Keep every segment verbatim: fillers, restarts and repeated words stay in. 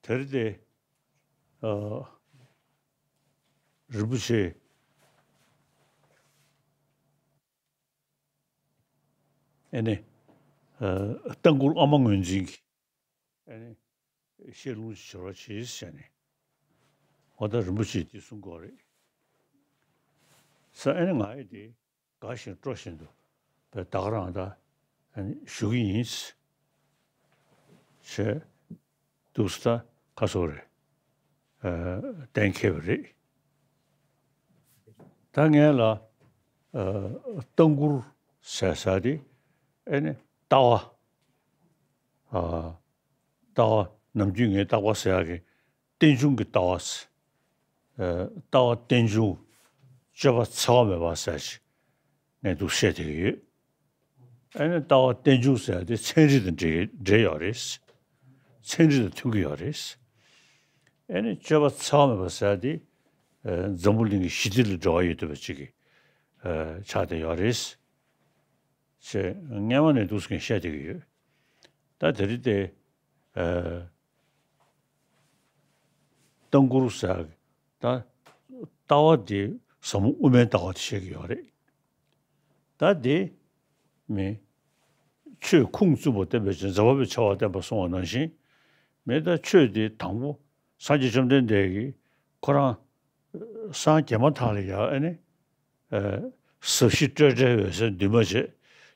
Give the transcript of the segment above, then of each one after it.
དེར་དེ་ཨ་རིན་པོ་ཆེ་ཨེ་ནི་ཨ་ལྟ་མགུར་ཨ་མ་ངོས་འཛིན་གྱི་ཨེ་ནི་བཤད་ལུང་ཞིག་བྱེད་རོགས་བྱེད་ཟེར་ནས། འོ་ད་རིན་པོ་ཆེས་དེ་གསུང་གི་ཡོད་རེད། ས་ཨེ་ནི་ང་ཡི་དེ་དགའ་བཞིན་སྤྲོ་བཞིན་དུ་བས་ད་ག་རང་ད་ཨེ་ནི་ཞུ་གི་ཡིན་ཞེས་འདུག་ས་ད་ཁ་སོ་རེད། ཨ་གཏན་འཁེལ་བ་རེད། ད་ངས་ལ་ཨ་ལྟ་མགུར་ཟེར་ས་དེ་ཨེ་ནི་ལྟ་བ། ཨ་ལྟ་བ་ནམ་རྒྱུན་ངས་རྟག་པར་ཟེར་ཡག་གི་རྟེན་འབྱུང་གི་ལྟ་བ་ཟེར། ཨ་ལྟ་བ་རྟེན་འབྱུང་། སྤྱོད་པ་འཚེ་བ་མེད་པ་ཟེར་ཞིག་ངས་འདུག་བཤད་བསྡད་ཀྱི་ཡོད། ཨ་ནི་ལྟ་བ་རྟེན་འབྱུང་ཟེར་ཡག་དེ་ཚན་རིག་དང་འབྲེལ་འབྲེལ་ཡོད་རེད། ཚན་རིག་དང་མཐུན་གྱི་ཡོད་རེད། ཨ་ནི་སྤྱོད་པ་འཚེ་བ་མེད་པ་ཟེར་ཡག་དེ་ཨ་འཛམ་བུ་གླིང་གི་ཞི་བདེ་ལ་འབྲེལ་བ་ཡོད་བསྡད་པ་ཅིག་གི་ཨ་ཆགས་བསྡད་ཡོད་རེད། ཅེས་སྔན་མ་ནས་འདུག་སེ་བཤད་བསྡད་ཀྱི་ཡོད། ད་དེ་རིང་དེ་ཨ་ལྟ་མགུར་ཟེར་ཡག་ད་ལྟ་བ་དེ་ཟབ་མོ་དབུ་མའི་ལྟ་བ་དེ་བཤད་ཀྱི་ཡོད་རེད། ད་དེ་མི་ཆོས་ཁུངས་བཙུན་པ་བསྟན་པའི་ཕྱིར་མཛའ་བ་བའི་ཆེ་བ་བསྟན་པ་གསུངས་པ་ནང་བཞིན། མི་ད་ཆོས་དེ་དང་པོ་སངས་རྒྱས་བཅོམ་ལྡན་འདས་ཀྱིས་ཁོ་རང་སངས་རྒྱས་མ་ཐག་ལ་ཡང་ཨ་ནི། ཨ་ཟབ་ཞི་སྤྲོས་བྲལ་འོད་གསལ་འདུས་མ་བྱས།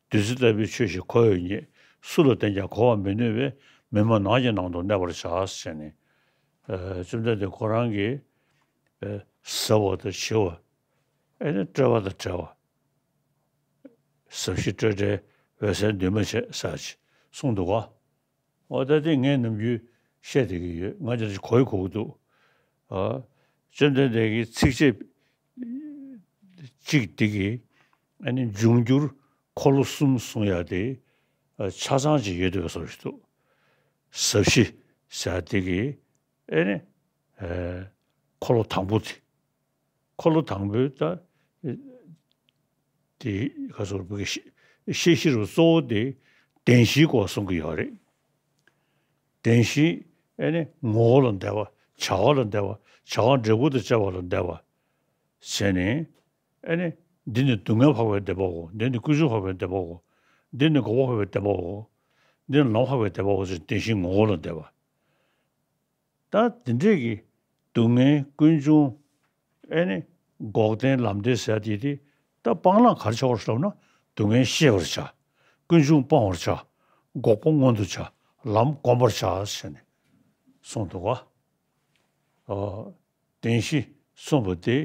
བདུད་རྩི་ལྟ་བུའི་ཆོས་ཤིག་གོ་ཡང་ཉིད། སུ་ལ་བསྟན་ཀྱང་གོ་བར་མི་ནུས་པས། མི་སྨྲ་ནགས་ཀྱི་ནང་དུ་གནས་པར་བྱ། ཟེར་ནས། ཨ་བཅོམ་ལྡན་འདས་ཁོ་རང་གིས་ཨ་ཟབ་པ་དང་ཞི་བ། ཨེ་ནི་སྤྲོས་པ་དང་བྲལ་བ། ཟབ་ཞི་སྤྲོས་བྲལ་འོད་གསལ་འདུས་མ་བྱས་ཟེར་ཅིག་གསུངས་འདུག་ག་འོ་ད་དེ་ངས་ནམ་རྒྱུན་བཤད་བསྡད་ཀྱི་ཡོད། ང་ཅག་གིས་གོ་ཡི་གོ་གི་འདུག་ཨ་བཅོམ་ལྡན་འདས་ཀྱི་ཚིགས་བཅད་གཅིག་དེ་གིས་ཨ་ནི་འབྱུང་འགྱུར་འཁོར་ལོ་གསུམ་གསུང་ཡག་དེ་ཨ་ཆ་ཚང་ཅིག་ཡོད་བསྡད་པའི་བཟོ་ཞིག་འདུག་ཟབ་ཞི་ཟེར་ཡག་དེ་གིས་ཨ་ནི་ཨ་འཁོར་ལོ་དང་པོ་དེ། འཁོར་ལོ་དང་པོའི་ད་དེ་ག་ཚོད་བོད་ཀྱི་ཤེས་ཤེས་བཞིན་རུ་གཙོ་བོ་དེ་བདེན་བཞིའི་སྐོར་གསུང་གི་ཡོད་རེད། བདེན་བཞི་ཨེ་ནི་ངོ་བོ་ལ་འདས་པ། བྱ་བ་ལ་འདས་པ། བྱ་བ་འབྲས་བུ་དང་བཅས་པ་ལ་འདས་པ་བྱས་ནས། ཨེ་ནི་འདི་ནི་སྡུག་བསྔལ་འཕགས་པའི་བདེ་བའོ། འདི་ནི་ཀུན་འབྱུང་འཕགས་པའི་བདེ་བའོ། འདི་ནི་འགོག་པ་འཕགས་པའི་བདེ་བའོ། འདི་ནི་ལམ་འཕགས་པའི་བདེ་བའོ་ཟེར་བདེན་བཞིའི་ངོ་བོ་ལ་འདས་པ། ད་དེ་འདྲས་ཀྱི་སྡུག་བསྔལ་ཀུན་འབྱུང་ཨེ་ནི་འགོག་བདེན་ལམ་བདེན་ཟེར་ཡག་དེ་དེ་ད་སྤང་བླང་ག་རེ་བྱ་དགོས་ཟེར་ལབ་ན། སྡུག་བསྔལ་ཤེས་པར་བྱ། ཀུན་འབྱུང་སྤང་བར་བྱ། འགོག་པ་མངོན་དུ་བྱ། ལམ་བསྒོམ་པར་བྱ་ཟེར་ནས་གསུངས་འདུག་ག་ཨ་བདེན་བཞི་གསུངས་པ་དེ་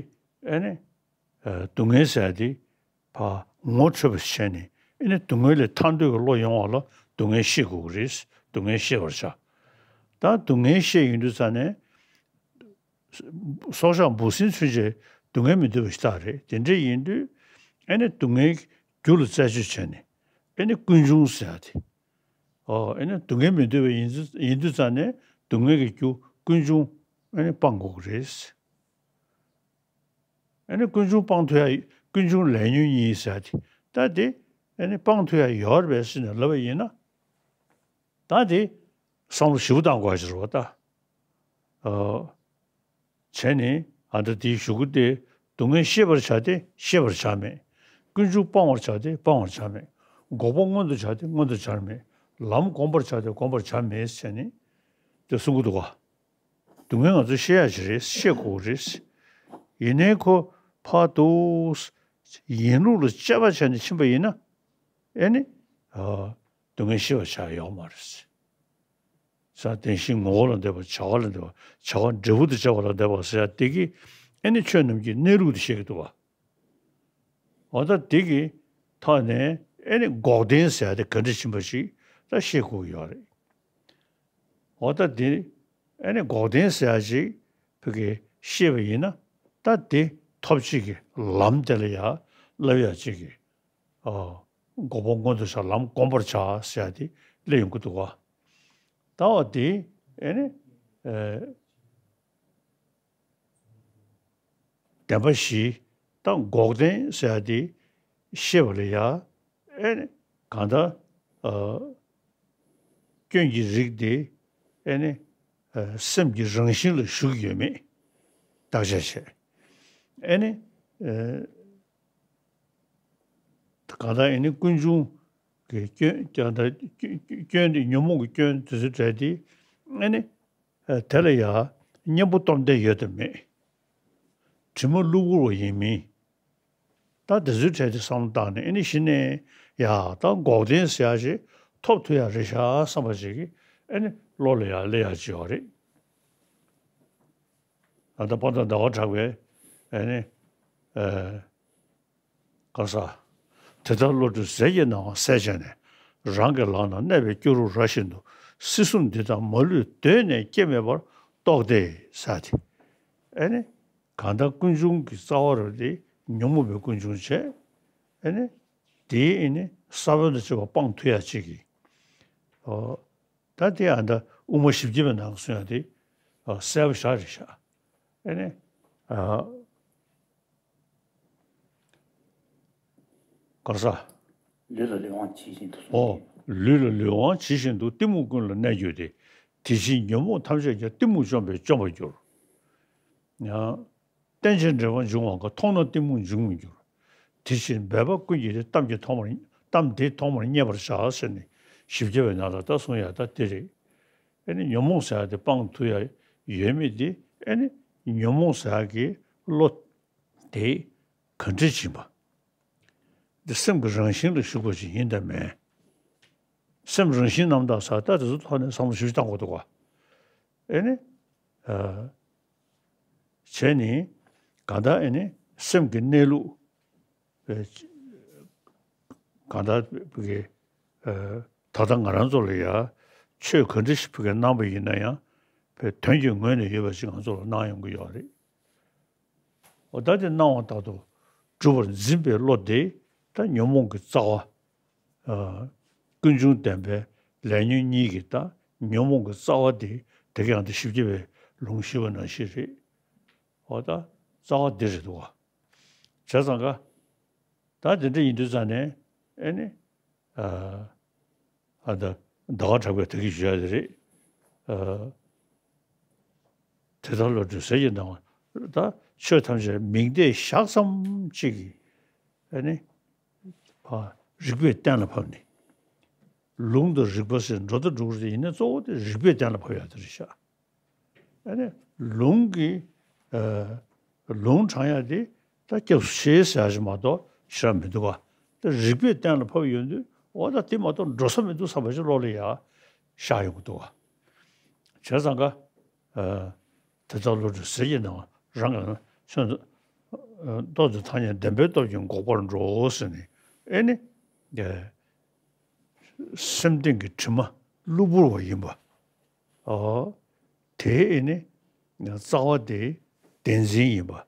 ཨེ་ནི་ཨ་སྡུག་བསྔལ་ཟེར་ཡག་དེ་ཕར་ངོ་འཕྲོད་པ་བྱས་ནས། ཨེ་ནི་སྡུག་བསྔལ་ལས་ཐར་འདོད་ཀྱི་བློ་ཡོང་བ་ལ་སྡུག་བསྔལ་ཤེས་དགོས་ཀྱི་རེད། སྡུག་བསྔལ་ཤེས་པར་བྱ། ད་སྡུག་བསྔལ་ཤེས་ཡོང་དུས་ཙ་ནས་སྲོག་ཆགས་འབུ་སྲིན་ཚུན་ཆད་སྡུག་བསྔལ་མི་འདོད་པ་ཞིག་ད་རེད། དེ་འདྲ་ཡིན་དུས་ཨེ་ནི་སྡུག་བསྔལ་རྒྱུ་ལ་རྩད་གཅོད་བྱས་ནས། ཨེ་ནི་ཀུན་འབྱུང་ཟེར་ཡག་དེ། ཨོ་ཨེ་ནི་སྡུག་བསྔལ་མི་འདོད་པ་ཡིན་དུས་ཡིན་དུས་ཙ་ནས་སྡུག་བསྔལ་གྱི་རྒྱུ་ཀུན་འབྱུང་ཨེ་ནི་སྤང་དགོས་ཀྱི་རེད། ཨ་ནི་ཀུན་འབྱུང་སྤང་ཐུབ་ཡག་ཀུན་འབྱུང་ལས་ཉོན་གཉིས་ཟེར་ཏེ། ད་དེ་ཨ་ནི་སྤང་ཐུབ་ཡག་ཡོད་རེད་པས་ཟེར་ནས་ལབ་པ་ཡིན་ན། ད་དེ་བསམ་བློ་ཞིབ་པོ་བཏང་དགོས་ཡག་ཅིག་རེད་པ་ད། ཨ་བྱས་ནས་ཨ་ད་དེའི་གཞུག་གུ་དེ་སྡུག་བསྔལ་ཤེས་པར་བྱ་སྟེ་ཤེས་པར་བྱར་མེད། ཀུན་འབྱུང་སྤང་བར་བྱ་སྟེ་སྤང་བར་བྱར་མེད། འགོག་པ་མངོན་དུ་བྱ་སྟེ་མངོན་དུ་བྱར་མེད། ལམ་བསྒོམ་པར་བྱ་སྟེ་བསྒོམ་པར་བྱར་མེད་ཟེར་ནས་དེ་གསུང་གི་འདུག་ག་སྡུག་བསྔལ་ང་ཚོས་ཤེས་ཡག་ཅིག་རེད། ཤེས་དགོས་རེད། ཡིན་ནའི་ཁོ་ཕར་དུ་ཡིན་ལུགས་ལ་དཔྱད་པ་བྱས་ནས་ཕྱིན་པ་ཡིན་ན། ཨེ་ནི་ཨ་སྡུག་བསྔལ་ཤེས་པ་ཆགས་ཡོད་མ་རེད། ས་བདེན་བཞིའི་ངོ་བོ་ལ་འདས་པ། བྱ་བ་ལ་འདས་པ། བྱ་བ་འབྲས་བུ་དང་བཅས་པ་ལ་འདས་པ་ཟེར་ཡག་དེ་གིས་ཨེ་ནི་ཆོས་རྣམས་ཀྱི་གནས་ལུགས་དེ་ཤེས་ཀྱི་འདུག་ག་འོ་ད་དེ་གི་ཐོག་ནས་ཨེ་ནི་འགོག་བདེན་ཟེར་ཡག་དེ་ག་འདྲ་ཕྱིན་པ་ཞིག་ད་ཤེས་དགོས་ཀྱི་ཡོད་རེད། འོ་ད་དེ་ཨེ་ནི་འགོག་བདེན་ཟེར་ཡག་ཅིག་ཕ་གི་ཤེས་པ་ཡིན་ན། ད་དེ་ཐོབ་བྱེད་ཀྱི་ལམ་དེ་ལ་ཡ་བསླབ་ཡག་ཅིག་གི་ཨ་འགོག་པ་མངོན་དུ་བྱ། ལམ་བསྒོམ་པར་བྱ་ཟེར་ཡག་དེ་སླེབས་ཡོང་གི་འདུག་ག་ད་འོ་དེ་ཨེ་ནི་ཨེ། བདེན་པ་བཞི། ད་འགོག་བདེན་ཟེར་ཡག་དེ་ཤེས་པ་ལ་ཡ་ཨེ་ནི་གང་ལྟར་ཨ་སྐྱོན་གྱི་རིགས་དེ་ཨེ་ནི་ ཨ་སེམས་ཀྱི་རང་བཞིན་ལ་ཞུགས་ཡོད་མེད་བརྟག་དཔྱད་བྱས། ཨེ་ནི། ཨ་གང་ལྟར་ཨེ་ནི་ཀུན་འབྱུང་གི་སྐྱོན་ཀྱང་ད་སྐྱོན་དེ་ཉོན་མོངས་ཀྱི་སྐྱོན་དེ་ཚོའི་གྲས་དེ་ཨེ་ནི། ཨ་དེ་ལ་ཡང་གཉེན་པོ་སྟོབས་ལྡན་ཡོད་དམ་མེད། དྲི་མ་གློ་བུར་བ་ཡིན་མིན། ད་དེ་ཚོའི་གྲས་དེ་བསམ་བློ་བཏང་ནས་ཨེ་ནི་གཞི་ནས་ཡ་ད་འགོག་བདེན་ཟེར་ཡ་ཞིག་ཐོབ་ཐུབ་ཡ་རེད་ཤག་བསམ་པ་ཞིག་གིས་ཨེ་ནི་བློ་ལ་ཡ་སླེབས་ཡ་ཅིག་ཡོད་རེད། ད་ལྟ་དཔལ་ལྡན་ཟླ་བ་གྲགས་པས་ཨེ་ནི། ཨ་ག་ས། དེ་ལྟར་བློ་གྲོས་ཟས་ཀྱི་སྣང་བ་གསལ་བྱས་ནས། རང་གི་ལག་ན་གནས་པའི་སྐྱུ་རུ་ར་བཞིན་དུ། སྲིད་གསུམ་འདི་དག་མ་ལུས་གདོད་ནས་སྐྱེ་མེད་པར་རྟོགས་ཏེ་ཟེར་ཏེ། ཨེ་ནི། གང་ལྟར་ཀུན་འབྱུང་གི་རྩ་བ་རུ་དེ་ཉོན་མོངས་པའི་ཀུན་འབྱུང་བྱས། ཨེ་ནི། དེའི་ཨེ་ནི་ས་བོན་དང་བཅས་པ་སྤང་ཐུབ་ཡ་གཅིག་གིས། ཨོ། ད་དེ་ཨ་ད་དབུ་མ་བཞི་བརྒྱ་པའི་ནང་གསུངས་ཡ་དེ། ཨོ་གསལ་པོ་ཞེ་དྲག་རེད་ཤག་ཨེ་ནི། ཨ། ག་ས། ལུས་ལ་ལུས་དབང་ཇི་བཞིན་དུ་གསུངས་ཨོ། ཏེ། ལུས་ལ་ལུས་དབང་ཇི་བཞིན་དུ། གཏི་མུག་ཀུན་ལ་གནས་གྱུར་ཏེ། དེ་ཕྱིར་ཉོན་མོངས་ཐམས་ཅད་ཀྱང་། གཏི་མུག་བཅོམ་པས་བཅོམ་པར་འགྱུར། ཡང་། རྟེན་ཅིང་འབྲེལ་བར་འབྱུང་བ་འགའ། མཐོང་ན་གཏི་མུག་འབྱུང་མི་འགྱུར། དེ་ཕྱིར་འབད་པ་ཀུན་གྱིས་ཏེ། གཏམ་གྱིས་ཐོགས་མར། གཏམ་དེས་ཐོགས་མར་མཉེས་པར་བྱ། ཟེར་ནས་བཞི་བརྒྱ་པའི་ནང་ལ་ད་གསུངས་ཡ་ད་དེ་རེད། ཨེ་ནི་ཉོན་མོངས་ཟེར་ཡ་དེ་སྤང་ཐུབ་ཡ་ཡོད་མེད་དེ། ཨེ་ནི་ཉོན་མོངས་ཟེར་ཡ་གི་བློ་དེ་ག་འདྲ་ཅིག་ཡིན་པ། འདི་སེམས་ཀྱི་རང་བཞིན་ལ་ཞུགས་པ་ཅིག་ཡིན་དམ་མེད། སེམས་རང་བཞིན་རྣམ་དག་ཟེར་ད་དེ་ཚོ་ཐོག་ནས་བསམ་བློ་ཞིབ་ཞིབ་བཏང་དགོས་འདུག་ག་ཨེ་ནི། ཨ། བྱས་ནས་གང་ལྟར་ཨེ་ནི་སེམས་ཀྱི་གནས་ལུགས། ཨེ། གང་ལྟར་བུ་གའི། ཨ། ད་ལྟ་ང་རང་ཚོ་ལ་ཡ་ཆོས་ག་འདྲ་ཞིག་བུ་གའི་གནང་བ་ཡིན་ན་ཡང་བའི་དོན་གྱི་ངོས་ནས་ཡོད་པ་ཞིག་ང་ཚོ་ལ་གནང་ཡོང་གི་ཡོད་རེད། འོ་ད་དེ་སྣང་བ་ལྟར་དུ་གྲུབ་པར་འཛིན་པའི་བློ་དེ་ད་ཉོན་མོངས་ཀྱི་རྩ་བ། ཨ། ཀུན་འབྱུང་བདེན་པའི་ལས་ཉོན་གཉིས་ཀྱི་ད་ཉོན་མོངས་ཀྱི་རྩ་བ་དེ་དེ་ག་ཡང་དེ་བཞི་བརྒྱ་པའི་ལུང་ཞུས་པ་ནང་བཞིན་རེད། འོ་ད་རྩ་བ་འདི་རེད་འདུག་བ། བྱས་ཙང་ཀ་ད་དེ་འདྲ་ཡིན་དུས་ཙང་ནས་ཨེ་ནི། ཨ། ཨ་ད་ཟླ་བ་གྲགས་པས་ད་གིན་ཞུ་ཡ་དེ་རེད། ཨ། དེ་ལྟར་བློ་གྲོས་ཟས་ཀྱི་སྣང་བ། ད་ཆོས་ཐམས་ཅད་མིང་བརྡས་བཞག་ཙམ་གཅིག་གིས་ཨེ་ནི། ཨ། རིགས་པས་གཏན་ལ་ཕབ་ནས། ལུང་དང་རིགས་པ་ཟེར་འགྲོ་དང་འགྲོ་གི་རེད། ཡིན་ན་གཙོ་བོ་དེ་རིགས་པས་གཏན་ལ་ཕབ་ཡ་དེ་རེད་ཤག་ཨ་ནི་ལུང་གི། ཨ། ལུང་དྲངས་ཡ་དེ་ད་སྐྱབས་སུ་མཆི་ཟེར་ཡ་ཞིག་མ་གཏོགས་ཞེ་དྲག་མི་འདུག་ག་ད་རིགས་པས་གཏན་ལ་ཕབ་ཡོང་དུས་འོ་ད་དེ་མ་གཏོགས་འགྲོ་ས་མི་འདུག་བསམ་པ་ཞིག་བློ་ལ་ཡ་ཤར་ཡོང་གི་འདུག་ག་བྱས་ཙང་ཀ་ཨ། དེ་ལྟར་བློ་གྲོས་ཟས་ཀྱི་སྣང་བ། རང་གི་ཆོས་ཨ། སྟོབས་དེ་ཐ་སྙད་བདེན་པའི་སྟོབས་ཀྱིས་འགོག་པར་འགྲོ་ཟེར་ནས་ཨེ་ནི། ཨ། སེམས་སྟེང་གི་དྲི་མ་གློ་བུར་བ་ཡིན་པ། ཨོ། དེའི་ཨེ་ནི་རྩ་བ་དེ་བདེན་འཛིན་ཡིན་པ།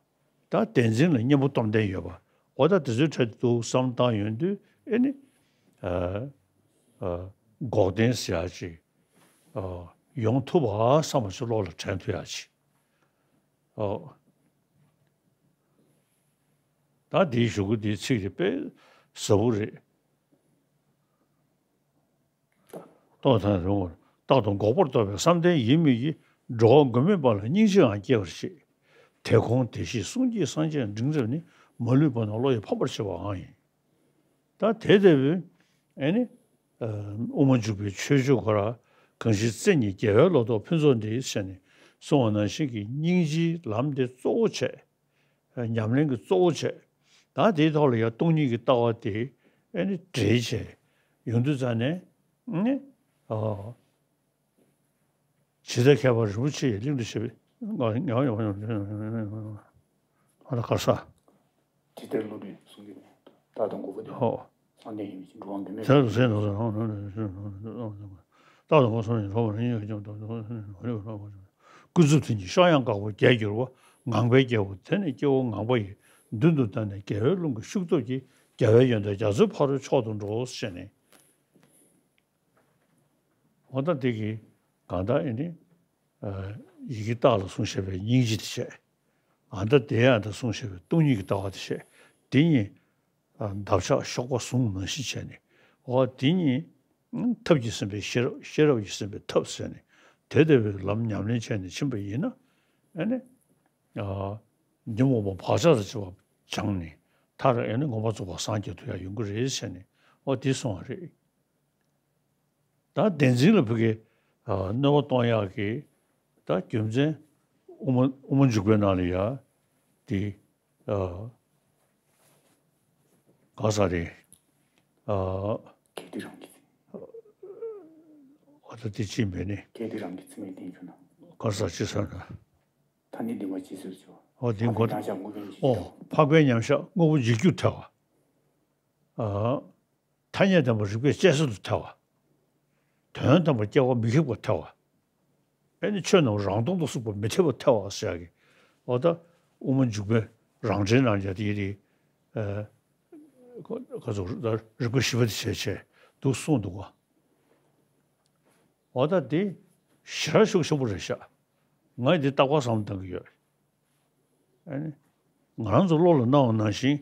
ད་བདེན་འཛིན་ལ་གཉེན་པོ་སྟོབས་ལྡན་ཡོད་པ། འོ་ད་དེ་ཚོའི་གྲས་དེ་འདུག་བསམ་བཏང་ཡོང་དུས་ཨེ་ནི། ཨ། ཨ། འགོག་བདེན་ཟེར་ཡ་ཅིག་ཨ། ཡོང་ཐུབ་པ་བསམ་པ་ཞིག་བློ་ལ་དྲན་ཐུབ་ཡ་ཅིག་ཨོ། ད་འདིའི་གཞུག་གུ་འདིའི་ཚིག་དེ་དཔེ་ཟབ་པོ་རེད། རྟོགས་དང་རུང་བར་རྟག་ཏུ་འགོག་པར་རྟོགས་པའི་བསམ་གཏན་ཡིན་མོད་ཀྱི། འགྲོ་བ་མགོན་མེད་པ་ལ་སྙིང་རྗེའང་སྐྱེ་བར་བྱེད། དེ་ཁོང་དེ་ཤེས་གསུང་གི་སངས་རྒྱས་འབྲིང་རིམ་ནི། མ་ལུས་པ་རྣམས་བློ་ཡིས་ཕམ་པར་བྱེད་པའང་ཡིན། ད་དེ་ལྟ་བུའི་ཨེ་ནི། ཨ། དབུ་མ་འཇུག་པའི་ཆོས་སྤྱོད་ཁོ་ར་གང་ཞིག་བཙན་གྱི་རྒྱལ་བའི་ལོ་ཏོག་ཕུན་ཚོགས་འདི་ཟེར་ནས་གསུངས་པ་ནང་བཞིན་གྱི་སྙིང་རྗེའི་ལམ་དེ་གཙོ་བོ་བྱས། ཉམས་ལེན་གྱི་གཙོ་བོ་བྱས། ད་དེའི་ཐོག་ལ་ཡང་སྟོང་ཉིད་ཀྱི་ལྟ་བ་དེ་ཨེ་ནི་འདྲེས་བྱས་ཡོང་དུས་ཙང་ནས་ནི། ཨ། ཇི་ལྟར་མཁས་པ་རིན་པོ་ཆེ་ཡི་གླིང་དུ་བྱེད་པའི། ཨ་ལ་ག་ས། ཇི་ལྟར་བློ་གྲོས་གསུང་གི་རྟག་ཏུ་འགོག་པ་དེ། ཧོ། སངས་རྒྱས་ཡིན་མིན་གྱི་འགྲོ་བ་མགོན་མེད་པ། དེ་ལ་ཟེར་ནོ། རྟག་ཏུ་འགོག་སངས་རྒྱས་འགྲོ་བ་རིང་ཡོད་ཀྱང་། ཀུན་རྫོབ་དོན་གྱི་གཤོག་ཡངས་འགག་པ་བརྒྱད་འགྱུར་བ། ངང་པའི་རྒྱལ་པོ་དེ་ནི་སྐྱེ་བོ་ངང་པ་ཡི། མདུན་དུ་བསྟན་ནས་རྒྱལ་བའི་ལུང་གི་ཤུགས་སྟོབས་ཀྱིས། རྒྱལ་བའི་ཡོན་ཏན་རྒྱ་མཚོའི་ཕ་རོལ་མཆོག་ཏུ་འགྲོ། ཞེས་ནས། འོ་ད་དེ་གི་གང་ལྟར་ཨེ་ནི། ཨ། ཡི་གེ་རྟགས་ལ་གསུངས་བཞག་པའི་སྙིང་རྗེ་དེ་བྱས། ཨ་ད་དེ་ཡང་ད་གསུངས་བཞག་པའི་སྟོང་ཉིད་ཀྱི་ལྟ་བ་དེ་བྱས། དེ་གཉིས། ཨ། འདབ་ཆགས་གཤོག་པ་ཟུང་ནང་བཞིན་བྱས་ནས། འོ་དེ་གཉིས། ཨ། ཐབས་ཀྱིས་ཟིན་པའི་ཤེས་རབ། ཤེས་རབ་ཀྱིས་ཟིན་པའི་ཐབས་ཟེར་ནས། དེ་ལྟ་བུའི་ལམ་ཉམས་ལེན་བྱས་ནས་ཕྱིན་པ་ཡིན་ན། ཨ་ནི། ཨ། ཉོན་མོངས་པ་བག་ཆགས་དང་བཅས་པ་སྦྱངས་ནས། མཐར་ཨ་ནི་མངོན་པར་རྫོགས་པར་སངས་རྒྱས་ཐུབ་ཡག་ཡོང་གི་རེད་ཟེར་ནས། འོ་དེ་གསུངས་པ་རེད། ད་བདེན་འཛིན་ལ་ཕ་གི། ཨ། གནོད་པ་གཏོང་ཡག་གི། ད་རྒྱུ་མཚན། དབུ་མ་དབུ་མ་འཇུག་པའི་ནང་ལ་ཡ། དེ། ཨ། ག་ས་རེད། ཨ། གལ་ཏེ་རང་གི། ཨ། ད་དེ་ཅི་མེད་ནི། གལ་ཏེ་རང་གི་ཚིག་ངན་བསྟན་གྱུར་ན། ག་ས་ཅི་ཟེར་ན། ཐ་སྙད་བདེན་པ་ཇི་སྲིད་འཇོག་འོ་དེ་འཕགས་པའི་མགོ་མཉམ་བཞག་དངོས་པོ་འཇིག་རྒྱུར་ཐལ་བ། ཨོ། འཕགས་པའི་མཉམ་བཞག་དངོས་པོ་འཇིག་རྒྱུར་ཐལ་བ། ཨ། ཐ་སྙད་བདེན་པ་རིགས་པས་དཔྱད་བཟོད་དུ་ཐལ་བ། དོན་དམ་པར་སྐྱེ་བ་མི་ཁེགས་པར་ཐལ་བ། ཨེ་ནི་ཆོས་རྣམས་རང་སྟོང་དུ་གཟུགས་པ་མི་འཐད་པར་ཐལ་བ་ཟེར་ཡག་གི། འོ་ད་དབུ་མ་འཇུག་པའི་རང་འགྲེལ་ནང་ཡ་དེ་ཡི་རིགས། ཨ། ག་ཚོད་རིགས་པ་བཞི་པ་དེ་བྱས་བྱས་འདུག་གསུངས་འདུག་ག་འོ་ད་དེ་ཞེ་དྲག་ཤུགས་ཆེན་པོ་རེད་ཤག་ངས་འདི་རྟག་པར་བསམ་བློ་གཏོང་གི་ཡོད། ཨ་ནི། ང་རང་ཚོ་བློ་ལ་སྣང་བ་ནང་བཞིན།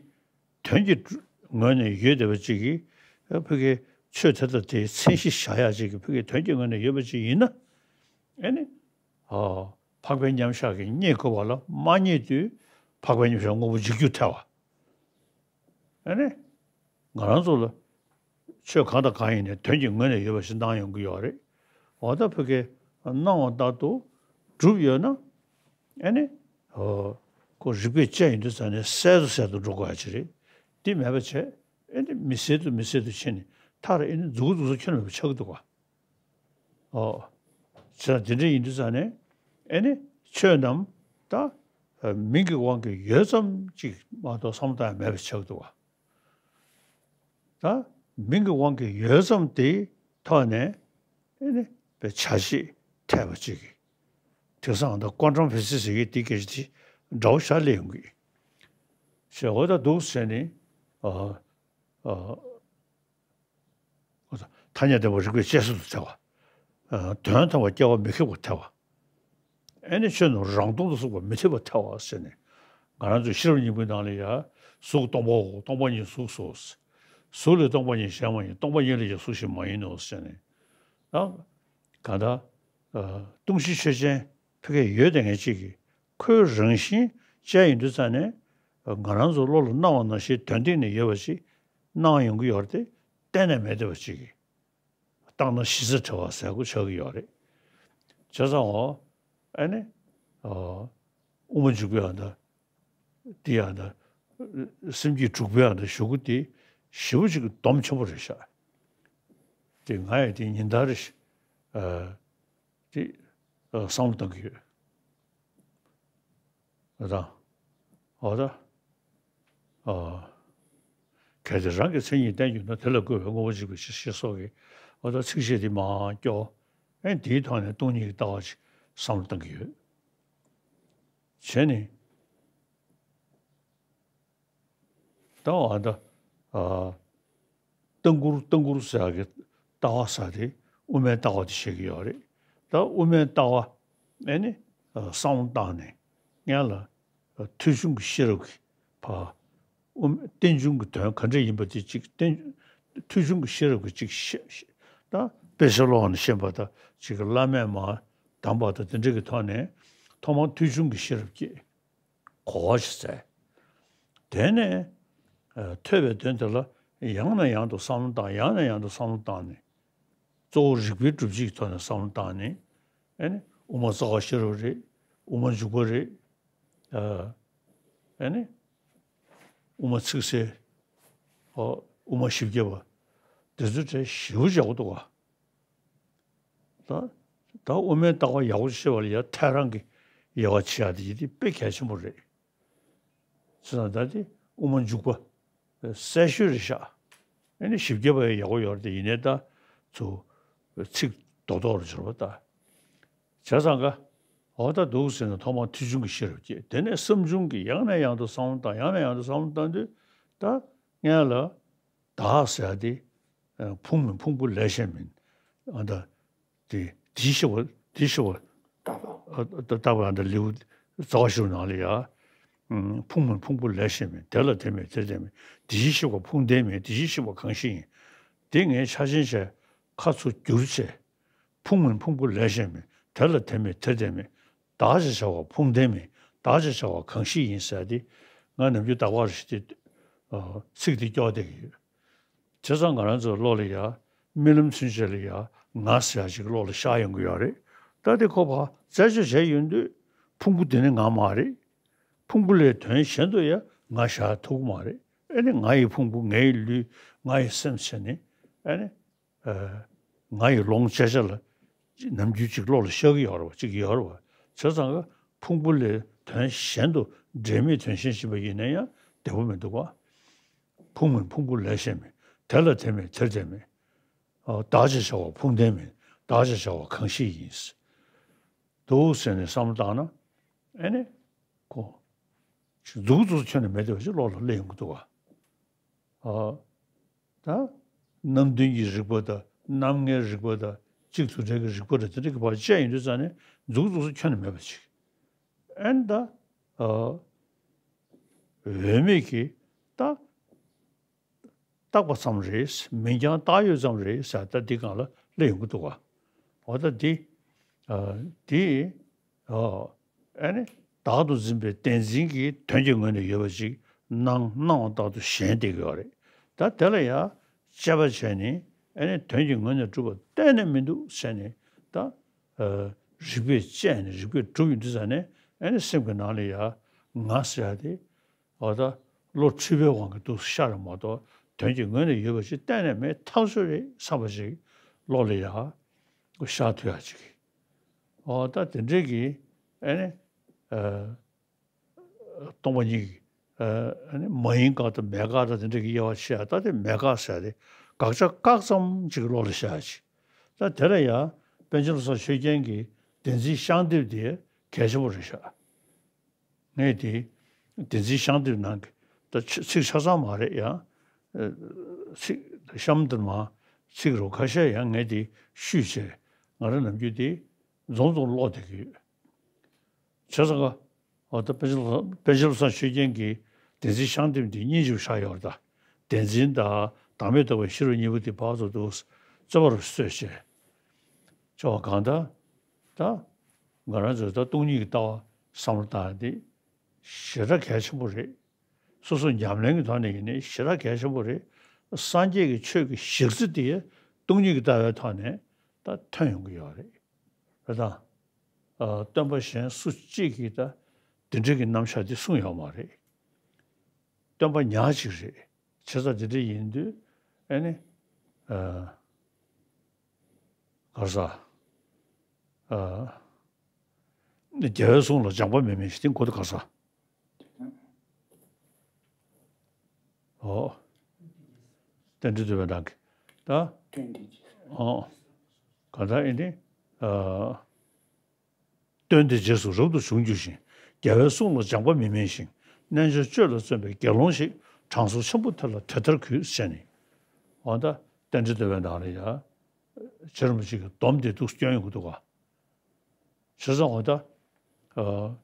དོན་གྱི་ངོས་ནས་ཡོད་བསྡད་པ་ཅིག་གིས། ཕ་གིའི་ཆོས་དེ་དང་དེའི་མཚན་གཞི་བཞག་ཡག་ཅིག་གིས་ཕ་གིའི་དོན་གྱི་ངོས་ནས་ཡོད་པ་ཅིག་ཡིན་ན། ཨ་ནི། ཨ། འཕགས་པའི་མཉམ་བཞག་གིས་རྙེད་དགོས་པ་ལ་མ་རྙེད་དུས། འཕགས་པའི་མཉམ་བཞག་དངོས་པོ་འཇིག་རྒྱུར་ཐལ་བ། ཨ་ནི། ང་རང་ཚོ་ལ་ཆོས་གང་དང་གང་ཡིན་ནའི་དོན་གྱི་ངོས་ནས་ཡོད་པ་ཞིག་སྣང་ཡོང་གི་ཡོད་རེད། འོ་ད་ཕ་གིའི་སྣང་བ་ལྟར་དུ་གྲུབ་ཡོད་ན། ཨ་ནི། ཨོ། ཁོ་རིགས་པས་དཔྱད་ཡོང་དུས་ཙ་ནས་གསལ་དུ་གསལ་དུ་འགྲོ་དགོས་ཡ་ཅིག་རེད། དེ་མེད་པ་བྱས། ཨ་ནི་མི་གསལ་དུ་མི་གསལ་དུ་ཕྱིན་ནས་མཐར་ཨ་ནི་མཛུབ་གུ་མཛུབ་སོ་ཁྱོན་ནས་མེད་པ་ཆགས་ཀྱི་འདུག་ག་ཨོ། བྱས་ཙང་དེ་འདྲ་ཡིན་དུས་ཙ་ནས། ཨེ་ནི། ཆོས་རྣམས་ད། ཨ། མིང་གི་དབང་གིས་ཡོད་ཙམ་ཅིག་མ་གཏོགས་བསམ་བློ་བཏང་ཡ་མེད་པ་ཆགས་འདུག་ག་ད་མིང་གི་དབང་གིས་ཡོད་ཙམ་དེའི་ཐོག་ནས། ཨེ་ནི། པའི་བྱ་བྱེད་འཐད་པ་ཅིག་གིས། དེང་སང་ད་ཀོན་ཊམ་ཕི་སི་སི་ཟེར་གྱི་དེ་སྐད་ཆ་དེ་འདྲ་བོ་ཞིག་སླེབས་ཡོང་གི། ཞེས་འོ་ད་འདུག་ཟེར་ནས། ཨ། ཨ། ཐ་སྙད་བདེན་པ་རིགས་པས་དཔྱད་བཟོད་དུ་ཐལ་བ། ཨ། དོན་དམ་པར་སྐྱེ་བ་མི་ཁེགས་པར་ཐལ་བ། ཨེ་ནི་ཆོས་རྣམས་རང་སྟོང་དུ་གཟུགས་པ་མི་འཐད་པར་ཐལ་བ་ཟེར་ནས། ང་རང་ཚོའི་ཤེས་རབ་སྙིང་པོའི་ནང་ལ་ཡ། གཟུགས་སྟོང་པའོ། སྟོང་པ་ཉིད་གཟུགས་སོ། གཟུགས་ལས་སྟོང་པ་ཉིད་གཞན་མ་ཡིན། སྟོང་པ་ཉིད་ལས་ཀྱང་གཟུགས་གཞན་མ་ཡིན་ནོ་ཟེར་ནས། ཨ། གང་ལྟར། ཨ། ལྟུང་བྱེད་ཆོས་ཅན་ཕ་གིར་ཡོད་བསྡད་མཁན་ཅིག་གིས་ཁོའི་རང་བཞིན་དཔྱད་ཡོང་དུས་ཙ་ནས། ང་རང་ཚོ་བློ་ལ་སྣང་བ་ནང་བཞིན་དོན་སྟེང་ནས་ཡོད་པ་ཞིག་སྣང་ཡོང་གི་ཡོད་རེད་དེ། གཏན་ནས་མེད་བསྡད་པ་ཅིག་གིས། བརྟགས་ན་གཞི་རྩ་བྲལ་བ་ཟེར་དགོས་ཆགས་ཀྱི་ཡོད་རེད། བྱས་ཙང་འོ། ཨ་ནི། ཨ། དབུ་མ་འཇུག་པའི་ཨ་ད། དེ་ཡང་ད། སེམས་བསྐྱེད་དྲུག་པའི་ཨ་ད་གཞུག་གུ་དེ་ཞེ་པོ་ཅིག་སྡོམ་ཆེན་པོ་རེད་ཤག་དེ་ང་ཡང་དེ་ཉིན་ལྟར་རེ་ཞིག་ཨ། དེ། ཨ། བསམ་བློ་གཏོང་གི་ཡོད། ཨ་ད། འོ་ད། ཨ། གལ་ཏེ་རང་གི་མཚན་ཉིད་བསྟན་གྱུར་ན། དེ་ལ་བཀོད་པའི་དངོས་པོ་འཇིག་པའི་ཕྱིར་ཞེས་སོགས་ཀྱི། འོ་ད་ཚིགས་བཅད་དེ་མར་སྐྱོར། ཨེ་དེའི་ཐོག་ནས་སྟོང་ཉིད་ཀྱི་ལྟ་བ་ཅིག་བསམ་བློ་གཏོང་གི་ཡོད། བྱས་ནས། ད་འོ་ད། ཨ། ལྟ་མགུར་ལྟ་མགུར་ཟེར་ཡག་གི་ལྟ་བ་ཟེར་དེ་དབུ་མའི་ལྟ་བ་དེ་བཤད་ཀྱི་ཡོད་རེད། ད་དབུ་མའི་ལྟ་བ། ཨེ་ནི། ཨ། བསམ་བློ་བཏང་ནས་སྔོན་ལ། ཨ། ཐོས་བྱུང་གི་ཤེས་རབ་ཀྱིས་ཕར། དབུ་མ་རྟེན་འབྱུང་གི་དོན་ག་འདྲ་ཡིན་པ་དེ་གཅིག་རྟེན། ཐོས་བྱུང་གི་ཤེས་རབ་ཀྱིས་གཅིག་ཤེས། ད་དཔེ་ཆ་ཀློག་ནས་ཤེས་པ་དང་གཅིག་གི་བླ་མས་མར་གདམས་པ་དང་དེ་འདྲ་གི་ཐོག་ནས་ཐོག་མར་ཐོས་བྱུང་གི་ཤེས་རབ་ཀྱིས། གོ་བ་ཞིག་བཙལ། དེ་ནས། ཨ། ཐོས་པའི་དོན་དེ་ལ་ཡང་ནས་ཡང་དུ་བསམ་བློ་བཏང་། ཡང་ནས་ཡང་དུ་བསམ་བློ་བཏང་ནས། གཙོ་བོ་རིགས་པའི་སྒྲུབ་བྱེད་ཀྱི་ཐོག་ནས་བསམ་བློ་བཏང་ནས། ཨ་ནི་དབུ་མ་རྩ་བ་ཤེས་རབ་རེད། དབུ་མ་འཇུག་པ་རེད། ཨ། ཨ་ནི་དབུ་མ་ཚིག་གསལ། ཨོ། དབུ་མ་བཞི་བརྒྱ་པ། དེ་ཚོའི་གྲས་ཞེ་པོ་ཅིག་ཡག་པོ་འདུག་ག་ད། ད་དབུ་མའི་ལྟ་བ་ཡག་པོ་ཤེས་པ་ལ་ཡ་ཐལ་རང་གི་དབྱེ་བ་ཕྱེ་ཡ་དེ་ཡིན་དེ་དཔེ་གལ་ཆེན་པོ་རེད། བྱས་ཙང་ད་དེ་དབུ་མ་འཇུག་པ་གསལ་ཤོས་རེད་ཤག་ཨ་ནི་བཞི་བརྒྱ་པ་ཡ་ཡག་པོ་ཡོད་རེད་དེ། ཡིན་ནའི་ད་ཚུར་ཚིག་རྡོག་རྡོག་རུ་སྦྱོར་བ་ད། བྱས་ཙང་ག་འོ་ད་འདུག་ཟེར་ན་ཐོག་མར་ཐོས་བྱུང་གི་ཤེས་རབ་སྐྱེས། དེ་ནས་བསམ་བྱུང་གི་ཡང་ནས་ཡང་དུ་བསམ་བློ་བཏང་། ཡང་ནས་ཡང་དུ་བསམ་བློ་བཏང་དུས་ད་སྔོན་ལ། བདག་ཟེར་ཡ་དེ། ཨ། ཕུང་མིན་ཕུང་པོ་ལས་གཞན་མིན། ཨ་ད། དེ་དེའི་ཤེས་པ་དེའི་ཤེས་པ། བཏགས་པ། ཨ། བཏགས་པ་ཨ་ད་ལེའུ་རྩ་བ་བཞི་པ་ནང་ལ་ཡ། ཨུམ། ཕུང་མིན་ཕུང་པོ་ལས་གཞན་མིན། དེ་ལ་དེ་མེད་དེ་དེ་མེད། དེའི་ཤེས་པ་ཕུང་ལྡན་མིན། དེའི་ཤེས་པ་གང་ཞིག་ཡིན། དེ་ངས་ཆ་ཤས་བྱས་ཁ་ཚུར་བསྒྱུར་བྱས། ཕུང་མིན་ཕུང་པོ་ལས་གཞན་མིན། དེ་ལ་དེ་མེད་དེར་དེ་མེད། བདག་ཅེས་བྱ་བ་ཕུང་ལྡན་མིན། བདག་ཅེས་བྱ་བ་གང་ཞིག་ཡིན་ཟེར་ཏེ། ང་ནམ་རྒྱུན་བདག་པ་རེ་ཞིག་དེ་ཚིག་དེ་སྐྱོར་བསྡད་ཀྱི་ཡོད། བྱས་ཙང་ང་རང་ཚོའི་བློ་ལ་ཡ། རྨི་ལམ་ཚུན་ཆད་ལ་ཡ། ང་ཟེར་ཡ་ཅིག་བློ་ལ་ཤར་ཡོང་གི་ཡོད་རེད། ད་དེ་ཁོ་ཕར་རྩད་གཅོད་བྱས་ཡོང་དུས། ཕུང་པོ་འདི་ནི་ང་མ་རེད། ཕུང་པོ་ལས་དོན་གཞན་དུ་ཡ་ང་བཞག་ཐུབ་ཀྱི་མ་རེད། ཨེ་ནི་ང་ཡི་ཕུང་པོ། ངའི་ལུས། ང་ཡི་སེམས་བྱས་ནས། ཨེ་ནི། ཨ། ང་ཡི་ལོངས་སྤྱད་བྱ་ལ་ནམ་རྒྱུན་ཅིག་བློ་ལ་ཤར་གྱི་ཡོད་རེད་པ། ཅིག་ཡོད་རེད་པ། བྱས་ཙང་ཕུང་པོ་ལས་དོན་གཞན་དུ་འབྲེལ་མེད་དོན་གཞན་བྱེད་པ་ཡིན་ན་ཡང་བདེ་པོ་མི་འདུག་པ། ཕུང་མིན་ཕུང་པོ་ལས་གཞན་མིན། དེ་ལ་དེ་མེད་དེར་དེ་མེད། ཨ། བདག་ཅེས་བྱ་བ་ཕུང་ལྡན་མིན། བདག་ཅེས་བྱ་བ་གང་ཞིག་ཡིན། འདུག་ཟེར་ནས་བསམ་བློ་བཏང་ན། ཨེ་ནི། ཁོ། མཛུབ་གུ་མཛུབ་གུ་ཁྱོན་ནས་མེད་བསྡད་པ་ཞིག་བློ་ལ་སླེབས་ཡོང་གི་འདུག་ག། ཨ། ད། རྣམ་བདུན་གྱི་རིག་པ་དང་རྣམ་ལྔའི་རིག་པ་དང་གཅིག་དུ་འབྲེལ་གྱི་རིག་པ་རེད། དེ་འདྲ་གི་བར་བཅད་ཡོང་དུས་ཙང་ནས་མཛུབ་གུ་མཛུབ་གུ་ཁྱོན་ནས་མེད་པ་ཅིག། ཨེ་ནི་ད། ཨ། འོས་མེད་ཀྱི་ད། བཏགས་པ་ཙམ་རེད། མིང་རྐྱང་བཏགས་ཡོད་ཙམ་རེད་ཟེར། ད་འདི་སྒང་ལ་སླེབས་ཡོང་གི་འདུག་ག། འོ་ད་འདི། ཨ། འདི། ཨ། ཨེ་ནི། བདག་ཏུ་འཛིན་པའི་བདེན་འཛིན་གྱི་དོན་གྱི་ངོས་ནས་ཡོད་པ་ཅིག་སྣང་། སྣང་བ་ལྟར་དུ་ཞེན་བསྡད་ཀྱི་ཡོད་རེད། ད་དེ་ལ་ཡང་དཔྱད་པ་བྱས་ནས། ཨེ་ནི། དོན་གྱི་ངོས་ནས་གྲུབ་པ་གཏན་ནས་མི་འདུག་ཟེར་ནས། ད། ཨ། རིགས་པས་དཔྱད་ནས་རིགས་པས་གྲུབ་ཡོང་དུས་ཙང་ནས། ཨེ་ནི། སེམས་ཀྱི་ནང་ལ་ཡང་ང་ཟེར་ཡ་དེ། འོ་ད། བློ་འཁྲུལ་པའི་དབང་གིས་འདུག་ཤར་རེད་མ་གཏོགས། དོན་གྱི་ངོས་ནས་ཡོད་པ་ཞིག་གཏན་ནས་མེད། ཐག་ཆོད་རེད་བསམ་པ་ཞིག་བློ་ལ་ཡ་ཤར་ཐུབ་ཡ་ཅིག། འོ་ད་དེ་འདྲའི་གི། ཨེ་ནི། ཨ། སྟོང་པ་ཉིད་ཀྱི། ཨ། ཨེ་ནི། མ་ཡིན་དགག་དང་མེད་དགག་དང་དེ་འདྲའི་གི་དབྱེ་བ་ཕྱེ་ཡ། ད་དེ་མེད་དགག་ཟེར་ཏེ། དགག་བྱ་བཀག་ཙམ་ཅིག་བློ་ལ་ཤར་ཡ་ཅིག། ད་དེ་ལ་ཡ་པཎ་ཆེན་བློ་བཟང་ཆོས་རྒྱན་གྱི་བདེན་འཛིན་ཤངས་ལྡེབ་དེ་གལ་ཆེན་པོ་རེད་ཤག། ངས་དེ་བདེན་འཛིན་ཤངས་ལྡེབ་ནང་གི། ད་ཚིག་ཚིག་ཆ་ཚང་མ་རེད་ཡང་། ཨ། ཚིག་གཤམ་དེར་མ་ཚིག་རུ་ཁ་ཤས་ཡང་ངས་དེ་བཤུས་བྱས། ང་རང་ནམ་རྒྱུན་དེ་འཛོམས་འཛོམས་ཀློག་བསྡད་ཀྱི་ཡོད། བྱས་ཙང་ཀ། འོ་ད་པཎ་ཆེན་བློ་བཟང་། པཎ་ཆེན་བློ་བཟང་ཆོས་རྒྱན་གྱི་བདེན་འཛིན་ཤངས་ལྡེབ་འདི་སྙིང་རྗེ་པོ་ཆགས་ཡོད་རེད་ད། བདེན་འཛིན་དང་བདག་མེད་རྟོགས་པའི་ཤེས་རབ་གཉིས་པོ་དེ་ཕར་ཚུར་འདུག་རྩོད་པ་རུ་རྩོད་བྱས། ཅོ་གང་ལྟར། ད། ང་རང་ཚོས་ད་སྟོང་ཉིད་ཀྱི་ལྟ་བ་བསམ་བློ་བཏང་ཡ་འདི་ཞེ་དྲག་གལ་ཆེན་པོ་རེད། སོ་སོ་ཉམས་ལེན་གྱི་ཐོག་ནས་ཡིན་ནའི་ཞེ་དྲག་གལ་ཆེན་པོ་རེད། སངས་རྒྱས་ཀྱི་ཆོས་ཀྱི་གཞི་རྩ་དེ་སྟོང་ཉིད་ཀྱི་ལྟ་བའི་ཐོག་ནས་ད་ཐོན་ཡོང་གི་ཡོད་རེད། རེད་དང་། ཨ། སྟོན་པ་གཞན་སུ་གཅིག་གིས་ད་འདི་འདྲ་གི་རྣམ་གཞག་འདི་གསུངས་ཡོད་མ་རེད། སྟོན་པ་ཉག་གཅིག་རེད། བྱས་ཙང་འདི་འདྲ་ཡིན་དུས། ཨེ་ནི། ཨ། ག་རེ་ཟ། ཨ། རྒྱལ་བའི་གསུང་ལ་སྦྱངས་པ་མེད་མིན་ཞིང་། དེ་གོ་དུས་ག་རེ་ཟ། ཨོ། རྟེན་འབྲེལ་བསྟོད་པའི་གདངས་ཀྱིས་ད། སྟོན་ཏེ་རྗེས་སུ། ཨོ། ག་ད་ཨེ་ནི། ཨ། སྟོན་ཏེ་རྗེས་སུ་རབ་ཏུ་བྱུང་གྱུར་ཅིང་། རྒྱལ་བའི་གསུང་ལ་སྦྱངས་པ་མེད་མིན་ཞིང་། རྣལ་འབྱོར་སྤྱོད་ལ་བརྩོན་པའི་དགེ་སློང་ཞིག། དྲང་སྲོང་ཆེན་པོ་དེ་ལ་དེ་ལྟར་གུས། ཟེར་ནས། འོ་ད་རྟེན་འབྲེལ་བསྟོད་པའི་གདངས་ལ་ཡ། རྗེ་རིན་པོ་ཆེ་གིས་སྡོམ་དེ་འདུག་སྐྱོན་ཡོང་གི་འདུག་ག། བྱས་ཙང་འོ་ད། ཨ།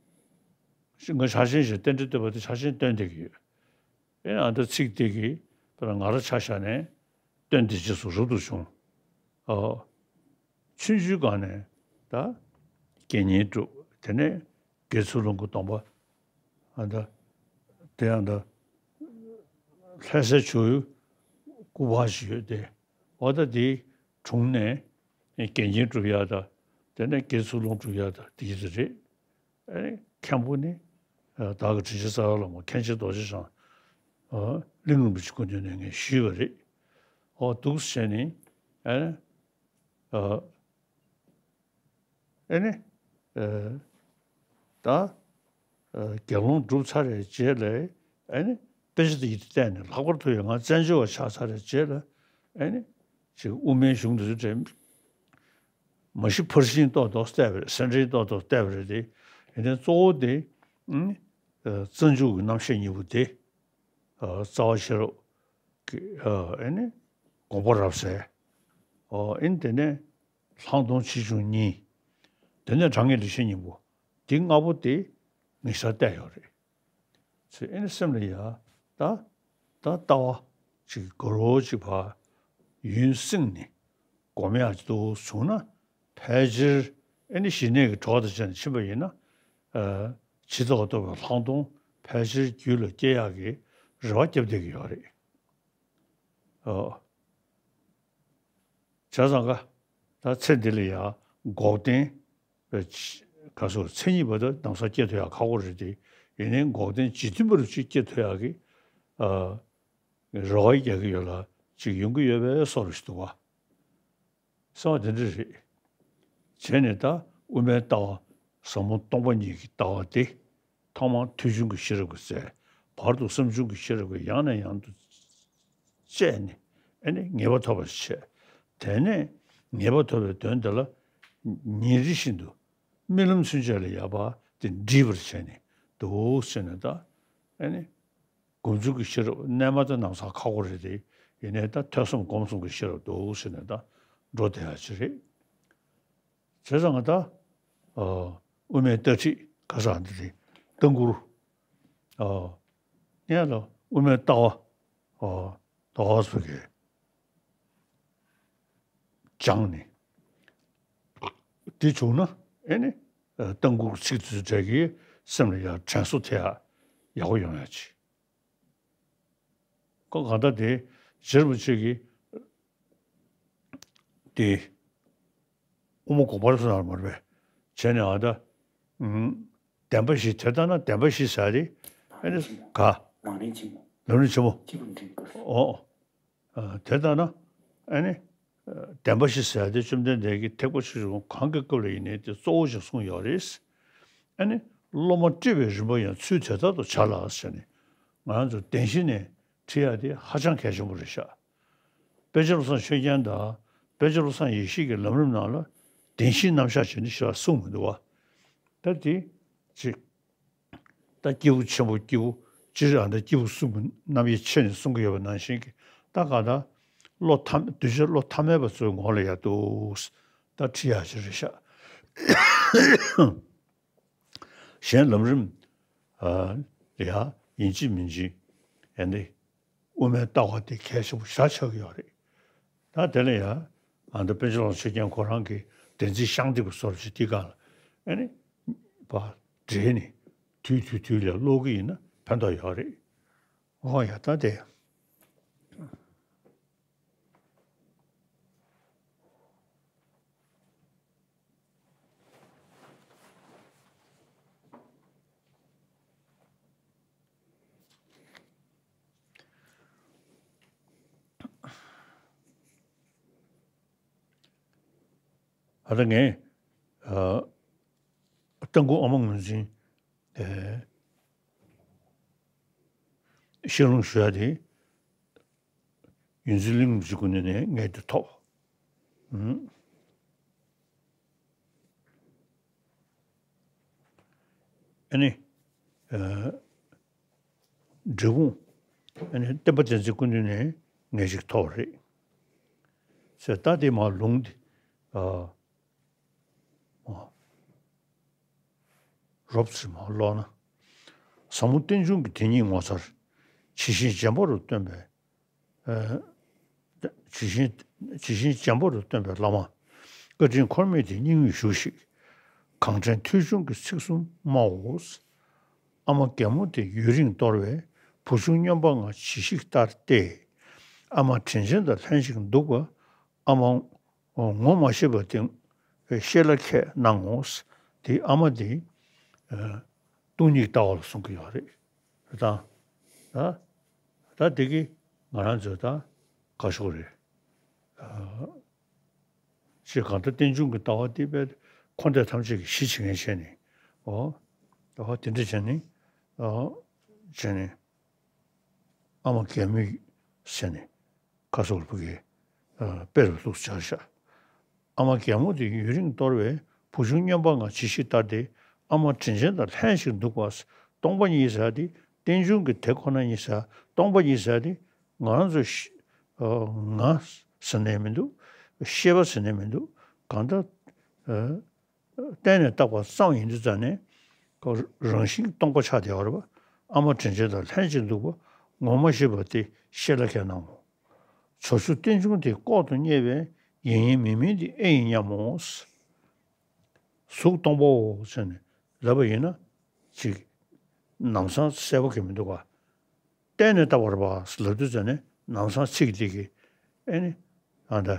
ང་ཕྱག་ཆེན་ཞེས་རྟེན་འབྲེལ་བསྟོད་པ་དེ་ཕྱག་ཆེན་བཏོན་བསྡད་ཀྱི་ཡོད། ཨེ་ཨ་ད་ཚིག་དེ་གིས་དཔེར་ན་ང་རང་ཆ་བཞག་ནས་སྟོན་ཏེ་རྗེས་སུ་རབ་ཏུ་བྱུང་། ཨ། ཆུང་ཆུང་སྒང་ནས་ད་དགེ་བསྙེན་བསྒྲུབས། དེ་ནས་དགེ་ཚུལ་སློང་གི་སྡོམ་པ། ཨ་ད། དེ་ཡང་ད། ལྷ་སའི་ཇོ་བོའི་སྐུ་པར་ཞིག་ཡོད་དེ། འོ་ད་དེའི་དྲུང་ནས་དགེ་བསྙེན་སྒྲུབ་ཡ་ད། དེ་ནས་དགེ་ཚུལ་སློང་སྒྲུབ་ཡ་ད། དེ་གི་དེ་རེད། ཨ་ནི་མཁན་པོ་ནི། ཨ། བདག་གི་དྲིན་ཅན་རྩ་བའི་བླ་མ་མཁན་ཆེན་རྡོ་རྗེ་འཆང་། ཨ། གླིང་རིན་པོ་ཆེ་སྐུ་མདུན་ནས་ངས་ཞུས་པ་རེད། འོ་འདུག་སེ་བྱས་ནས། ཨ་ནི། ཨ། ཨེ་ནི། ཨ། ད། ཨ། དགེ་སློང་བསྒྲུབས་ཚར་བའི་རྗེས་ལ། ཨེ་ནི། དཔེ་ཆ་དེ་ཡིད་དུ་གཏད་ནས་ལྷག་པར་དུ་ཡང་ང་བཙན་བྱོལ་བ་ཆགས་ཚར་བའི་རྗེས་ལ། ཨེ་ནི། ཅིག་དབུ་མའི་གཞུང་དེ་ཚོ་འདྲ། མ་གཞི་ཕར་ཕྱིན་ཏོག་ཏོག་བལྟས་པ་རེད། གསན་འཕྲིན་ཏོག་ཏོག་བལྟས་པ་རེད་དེ། ཡིན་ནའི་གཙོ་བོ་དེ། ཨ། རྩ་འཇུག་གི་རྣམ་བཤད་གཉིས་པོ་དེ། ཨ། རྩ་བ་ཤེས་རབ་ཀྱི། ཨ། ཨེ་ནི། དགོངས་པ་རབ་གསལ། ཨོ། ཨེ་ནི་དེ་ནས་ལྷག་མཐོང་ཆེ་ཆུང་གཉིས། དེ་ནས་དྲང་ངེས་ལེགས་བཤད་སྙིང་པོ། འདི་ལྔ་པོ་དེ་ངས་ཤར་བལྟས་ཡོད་རེད། ཚེ་ཨེ་ནི་སེམས་ལ་ཡ། ད། ད་ལྟ་བ་ཅིག་གོ་རོ་ཅིག་ཕར་ཡུན་བསྲིངས་ནས་སྒོམ་ཡག་ཅིག་ཏུ་བྱུང་ན། ཕལ་ཆེར་ ཨེ་ནི་ཞི་གནས་ཀྱི་གྲོགས་དང་བཅས་ནས་ཕྱིན་པ་ཡིན་ན། ཨ། ཇི་ལྟ་བ་ལྟ་བུའི་ལྷག་མཐོང་ཕལ་ཆེར་རྒྱུད་ལ་སྐྱེ་ཡག་གི་རེ་བ་བརྒྱབ་བསྡད་ཀྱི་ཡོད་རེད། ཨོ། བྱས་ཙང་ཀ། ད་ཚེ་འདི་ལ་ཡང་འགོག་བདེན། ག་སོ་མཚན་ཉིད་པ་དང་ན་བཟའ་སྐྱེ་ཐུབ་ཡག་ཁག་པོ་རེད་དེ། ཡིན་ནའི་འགོག་བདེན་འཇིག་རྟེན་པ་རུ་ཅིག་སྐྱེ་ཐུབ་ཡག་གི། ཨ། རེ་བ་རྒྱག་གི་ཡོད་ལ་ཅིག་ཡོང་གི་ཡོད་པའི་བཟོ་འདྲ་ཞིག་འདུག་བ། གསུངས་པ་དེ་འདྲ་རེད། བྱས་ནས་ད་དབུ་མའི་ལྟ་བ། ཟབ་མོ་སྟོང་པ་ཉིད་ཀྱི་ལྟ་བ་དེ། ཐོག་མར་ཐོས་བྱུང་གི་ཤེས་རབ་ཀྱིས་གསལ། བར་དུ་བསམ་བྱུང་གི་ཤེས་རབ་ཀྱིས་ཡང་ནས་ཡང་དུ་དཔྱད་ནས། ཨེ་ནི་ངེས་པ་ཐོབ་པར་བྱས། དེ་ནས་ངེས་པ་ཐོབ་པའི་དོན་དེ་ལ་ཉིན་རེ་བཞིན་དུ་རྨི་ལམ་ཚུན་ཆད་ལ་ཡག་པ་དེ་འདྲིས་པར་བྱས་ནས་འདུག་ཟེར་ནས། ད་ཨེ་ནི། སྒོམ་བྱུང་གི་ཤེས་རབ་རྣལ་མ་དེ་ན་བཟའ་ཁག་པོ་རེད་དེ། ཡིན་ནའི་ད་ཐོས་བསམ་སྒོམ་གསུམ་གྱི་ཤེས་རབ་འདུག་ཟེར་ནས་ད་འགྲོ་བསྡད་ཡག་ཅིག་རེད། བྱས་ཙང་ད། ཨ། དབུ་མའི་ལྟ་ཁྲིད་ག་ས་འདི་དེ་ལྟ་མགུར། ཨ། ཡང་ལ་དབུ་མའི་ལྟ་བ། ཨ། ལྟ་བ་སོགས་ཀྱི་སྦྱངས་ནས། དེ་བྱུང་ན་ཨེ་ནི། ཨ། ལྟ་མགུར་ཚིག་དེ་ཚོའི་གྲས་ཀྱིས་སེམས་ལ་ཡང་དྲན་གསོ་ཐེབས་ཡག་ཡག་པོ་ཡོང་ཡག་ཅིག་ཁོ་གང་ལྟར་དེ་རྗེ་རིན་པོ་ཆེ་གིས་དེ་དབུ་མ་དགོངས་པ་རབ་གསལ་ནང་ལ་མར་བས་བྱས་ནས། ཨ། ད་ཨུམ། བདེན་པ་བཞི། དེ་ལྟར་ན་བདེན་པ་བཞི་ཟེར་ཡག་དེ་ཨེ་ནི་ག་ལམ་རིམ་ཆེན་མོ། ལམ་རིམ་ཆེན་མོ། སྐྱེས་བུ་འབྲིང་པོ། ཨོ། ཨ། དེ་ལྟར་ན་ཨེ་ནི། ཨ། བདེན་པ་བཞི་ཟེར་ཡག་དེ་བཅོམ་ལྡན་འདས་ཀྱིས་ཐེག་པ་ཆེ་ཆུང་གང་གི་སྐབས་ལ་ཡིན་ནའི་དེ་གཙོ་བོ་ཞིག་གསུངས་ཡོད་རེད། ཨེ་ནི། སློབ་མ་བཀྲི་བའི་རིམ་པ་ཡང་ཚུལ་དེ་ལྟར་དུ་བྱ་ལ་ཟེར་ནས། ང་རང་ཚོ་བདེན་བཞི་ནས་ཁྲིད་ཡག་དེ་ཧ་ཅང་གལ་ཆེན་པོ་རེད་ཤག་པཎ་ཆེན་བློ་བཟང་ཆོས་རྒྱན་དང་། པཎ་ཆེན་བློ་བཟང་ཡེ་ཤེས་ཀྱི་ལམ་རིམ་ནང་ལ་བདེན་བཞིའི་རྣམ་གཞག་བྱས་ནས་ཞེས་པ་གསུངས་མི་འདུག་བ། ད་དེ་ཅིག་ད་སྐྱེས་བུ་ཆེན་པོ་སྐྱེས་བུ་སྤྱིར། ཨ། ད་སྐྱེས་བུ་གསུམ་གྱི་རྣམ་དབྱེ་ཕྱེ་ནས་གསུང་གི་ཡོད་པ་ནང་བཞིན་གྱི། ད་གང་ལྟར་བློ་ཐ། གདུལ་བྱ་བློ་ཐ་མལ་པ་ཚོའི་ངོ་ལ་ཡག་འདུག་ད་ཁྲིད་ཡག་ཅིག་རེད་ཤག་གཞན་ལམ་རིམ། ཨ། ཡ་ཡིན་གཅིག་མིན་གཅིག་ཨེ་འདི་དབུ་མའི་ལྟ་བ་དེ་གལ་ཆེན་པོ་ཞེ་དྲག་ཆགས་ཀྱི་ཡོད་རེད། ད་དེ་ལ་ཡ། ཨ། ད་པཎ་ཆེན་བློ་བཟང་ཆོས་རྒྱན་ཁོ་རང་གིས་བདེན་ཚིག་ཤངས་ཏོག་པ་བཟོ་འདྲ་ཅིག་དེའི་སྒང་ལ་ཨེ་ནི་ཕར་འབྲེལ་ནས་དུས་དུས་དུས་ལ་ཀློག་གི་ཡིན་ན་ཕན་ཐོགས་ཡོད་རེད། འོ་ཡ། ད་དེ། ཨ། ད་ངས། ཨ། ལྟ་མགུར་ཨ་མ་ངོས་འཛིན། ཨེ། བཤད་ལུང་ཞུ་ཡག་དེ་ཡོངས་འཛིན་གླིང་རིན་པོ་ཆེའི་སྐུ་མདུན་ནས་ངས་དེ་ཐོབ། ཨུམ། ཨ་ནི། ཨ། འབྲས་སྤུངས། ཨ་ནི་སྟོན་པ་བསྟན་འཛིན་སྐུ་མདུན་ནས་ངས་ཅིག་ཐོབ་རེད་ཟེར། ད་དེ་མར་ལུང་དེ། ཨ། ཨ། རོབ་ཙམ་མར་ཀློག་ན། ཟབ་མོ་རྟེན་འབྱུང་གི་དེ་ཉིད་ངོ་མཚར། ཇི་བཞིན་རྗེན་པ་རུ་སྟོན་པའི། ཨ། ཇི་བཞིན། ཇི་བཞིན་རྗེན་པ་རུ་སྟོན་པའི་བླ་མ། བཀའ་དྲིན་འཁོར་མེད་དེ་སྙིང་དབུས་བཞུགས་ཤིག། གང་དྲན་ཐོས་བྱུང་གི་ཚིག་གསུམ་སྨྲའོ། ཨ་མ་རྒན་མོ་དེ་ཡུན་རིང་འདོར་བས། བུ་ཆུང་སྨྱོན་པ་ང་ཇི་ཞིག་ལྟར་ཏེ། ཨ་མ་དྲིན་ཆེན་དང་ལྷན་ཅིག་འདུག་པ། ཨ་མ་ངོ་མ་ཤེས་པ་དེ་ཤེས་ལ་ཁད་གནང་ངོ་། དེ་ཨ་མ་དེ་སྟོང་ཉིད་ལྟ་བ་ལ་གསུང་གི་ཡོད་རེད། ད་ད་ད་དེ་གིས་ང་རང་ཚོས་ད་ག་ཞོག་རེད། ཨ། ཞེས་གང་ལྟར་རྟེན་འབྱུང་གི་ལྟ་བ་དེ་དཔེ་འཁོར་འདས་ཐམས་ཅད་ཀྱི་གཞི་བྱེད་མཁན་བྱས་ནས། འོ། ལྟ་བ་དེ་འདྲ་བྱས་ནས། ཨ། བྱས་ནས། ཨ་མ་རྒན་མོས་ཟེར་ནས་ཁ་སོགས་ལ་ཕ་གིའི། ཨ། དཔེ་རུ་བླུགས་སྦྱར་བཞག་ཨ་མ་རྒན་མོ་དེ་ཡུན་རིང་འདོར་བས། བུ་ཆུང་སྨྱོན་པ་ང་ཇི་ཞིག་ལྟར་ཏེ། ཨ་མ་དྲིན་ཆེན་དང་ལྷན་ཅིག་འདུག་པ། སྟོང་པ་ཉིད་ཟེར་དེ་རྟེན་འབྱུང་གི་དེ་ཁོ་ན་ཉིད་ཟེར། སྟོང་པ་ཉིད་ཟེར་དེ་ང་རང་ཚོ་ཤི། ཨ། ང་ཟེར་ནས་མི་འདུག་ཤེས་པ་ཟེར་ནས་མི་འདུག་གང་ལྟར། ཨ། གཏན་ནས་བཏགས་པ་ཙམ་ཡིན་དུས་ཙང་ནས། ཁོ་རང་བཞིན་སྟོང་པ་ཆགས་བསྡད་པ་རེད་པ། ཨ་མ་དྲིན་ཆེན་དང་ལྷན་ཅིག་འདུག་པ་ངོ་མ་ཤེས་པ་དེ་ཤེས་ལ་ཁད་གནང་ངོ་། བྱང་ཆུབ་རྟེན་འབྱུང་དེ་ལྐོག་ཏུ་བརྙེས་པས། ཡིན་ཡིན་མིན་མིན་དེ་ཨེ་ཡིན་སྙམ་མོ། གཟུགས་སྟོང་པའོ་ཟེར་ནས་ལབ་པ་ཡིན་ན་ཅིག་ལམ་སང་གསལ་པོ་གི་མི་འདུག་ག་གཏན་ནས་བཏགས་པ་རེད་པ་ལབ་དུས་ཙམ་ནས་ལམ་སང་ཚིག་འདི་གིས་ཨེ་ནི་ཨ་ད།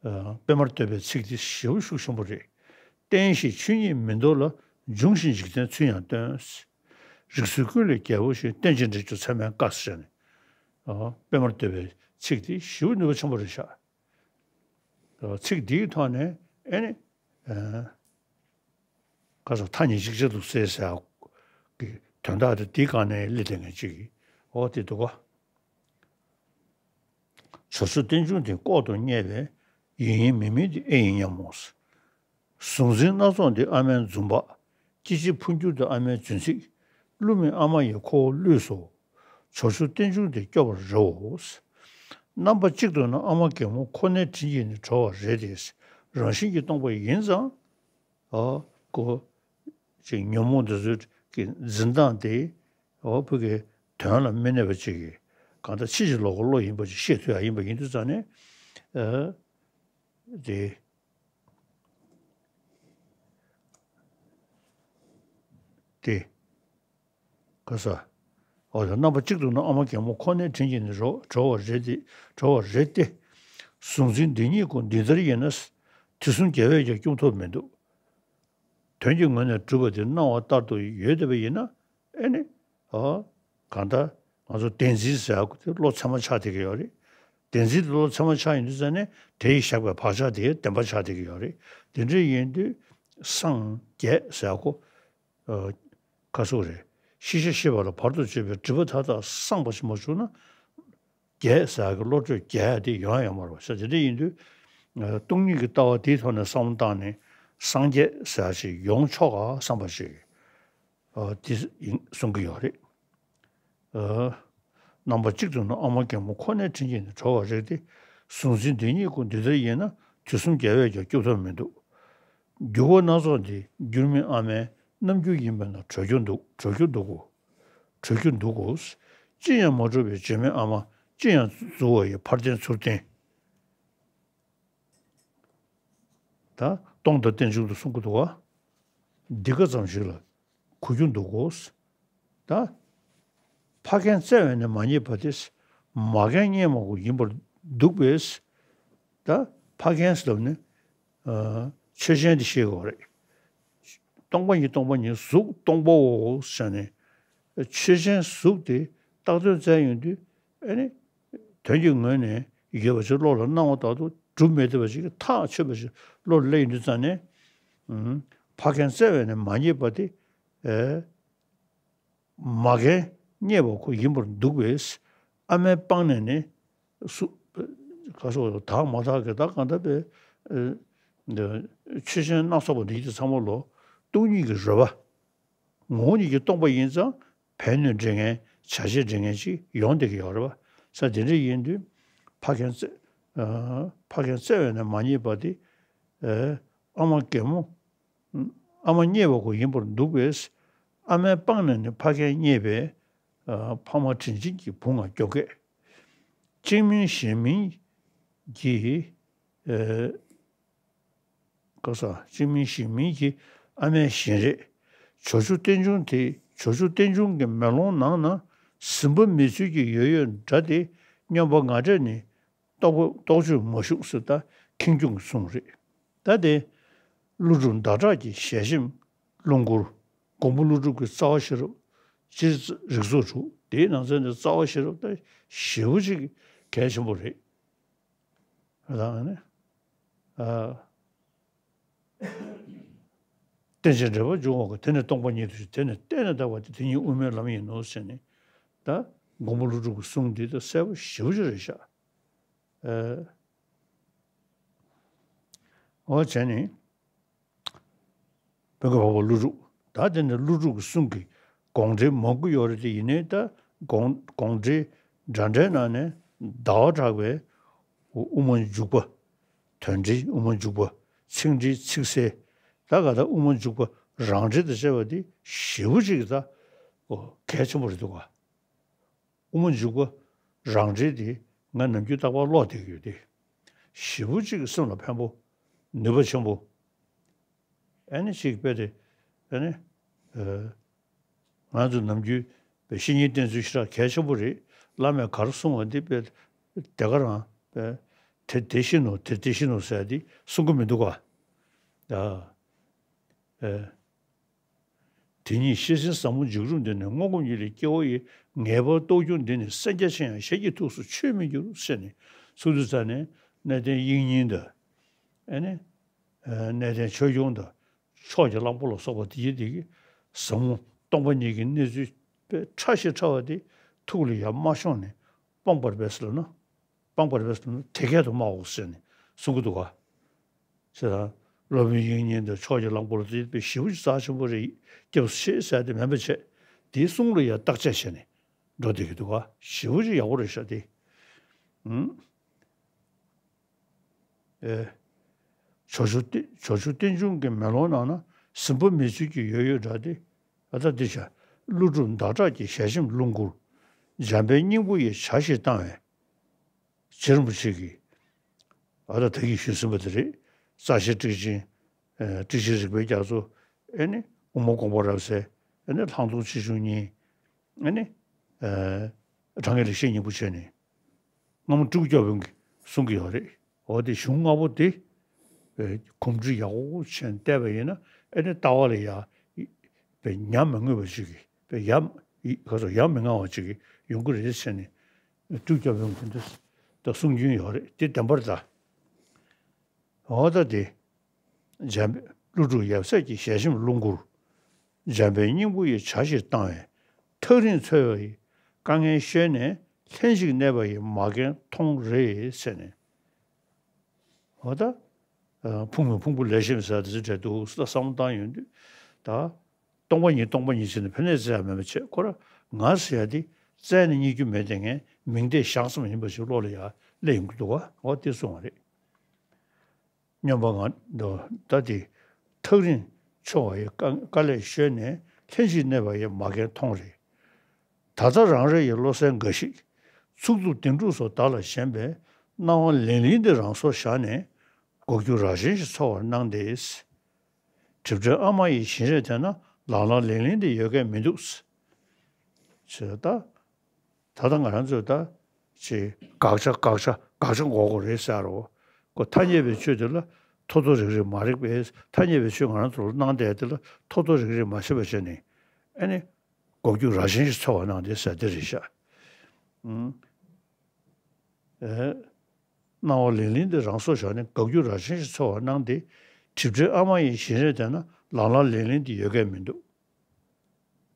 ཨ། པདྨར་བསྟོད་པའི་ཚིག་འདི་ཞེ་པོ་ཤུགས་ཆེན་པོ་རེད། བརྟེན་ཞིང་ཆོས་ཉིད་མིན་མདོ་ལ། འབྱུང་ཞིང་འཇིག་རྟེན་ཚུལ་ཡང་སྟོན། རིགས་ཚུལ་ཀུན་ལས་རྒྱལ་པོ་ཞིང་། རྟེན་ཅིང་འབྲེལ་གྱུར་ཚད་མའི་བཀའ་ཟེར་ནས། ཨ། པདྨར་བསྟོད་པའི་ཚིག་འདི་ཞེ་པོ་ནུས་པ་ཆེན་པོ་རེད་ཤག་ཨ། ཚིག་འདིའི་ཐོག་ནས་ཨེ་ནི། ཨ། ཁ་སང་མཐའ་གཉིས་ཅིག་ཅར་དུ་གསལ་ཟེར་གི་དོན་དག་དེ་འདི་སྒང་ནས་སླེབས་བསྡད་མཁན་ཅིག་གིས་འོ་དེ་འདུག་ག་བྱ་སྤྱོད་རྟེན་འབྱུང་འདི་ལྐོག་ཏུ་རྙེད་པས། ཡིན་ཡིན་མིན་མིན་འདི་ཨེ་ཡིན་སྙམ་མོ། གཟུང་འཛིན་སྣ་ཚོགས་འདི་ཨ་མའི་འཛུམ་བག་སྐྱེ་འཆི་འཕོ་འགྱུར་འདི་ཨ་མའི་རྫུན་ཚིག་བསླུ་མེད་ཨ་མ་ཡིས་ཁོ་བོ་བསླུས་སོ། བྱ་སྤྱོད་རྟེན་འབྱུང་འདི་སྐྱོབ་པར་རེའོ། རྣམ་པ་གཅིག་ཏུ་ན་ཨ་མ་རྒན་མོ་ཁོ་ནའི་དྲིན་གྱིས་ནི་གྲོལ་བར་རེ་སྟེ། རང་བཞིན་གྱིས་སྟོང་པ་ཡིན་ཙང་། ཨོ། ཁོ་ཅིག་ཉོན་མོངས་འདི་ཚོའི་གི་འཛིན་སྟངས་དེ། ཨོ། བོད་ཀྱི་དོན་ལ་མི་གནས་པ་ཅིག་གིས་གང་ལྟར་ཕྱིན་ཅི་ལོག་གི་བློ་ཡིན་པ་ཅིག་ཤེས་ཐུབ་ཡ་ཡིན་པ་ཡིན་དུས་ཙང་ནས། ཨ། དེ། དེ། ག་ས། འོ་ད་རྣམ་པ་གཅིག་ཏུ་ན་ཨ་མ་རྒན་མོ་ཁོ་ནའི་དྲིན་གྱིས་ནི་རོ་གྲོལ་བར་རེ་སྟེ། གྲོལ་བར་རེ་སྟེ། གཟུང་འཛིན་འདི་གཉིས་ཀུན་འདི་ལྟར་ཡིན་ན། དུས་གསུམ་རྒྱལ་བས་ཀྱང་སྐྱོབ་ཐུབ་མི་འདུག་དོན་གྱི་ངོས་ནས་གྲུབ་པ་དེ་སྣང་བ་ལྟར་དུ་ཡོད་བསྡད་པ་ཡིན་ན། ཨེ་ནི། ཨོ། གང་ལྟར་ང་ཚོ་བདེན་འཛིན་ཟེར་ཡག་དེ་བློ་ཚད་མ་ཆགས་བསྡད་ཀྱི་ཡོད་རེད། བདེན་འཛིན་དེ་བློ་ཚད་མ་ཆགས་ཡོང་དུས་ཙང་ནས་དེ་ཡིས་བཞག་པའི་བག་ཆགས་དེ་བདེན་པ་ཆགས་བསྡད་ཀྱི་ཡོད་རེད། དེ་འདྲ་ཡིན་དུས་སངས་རྒྱས་ཟེར་ཡག་གོ། ཨ། ག་ཟེར་རེད། ཤེས་བྱ་ཤེས་པ་ལ་བར་དུ་གཅོད་པའི་སྒྲིབ་པ་མཐའ་དག་སངས་པ་ཞིག་མ་བྱུང་ན། རྒྱས་ཟེར་ཡག་གི་བློ་གྲོས་རྒྱས་ཡག་དེ་ཡོང་ཡ་ཡོད་མ་རེད་པ། ས་དེ་འདྲ་ཡིན་དུས། ཨ། སྟོང་ཉིད་ཀྱི་ལྟ་བ་དེའི་ཐོག་ནས་བསམ་བློ་བཏང་ནས་སངས་རྒྱས་ཟེར་ཡག་ཅིག་ཡོང་ཆོག་ག་བསམ་པ་ཞིག་ཨ། དེ་ཡིན་གསུང་གི་ཡོད་རེད། ཨ། རྣམ་པ་གཅིག་ཏུ་ན་ཨ་མ་རྒན་མོ་ཁོ་ནའི་དྲིན་གྱིས་ནི་གྲོལ་བར་རེ་སྟེ། གཟུང་འཛིན་འདི་གཉིས་ཀུན་འདི་ལྟར་ཡིན་ན། དུས་གསུམ་རྒྱལ་བས་ཀྱང་སྐྱོབ་ཐབས་མི་འདུག་འགྱུར་བ་སྣ་ཚོགས་འདི་འགྱུར་མེད་ཨ་མའི་རྣམ་འགྱུར་ཡིན་པས་ན་གྲོལ་རྒྱུ་འདུག་གྲོལ་རྒྱུ་འདུག་གོ། གྲོལ་རྒྱུ་འདུག་གོ། ཅི་ཡང་མ་གྲུབ་པའི་བརྗོད་མེད་ཨ་མ། ཅི་ཡང་རྫུ་བ་ཡི་ཕར་བསྟན་ཚུར་བསྟན། ད་སྟོང་དང་རྟེན་འབྱུང་དུ་གསུང་གི་འདུག་ག་འདི་ག་ཙམ་ཞིག་ལ་གོ་རྒྱུ་འདུག་གོ། ད་ཕ་རྒན་བཙལ་བས་ནི་མ་རྙེད་པ་སྟེ། མ་རྒན་རྙེད་མ་དགོས་ཡིན་པར་འདུག་པས། ད་ཕ་རྒན་ཟེར་ལབ་ནི། ཨ། ཆོས་ཅན་དེ་ཤེས་དགོས་རེད། སྟོང་པ་ཉིད་སྟོང་པ་ཉིད་གཟུགས་སྟོང་པའོ་ཟེར་ནས། ཆོས་ཅན་གཟུགས་དེ་བཏགས་དོན་བཙལ་ཡོང་དུས། ཨ་ནི། དོན་གྱི་ངོས་ནས་ཡོད་པ་ཅིག་བློ་ལ་སྣང་བ་ལྟར་དུ་གྲུབ་མི་བདེ་བ་ཅིག་གི་ཐག་ཆོད་པ་ཅིག་བློ་ལ་སླེབས་ཡོང་དུས་ཙང་ནས། ཨུམ། ཕ་རྒན་བཙལ་བས་ནི་མ་རྙེད་པ་སྟེ། ཨེ། མ་རྒན་རྙེད་པ་ཁོ་ཡིན་པར་འདུག་པས། ཨ་མའི་པང་ནས་ནི་སུ། ག་སོགས་དག་མ་དག་གི་ད་གང་ལྟར་པའི། ཨེ། འདི་ཆོས་ཅན་སྣ་ཚོགས་པ་འདི་ཚོ་ཚང་མ་ལོ་སྟོང་ཉིད་ཀྱི་རོལ་པ། ངོ་བོ་ཉིད་ཀྱིས་སྟོང་པ་ཡིན་ཙང་ཕན་གནོད་འདྲེན་མཁན་བྱ་བྱེད་འདྲེན་མཁན་ཅིག་ཡོང་བསྡད་ཀྱི་ཡོད་རེད་པ། ས་དེ་འདྲ་ཡིན་དུས་ཕ་རྒན་བཙལ། ཨ། ཕ་རྒན་བཙལ་བས་ནི་མ་རྙེད་པ་སྟེ། ཨ། ཨ་མ་རྒན་མོ། ཨ་མ་རྙེད་པ་ཁོ་ཡིན་པར་འདུག་པས། ཨ་མའི་པང་ནས་ནི་ཕ་རྒན་རྙེད་པས། ཨ། ཕ་མ་དྲིན་ཅན་གྱི་བུ་ང་སྐྱོབ་གས། གཅིག་མིན་གཞན་མིན་གྱི། ཨ། ག་ས་གཅིག་མིན་གཞན་མིན་གྱི་ཨ་མའི་བཞིན་རས། བྱ་ཁྱུ་རྟེན་འབྱུང་དེ། བྱ་ཁྱུ་རྟེན་འབྱུང་གི་མེ་ལོང་ནང་ན་ཟིན་པ་མེད་ཚུལ་གྱི་ཡོད་ཡོད་འདྲ་སྟེ། སྨྱོན་པ་ངར་འདྲ་ནི་རྟོག་པ་རྟོག་དཔྱོད་མ་ཞུགས་ཟེར་ད་ཁེངས་སྐྱུང་གི་གསུང་རེད། ད་དེ་ཀླུ་སྒྲུབ་ཟླ་གྲགས་ཀྱི་ཞལ་ཆེམས་ཀླུ་མགུར། མགོན་པོ་ཀླུ་སྒྲུབ་ཀྱི་རྩ་བ་ཤེས་རབ། སྤྱིར་རིགས་ཚོགས་དྲུག་དེའི་ནང་ཚན་དུ་རྩ་བ་ཤེས་རབ་ད་ཞེ་པོ་ཅིག་གལ་ཆེན་པོ་རེད། ལ་ནི། ཨ། རྟེན་ཅིང་འབྲེལ་པར་འབྱུང་བ་ཀུན། དེ་ནི་སྟོང་པ་ཉིད་དུ་ཞུགས། དེ་ནི་གཏན་ནས་དག་པ་སྟེ། དེ་ཉིད་དབུ་མའི་ལམ་ཡིན་ནོ་ཟེར་ནས། ད་མགོན་པོ་ཀླུ་སྒྲུབ་ཀྱི་གསུང་འདི་ད་གསལ་པོ་ཞེ་པོ་ཅིག་རེད་ཤག་ཨ། འོ་བྱས་ནས། བོད་ཀྱི་འཕགས་པ་ཀླུ་སྒྲུབ། ད་དེ་ནི་ཀླུ་སྒྲུབ་ཀྱི་གསུང་གི་དགོངས་འགྲེལ་མང་པོ་ཡོད་རེད་དེ། ཡིན་ནའི་ད་དགོངས་དགོངས་འགྲེལ་འདྲ་འདྲའི་ནང་ནས་ཟླ་བ་གྲགས་པའི་དབུ་མ་འཇུག་པ། དོན་འགྲེལ་དབུ་མ་འཇུག་པ། ཚིག་འགྲེལ་ཚིག་གསལ། ད་ག་ད་དབུ་མ་འཇུག་པ་རང་འགྲེལ་དང་བཅས་པ་དེ་ཞེ་པོ་ཅིག་ད་གལ་ཆེན་པོ་རེད་འདུག་ག་དབུ་མ་འཇུག་པ་རང་འགྲེལ་དེ་ང་ནམ་རྒྱུན་རྟག་པར་ཀློག་བསྡད་ཀྱི་ཡོད་དེ། ཞེ་པོ་ཅིག་སེམས་ལ་ཕན་པོ། ནུས་པ་ཆེན་པོ། ཨ་ནི་ཅིག་དཔེ་དེ་ཨ་ནི་ཨ་ང་ཚོ་ནམ་རྒྱུན་བཤེས་གཉེན་བསྟེན་ཚུལ་ཞེ་དྲག་གལ་ཆེན་པོ་རེད། བླ་མས་ག་རེ་གསུངས་པ་འདི་དཔེ་དེ་ག་རང་དཔེ་དེ་དེ་བཞིན་ནོ་དེ་དེ་བཞིན་ནོ་ཟེར་ཏེ་གསུང་གི་མི་འདུག་ག་ཨ་ཨ། དེ་ཉིད་ཤེས་བཞིན་ཟབ་མོ་འཇུག་རུམ་འདི་ནི། དངོས་པོ་ཉིད་ལས་སྐྱེ་བོ་ཡི། ངེས་པར་རྟོགས་འབྱུང་འདི་ནི། སེམས་རྒྱ་ཆེ་ཡང་ཞལ་གྱིས་ཐུགས་སུ་ཆུད་མི་འགྱུར། ཟེར་ནས་གསུངས་དུས་ཙ་ནས་གནས་བརྟན་དབྱིག་གཉེན་དང་། ཨ་ནི་ཨ་གནས་བརྟན་ཆོས་སྐྱོང་དང་ཕྱོགས་ཀྱི་གླང་པོ་ལ་སོགས་པ་དེ་ཡི་དེ་གི་ཟབ་མོ་སྟོང་པ་ཉིད་ཀྱི་གནས་ཚུལ་དཔེ་ཕྲ་ཞིང་ཕྲ་བ་དེ་ཐུགས་ལ་ཡར་མ་ཤོང་ནས་སྤང་བར་འབད་ཟེར་ལབ་ན། སྤང་བར་འབད་ཟེར་ན་དེ་སྐད་དུ་སྨྲའོ་ཟེར་ནས་གསུང་གི་འདུག་ག་ཟེར་དང་། སློབ་དཔོན་དབྱིག་གཉེན་དང་ཕྱོགས་ཀྱི་གླང་པོ་ལ་དེ་དཔེ་ཞེ་པོ་ཅིག་རྩ་ཆེན་པོ་རེད། སྐྱབས་སུ་མཆི་ཟེར་དེ་མིན་པ་བྱས། དེའི་གསུང་ལ་ཡང་བརྟག་དཔྱད་བྱས་ནས་འགྲོ་བསྡད་ཀྱི་འདུག་ག་ཞེ་པོ་ཅིག་ཡག་པོ་རེད་ཤག་དེ། ཨུམ། ཨེ། ཇོ་ཇོ་བསྟན་ཇོ་ཇོ་བསྟན་འབྱུང་གི་མེ་ལོང་ནང་ན་སྲིན་པོ་མེ་ཆུ་གི་ཡོད་ཡོད་འདྲ་སྟེ། ཨ་ད་འདི་བྱ། ཀླུ་སྒྲུབ་ཟླ་གྲགས་ཀྱི་ཞལ་ཆེམས་ཀླུ་མགུར། འཇམ་དཔལ་སྙིང་པོ་ཡི་ཇ་ཞིག་བཏང་བས། རྗེ་རིན་པོ་ཆེ་གིས་ཨ་ད་ད་གིན་ཞུས་ཟིན་པ་དེ་རེད། རྩ་ཤེ་ཊཱིཀ་ཆེན། ཨེ་ཊཱིཀ་ཆེན་རིག་པའི་རྒྱ་མཚོ། ཨེ་ནི་དབུ་མ་དགོངས་པ་རབ་གསལ། ཨེ་ནི་ལྷག་མཐོང་ཆེ་ཆུང་གཉིས། ཨེ་ནི་ཨེ་དྲང་ངེས་ལེགས་བཤད་སྙིང་པོ་བྱས་ནས་སྔ་མོ་སྤྲུལ་སྐུ་སྐྱབས་མགོན་གྱིས་གསུང་གི་ཡོད་རེད། འོ་དེ་གཞུང་ལྔ་པོ་དེ་ཨེ་གོམས་འདྲིས་ཡག་པོ་བྱས་ནས་བལྟས་པ་ཡིན་ན། ཨེ་ནི་ལྟ་བ་ལ་ཡ་པའི་ཉམས་མི་མངོན་པ་ཅིག་གིས་པའི་ཡ་ག་ཚོད་ཡ་མི་ལང་བ་ཅིག་གིས་ཡོང་གི་རེད་ཟེར་ནས་སྤྲུལ་སྐུ་སྐྱབས་མགོན་གྱིས་འདི་ད་གསུང་རྒྱུན་ཡོད་རེད། དེ་བདེན་པར་གདའ། འོ་ད་དེ། འཇམ་པའི་ཀླུ་སྒྲུབ་ཡབ་སྲས་ཀྱི་ཞལ་ཆེམས་ཀླུ་མགུར། འཇམ་དཔལ་སྙིང་པོ་ཡི་ཇ་ཞིག་བཏང་བས། ཐག་རིང་འཚོལ་བ་ཡི། དཀའ་ངལ་ཤོད་ནས་ལྷན་ཅིག་གནས་པ་ཡི། མ་རྒན་མཐོང་རེ་ཟེར་ནས། འོ་ད། ཨ་ཕུང་མི་ཕུང་པོ་ལེགས་ཤོམ་ཟེར་དེ་ཚོ་འདྲ་འདུག་ཟེར་བསམ་བློ་བཏང་ཡོང་དུས། ད། སྟོང་པ་ཉིད་སྟོང་པ་ཉིད་ཟེར་ནས་ཕན་ནས་ཟེར་ཡ་མེད་པ་བྱས། ཁོ་ར་ང་ཟེར་ཡ་དེ་རྩ་ནས་རྙེད་རྒྱུ་མེད་དེ། ངས་མིང་བརྡས་བཞག་ཙམ་ཡིན་པ་ཞིག་བློ་ལ་ཡ་སླེབས་ཡོང་གི་འདུག་ག་འོ་དེ་གསུངས་པ་རེད། སྨྱོན་པ་ང་འདོད་ད་དེ། ཐག་རིང་འཚོལ་བ་ཡི། དཀའ་དཀའ་ལས་ཤོར་ནས་ལྷན་ཅིག་གནས་པ་ཡི། མ་རྒན་མཐོང་རེ། ད་ལྟ་རང་རེ་ཡི་བློ་གསལ་འགའ་ཞིག་ཚུགས་རྩུབ་དེང་སྤྲུགས་སོགས་བདག་ལ་ཞེན་པས། སྣང་བ་ལིང་ལིང་དེ་རང་སོར་བཞག་ནས། འགུག་རྒྱུ་རང་བཞིན་ཞིག་འཚོལ་བར་སྣང་སྟེ། གྲིབ་བྲལ་ཨ་མ་ཡི་བཞིན་རས་དེ་ན། ལང་ལང་ལིང་ལིང་དེ་ཡོད་མཁན་མི་འདུག་ཟེར་ད། ད་ལྟ་ང་རང་ཚོས་ད་ཅིག་དགག་བྱ་དགག་བྱ་དགག་བྱ་འགོག་དགོས་རེད་ཟེར་རོ། ཁོ་ཐ་སྙད་པའི་ཆོས་དེ་ལ་ཐོ་ཐོ་རིག་རིག་མ་རིག་པས། ཐ་སྙད་པའི་ཆོས་ང་རང་ཚོ་ལ་སྣང་བསྡད་དེ་ལ་ཐོ་ཐོ་རིག་རིག་མ་ཤེས་པ་བྱས་ནས། ཨ་ནི་འགོག་རྒྱུ་རང་བཞིན་ཞིག་འཚོལ་བར་སྣང་སྟེ་ཟེར་དེ་རེད་ཤག་ཨུམ། ཨེ། སྣང་བ་ལིང་ལིང་དེ་རང་སོར་བཞག་ནས། འགུག་རྒྱུ་རང་བཞིན་ཞིག་འཚོལ་བར་སྣང་སྟེ། གྲིབ་བྲལ་ཨ་མ་ཡི་བཞིན་རས་དེ་ན། ལང་ལང་ལིང་ལིང་དེ་ཡོད་མཁན་མི་འདུག་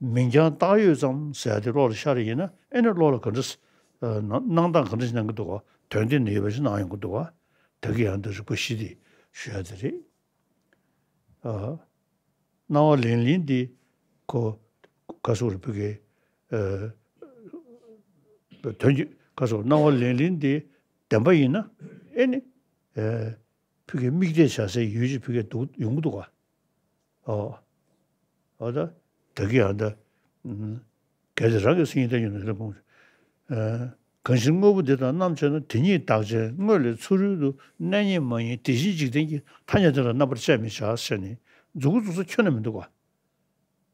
མིང་རྐྱང་བཏགས་ཡོད་ཙམ་ཟེར་ཡ་དེ་བློ་ལ་ཤར་ཡིན་ན། ཨེ་ནི་བློ་ལ་ག་འདྲ་ཨ་སྣང་སྣང་སྟངས་ག་འདྲ་ཞིག་སྣང་གི་འདུག་ག་དོན་དེ་ནི་ཡོད་པ་ཞིག་སྣང་ཡོང་གི་འདུག་ག་ད་གིན་ཡང་འདི་རིག་པ་བཞི་དེ་ཞུ་ཡ་དེ་རེད། ཨ། སྣང་བ་ལིང་ལིང་འདི་ཁོ་ག་སོགས་རེ་ཕུ་གེ་ཨ་དོན་གྱི་ག་སོགས་སྣང་བ་ལིང་ལིང་འདི་བདེན་པ་ཡིན་ན། ཨེ་ནི་ཨ་ཕུ་གེ་མིག་བལྟས་བྱ་སའི་ཡུལ་ཅིག་ཕུ་གེ་འདུག་ཡོང་གི་འདུག་ག་ཨོ། ཨོ་ད། ད་གི་ཡང་ད། གལ་ཏེ་རང་གི་སེམས་ཉིད་བལྟ་ཉིད་ནི་ལ་ཕུང་། གང་ཕྱིར་དངོས་པོ་འདི་དང་རྣམ་དཔྱོད་ན། དེ་ཉིད་བདག་ཅན་དངོས་ལས་ཚུ་རོལ་དུ། གནས་རྙེད་མ་ཡིན་དེ་བཞིན་འཇིག་རྟེན་གྱི། ཐ་སྙད་དེ་ལ་རྣམ་པར་དཔྱད་མི་བྱ་ཟེར་ནས་མཛུབ་གུ་བཙུགས་ས་ཁྱོན་ནས་མི་འདུག་ག་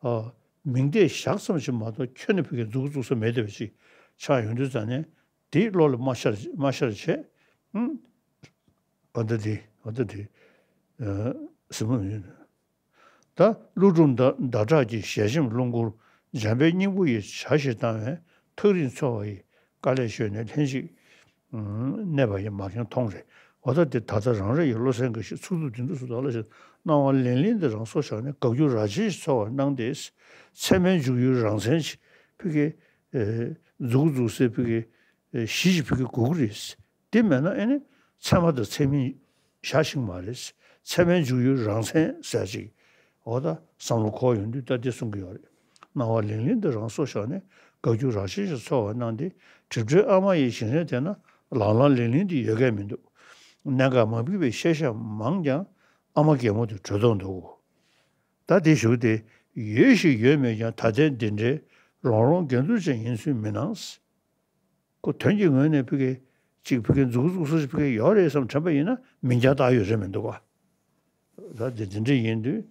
ཨོ། མིང་བརྡས་བཞག་ཙམ་ཞིག་མ་གཏོགས་ཁྱོན་ནས་ཕུ་གེ་མཛུབ་གུ་བཙུགས་ས་མེད་བསྡད་པ་ཅིག་ཆགས་ཡོང་དུས་ཙང་ནས། དེ་བློ་ལ་མ་ཤར་མ་ཤར་བྱས། ཨང་། ཨ་ད་དེ་ཨ་ད་དེ། ཨ་སྲིན་མོ་མིན། ད་ཀླུ་སྒྲུབ་ཟླ་ཟླ་གྲགས་ཀྱི་ཞལ་ཆེམས་ཀླུ་མགུར། འཇམ་དཔལ་སྙིང་པོ་ཡི་ཇ་ཞིག་བཏང་བས། ཐག་རིང་འཚོལ་བ་ཡི། དཀའ་ལས་ཤོར་ནས་ལྷན་ཅིག་གནས་པ་ཡི། མ་རྒན་མཐོང་རེ། འོ་ད་དེ་ད་ལྟ་རང་རེ་ཡི་བློ་གསལ་འགའ་ཞིག་ཚུགས་རྩུབ་དེང་སྤྲུགས་སོགས་བདག་ལ་ཞེན། སྣང་བ་ལིང་ལིང་དེ་རང་སོར་བཞག་ནས། འགུག་རྒྱུ་རང་བཞིན་ཞིག་འཚོལ་བར་སྣང་སྟེ། ཚད་མའི་འཇུག་ཡུལ་རང་མཚན་ཞིག་ཕུ་གེ་མཛུབ་གུ་བཙུགས་སའི་ཕུ་གེ་གཞི་ཞིག་ཕུ་གེ་དགོས་ཀྱི་རེད། དེ་མེད་ན་ཨེ་ནི་ཚད་མ་དང་ཚད་མིན་བཞག་ཤེས་མ་རེད། ཚད་མའི་འཇུག་ཡུལ་རང་མཚན་ཟེར་ཅིག་འོ་ད་བསམ་བློ་འཁོར་ཡོང་དུས་ད་འདི་གསུང་གི་ཡོད་རེད། སྣང་བ་ལིང་ལིང་དེ་རང་སོར་བཞག་ནས། འགུག་རྒྱུ་རང་བཞིན་ཞིག་འཚོལ་བར་སྣང་སྟེ། གྲིབ་བྲལ་ཨ་མ་ཡི་བཞིན་རས་དེ་ན། ལང་ལང་ལིང་ལིང་དེ་ཡོད་མཁན་མི་འདུག་གནད་འགག་མ་འཕིགས་པའི་ཤེས་བྱ་མང་ཀྱང་། ཨ་མ་རྒན་མོ་དེ་བྲོས་དོན་འདུག་ད་དེ་ཞུགས་ཏེ། ཡོད་ཞིག་ཡོད་མེད་ཀྱང་། ད་ལྟའི་འདི་འདྲའི་རོང་རོང་དགེ་འདུན་ཅན་ཡིན་ཚུལ་མི་སྣང་། ཁོ་དོན་གྱི་ངོས་ནས་ཕ་གི་ཅིག་ཕ་གི་མཛུབ་གུ་བཙུགས་ས་ཕ་གི་ཡོད་རེད་བསམ་དྲན་པ་ཡིན་ན། མིང་རྐྱང་བཏགས་ཡོད་རེད་མི་འདུག་ག་ད་དེ་དེ་འདྲ་ཡིན་དུས།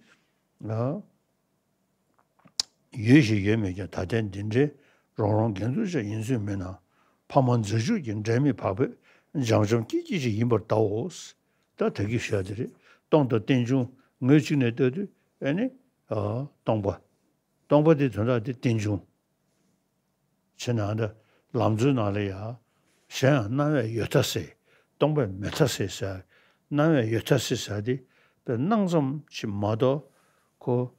ཡོད་ཞེས་ཡོད་མེད་ཀྱང་ད་ལྟའི་འདི་འདྲའི་རོང་རོང་འགན་འཛུགས་ཅན་ཡིན་ཚུལ་མིན་ནམ། ཕ་མ་མཛའ་གཅུགས་ཀྱི་འབྲལ་མེད་བག་ཕེབས་འཇམ་འཇམ་སྐྱིད་སྐྱིད་ཞིག་ཡིན་པར་གདའོ། ད་ད་གི་བཤད་དེ་རེད། སྟོང་དང་རྟེན་འབྱུང་ངོས་གཅིག་ནས་ལྟ་དུས་ཨེ་ནི། སྟོང་པ། སྟོང་པ་དེ་དོན་དག་དེ་རྟེན་འབྱུང་། བྱས་ན་འདི་ལམ་འཛོལ་ནང་ལ་ཡ། གཞན་ཡང་སྣང་བས་ཡོད་མཐའ་སེལ། སྟོང་པས་མེད་མཐའ་སེལ་ཟེར། སྣང་བས་ཡོད་མཐའ་སེལ་ཟེར་དེ་དཔེ་སྣང་ཙམ་ཞིག་མ་གཏོགས་ཁོ།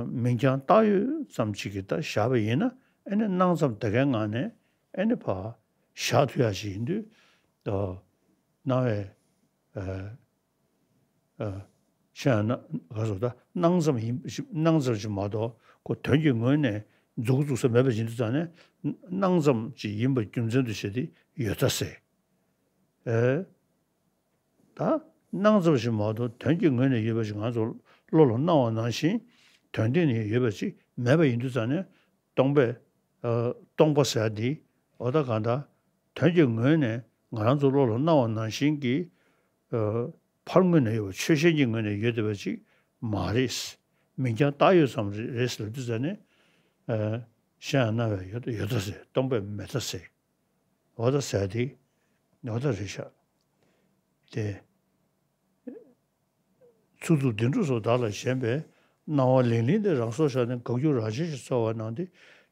མིང་རྐྱང་བཏགས་ཡོད་ཙམ་ཞིག་གིས་ད་བཞག་པ་ཡིན་ན་ཨེ་ནི་སྣང་ཙམ་དེ་གའི་ངང་ནས་ཨེ་ནི་ཕར་བཞག་ཐུབ་ཡ་ཞིག་ཡིན་དུས། སྣང་བས། གཞན་ཡང་ན་ག་སོ་ད་སྣང་ཙམ་ཡིན། སྣང་ཙམ་ཞིག་མ་གཏོགས་ཁོ་དོན་གྱི་ངོས་ནས་མཛུབ་གུ་བཙུགས་ས་མེད་པ་ཡིན་དུས་ཙང་ནས་སྣང་ཙམ་ཞིག་ཡིན་པ་རྒྱུ་མཚན་དུ་བྱས་ཏེ་ཡོད་མཐའ་སེལ། ཨེ། ད་སྣང་ཙམ་ཞིག་མ་གཏོགས་དོན་གྱི་ངོས་ནས་ཡོད་པ་ཞིག་ང་ཚོ་བློ་ལ་སྣང་བ་ནང་བཞིན་དོན་སྟེང་ནས་ཡོད་པ་ཞིག་མེད་པ་ཡིན་དུས་ཙང་ནས་སྟོང་པས། སྟོང་པ་ཟེར་ཡ་འདི་འོ་ད་གང་ལྟར་དོན་གྱི་ངོས་ནས་ང་རང་ཚོ་བློ་ལ་སྣང་བ་ནང་བཞིན་གྱི། ཕར་ངོས་ནས་ཡོད་པ་ཆོས་ཅན་གྱི་ངོས་ནས་ཡོད་བསྡད་པ་ཅིག་མ་རེད། མིང་རྐྱང་བཏགས་ཡོད་ཙམ་རེད་ཟེར་དུས་ཙང་ནས། གཞན་ཡང་སྣང་བས་ཡོད་ཡོད་མཐའ་སེལ། སྟོང་པས་མེད་མཐའ་སེལ། འོ་ད་ཟེར་དེ། འོ་ད་རེད་ཤག་དེ། ཚུགས་རྩུབ་བདེ་འགྲོ་སོགས་བདག་ལ་ཞེན་པས། སྣང་བ་ལིང་ལིང་དེ་རང་སྲོག་བཞག་ནས་དགའ་སྐྱོ་རང་བཞིན་ཞིག་ཚོར་བ་ནང་དེ།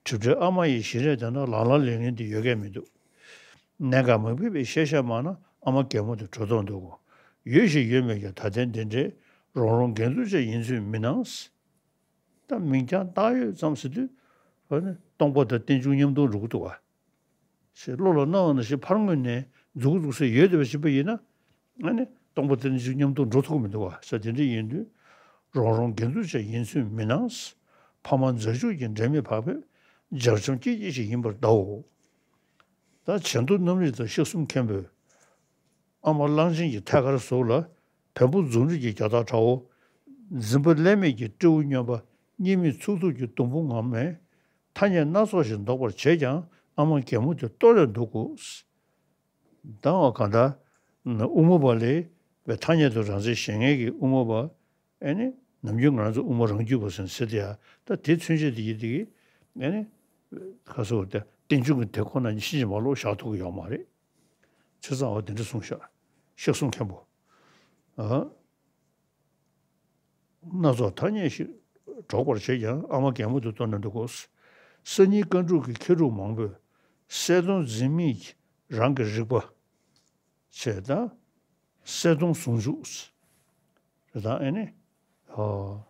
གྲིབ་བྲལ་ཨ་མ་ཡི་ཞིང་རས་དེ་ན་ལང་ལ་ལིང་ལིང་དེ་ཡོད་མཁན་མི་འདུག་གནད་འགག་མ་ཕིགས་པའི་ཤེས་བྱ་མང་ན་ཨ་མ་རྒན་མོ་དེ་འགྲོ་དོན་འདུག་གོ། ཡོད་ཞེས་ཡོད་མེད་ཀྱང་ད་ལྟའི་འདི་འདྲའི་རོང་རོང་འགན་འཛུགས་བྱས་ཡིན་ཚུལ་མིན་ནམ། ད་མིང་རྐྱང་བཏགས་ཡོད་ཙམ་ཟེར་དུས། འོ་ན་སྟོང་པ་དང་རྟེན་འབྱུང་མཉམ་དུ་འགྲོ་གི་འདུག་བ། ཞེས་བློ་ལ་སྣང་བ་ནང་བཞིན་ཕར་ངོས་ནས་མཛུབ་གུ་བཙུགས་ས་ཡོད་བསྡད་པ་ཞིག་ཡིན་པ་ཡིན་ན། ཨ་ནི་སྟོང་པ་རྟེན་འབྱུང་མཉམ་དུ་འགྲོ་ཐུབ་ཀྱི་མི་འདུག་བ་ཟེར་དེ་འདྲ་ཡིན་དུས། རོང་རོང་འགན་འཛུགས་བྱས་ཡིན་ཚུལ་མིན་ནམ། ཕ་མ་མཛའ་གཅུགས་ཀྱི་འབྲལ་མེད་བག་ཕེབས་འཇམ་འཇམ་སྐྱིད་སྐྱིད་ཞིག་ཡིན་པར་གདའོ། ད་བྱེ་མདོ་རྣམ་རིག་དང་གཤེགས་གསུམ་མཁན་པོས། ཨ་མ་གླང་ཆེན་གྱི་ཐད་ཀར་གཟུགས་ལ། བེམ་པོ་འཛུམ་རིས་ཀྱི་རྒྱ་སྟག་ཁྲ་བོ། འཛིན་པ་ལས་མེད་ཀྱི་སྤྲེའུ་སྨྱོན་པ། གཉིད་མི་ཚུགས་ཚུགས་ཀྱི་སྡོང་པོ་ངང་མས། ཐ་སྙད་སྣ་ཚོགས་ཤིག་འདོགས་པར་བྱེད་ཀྱང་ཨ་མ་རྒན་མོ་དེ་ལྟོགས་ནས་འདུག་གོ། ད་བ་གང་ལྟར། དབུ་མ་པ་ལས་པའི་ཐ་སྙད་དུ་རང་མཚན་བཞེངས་མཁན་གྱི་དབུ་མ་པ། ཨེ་ནི་ནམ་རྒྱུན་ང་རང་ཚོ་དབུ་མ་རང་རྒྱུད་པ་ཟེར་ཟེར་དེ་ཡ་ད་དེ་མཚོན་བྱེད་དེ་ཡིན་དེ་གི། ཨེ་ནི། ཁ་སོ་དེ་རྟེན་འབྱུང་གི་དེ་ཁོ་ན་ཕྱིན་ཅི་མ་ལོག་བཞག་ཐུབ་ཀྱི་ཡོད་མ་རེད། བྱས་ཙང་འོ་དེ་འདྲ་གསུངས་ཤག་གཤེགས་གསུམ་མཁན་པོ། ཨ། སྣ་ཚོགས་ཐ་སྙད་ཞིག་སྒྲོག་པར་བྱེད་ཀྱང་ཨ་མ་རྒན་མོ་དེ་ལྟོགས་ནས་འདུག་གོ། སང་ཉིན་རྐང་དྲུག་གི་མཁས་གྲུབ་མང་པོས་གསལ་སྟོང་འཛིན་མེད་ཀྱི་རང་གི་རིག་པ། བྱས་ད། གསལ་སྟོང་ཟུང་འཇུག་རེད་ད་ཨེ་ནི། ཨོ།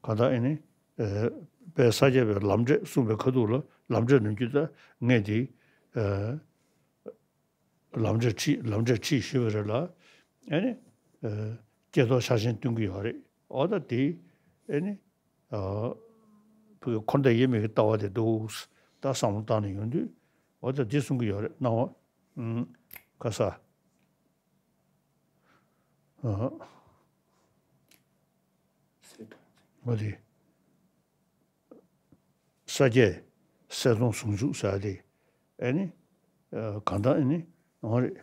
གང་ལྟར་ཨེ་ནི། ཨེ། དཔལ་ས་སྐྱ་པའི་ལམ་འབྲས་གསུངས་པའི་ཁ་ཐུག་ལ་ལམ་འབྲས་ནམ་རྒྱུན་ད་ངས་དེ། ཨེ། ལམ་འབྲས་ཁྲིད་ལམ་འབྲས་ཁྲིད་ཞུས་པ་རེད་ལ། ཨེ་ནི། ཨེ། སྐྱེ་ཐོག་ཆགས་ཞེན་སྟོན་གྱི་ཡོད་རེད། འོ་ད་དེ་ཨེ་ནི། ཨ། ཕ་གི་འཁོར་འདས་དབྱེར་མེད་ཀྱི་ལྟ་བ་དེ་འདུག་ད་བསམ་བློ་བཏང་ནས་ཡོང་དུས་འོ་ད་འདི་གསུང་གི་ཡོད་རེད། སྣང་བ། ཨུམ། ག་ས། ཨ། འོ་དེ། ས་སྐྱའི་གསལ་སྟོང་ཟུང་འཇུག་ཟེར་དེ། ཨེ་ནི། ཨ། གང་ལྟར་ཨེ་ནི། འོ་རེད།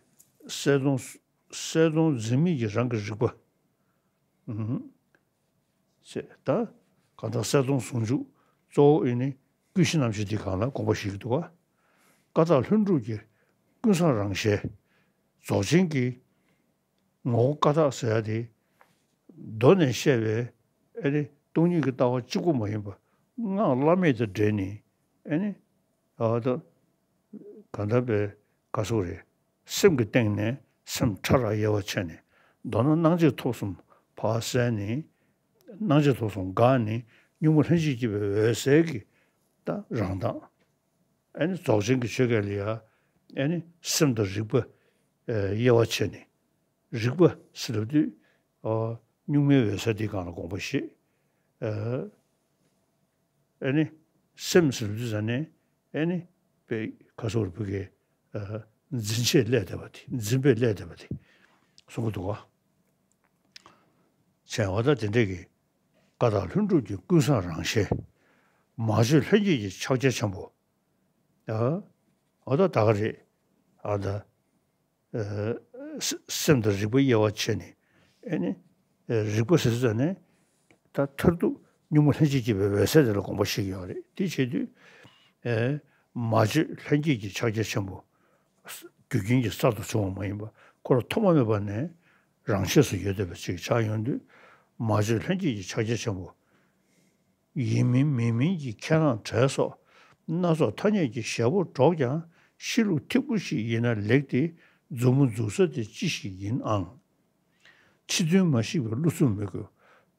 གསལ་སྟོང་གསལ་སྟོང་འཛིན་མེད་ཀྱི་རང་གི་རིག་པ། ཨུམ། ཅེས་ད། གང་ལྟར་གསལ་སྟོང་ཟུང་འཇུག་གཙོ་བོ་ཨེ་ནི་ཀུན་གཞི་རྣམ་བཞི་འདི་སྒང་ལ་དགོངས་པ་བཞེས་ཀྱི་འདུག་ག། ཀ་དག་ལྷུན་གྲུབ་ཀྱི་ཀུན་བཟང་རང་ཞལ། རྫོགས་ཆེན་གྱི་ངོ་བོ་ཀ་དག་ཟེར་ཡ་དེ། མདོ་ནས་བཤད་པའི་ཨེ་ནི་སྟོང་ཉིད་ཀྱི་ལྟ་བ་གཅིག་པུ་མ་ཡིན་པ་སྔགས་བླ་མེད་དང་འབྲེལ་ནས་ཨེ་ནི། ཨ་ད། གང་ལྟར་པའི་ག་སོགས་རེད། སེམས་ཀྱི་སྟེང་ནས་སེམས་ཕྲ་རགས་དབྱེ་བ་ཕྱེ་ནས། མདོར་ན་སྣང་མཆེད་ཐོབ་གསུམ་ཕར་བསལ་ནས། སྣང་མཆེད་ཐོབ་གསུམ་འགགས་ནས་གཉུག་མ་ལྷན་ཅིག་སྐྱེས་པའི་འོད་གསལ་གྱི་ད་རང་མདངས། ཨེ་ནི་རྫོགས་ཆེན་གྱི་ཆོས་སྐད་ལ་ཡ། ཨེ་ནི་སེམས་དང་རིག་པ། ཨེ། དབྱེ་བ་ཕྱེ་ནས། རིག་པ་ཟེར་ལབ་དུས། ཨ། གཉུག་མའི་འོད་གསལ་འདི་སྒང་ལ་དགོངས་པ་བཞེས། ཨ། ཨེ་ནི། སེམས་ཟེར་དུས་ཙ་ནས་ཨེ་ནི། པའི་ག་སོགས་རིག་པ་གི། ཨ། འཛིན་ཆས་བསླད་བསྡད་པ་དེ་འཛིན་པས་བསླད་བསྡད་པ་དེ། གསུང་གི་འདུག་ག། བྱས་པ་ད་དེ་འདྲས་ཀྱི། ཀ་དག་ལྷུན་གྲུབ་ཀྱི་ཀུན་བཟང་རང་ཞལ། མ་བཅོས་ལྷན་སྐྱེས་ཀྱི་ཕྱག་རྒྱ་ཆེན་པོ། ཨ། འོ་ད་ད་ག་རེད། ཨ་ད། ཨ། སེམས་དང་རིག་པ་དབྱེ་བ་ཕྱེ་ནས། ཨེ་ནི། ཨ། རིག་པ་ཟེར་ཙ་ནས། ད་མཐར་ཐུག་གཉུག་མ་ལྷན་ཅིག་སྐྱེས་པའི་འོད་གསལ་དེ་ལ་དགོངས་པ་བཞེས་ཀྱི་ཡོད་རེད། དེ་བྱེད་དུས་ཨེ་མ་བརྗོད་ལྷན་སྐྱེས་ཀྱི་ཕྱག་རྒྱ་ཆེན་པོ། རྒྱུ་རྐྱེན་གྱི་གསར་དུ་བྱུང་བ་མ་ཡིན་པ། འཁོར་ཐོག་མ་མེད་པ་ནས་རང་ཆས་སུ་ཡོད་བསྡད་པ་ཅིག་ཆགས་ཡོང་དུས། མ་བརྗོད་ལྷན་སྐྱེས་ཀྱི་ཕྱག་རྒྱ་ཆེན་པོ། ཡིན་མིན་མིན་མིན་གྱི་ཁས་བླངས་བྲལ་སོགས་སྣ་ཚོགས་ཐ་སྙད་ཀྱི་ཞལ་པོ་སྒྲོགས་ཀྱང་། གཤིས་ལུགས་ཐིག་པོ་ཞིག་ཡིན་ན་ལེགས་ཏེ། མཛུབ་མོ་འཛུགས་ས་དེ་ཅི་ཞིག་ཡིན་ཨང་། ཕྱི་དོན་མ་ཤེས་པའི་བློ་ཚུགས་མི་དགོས།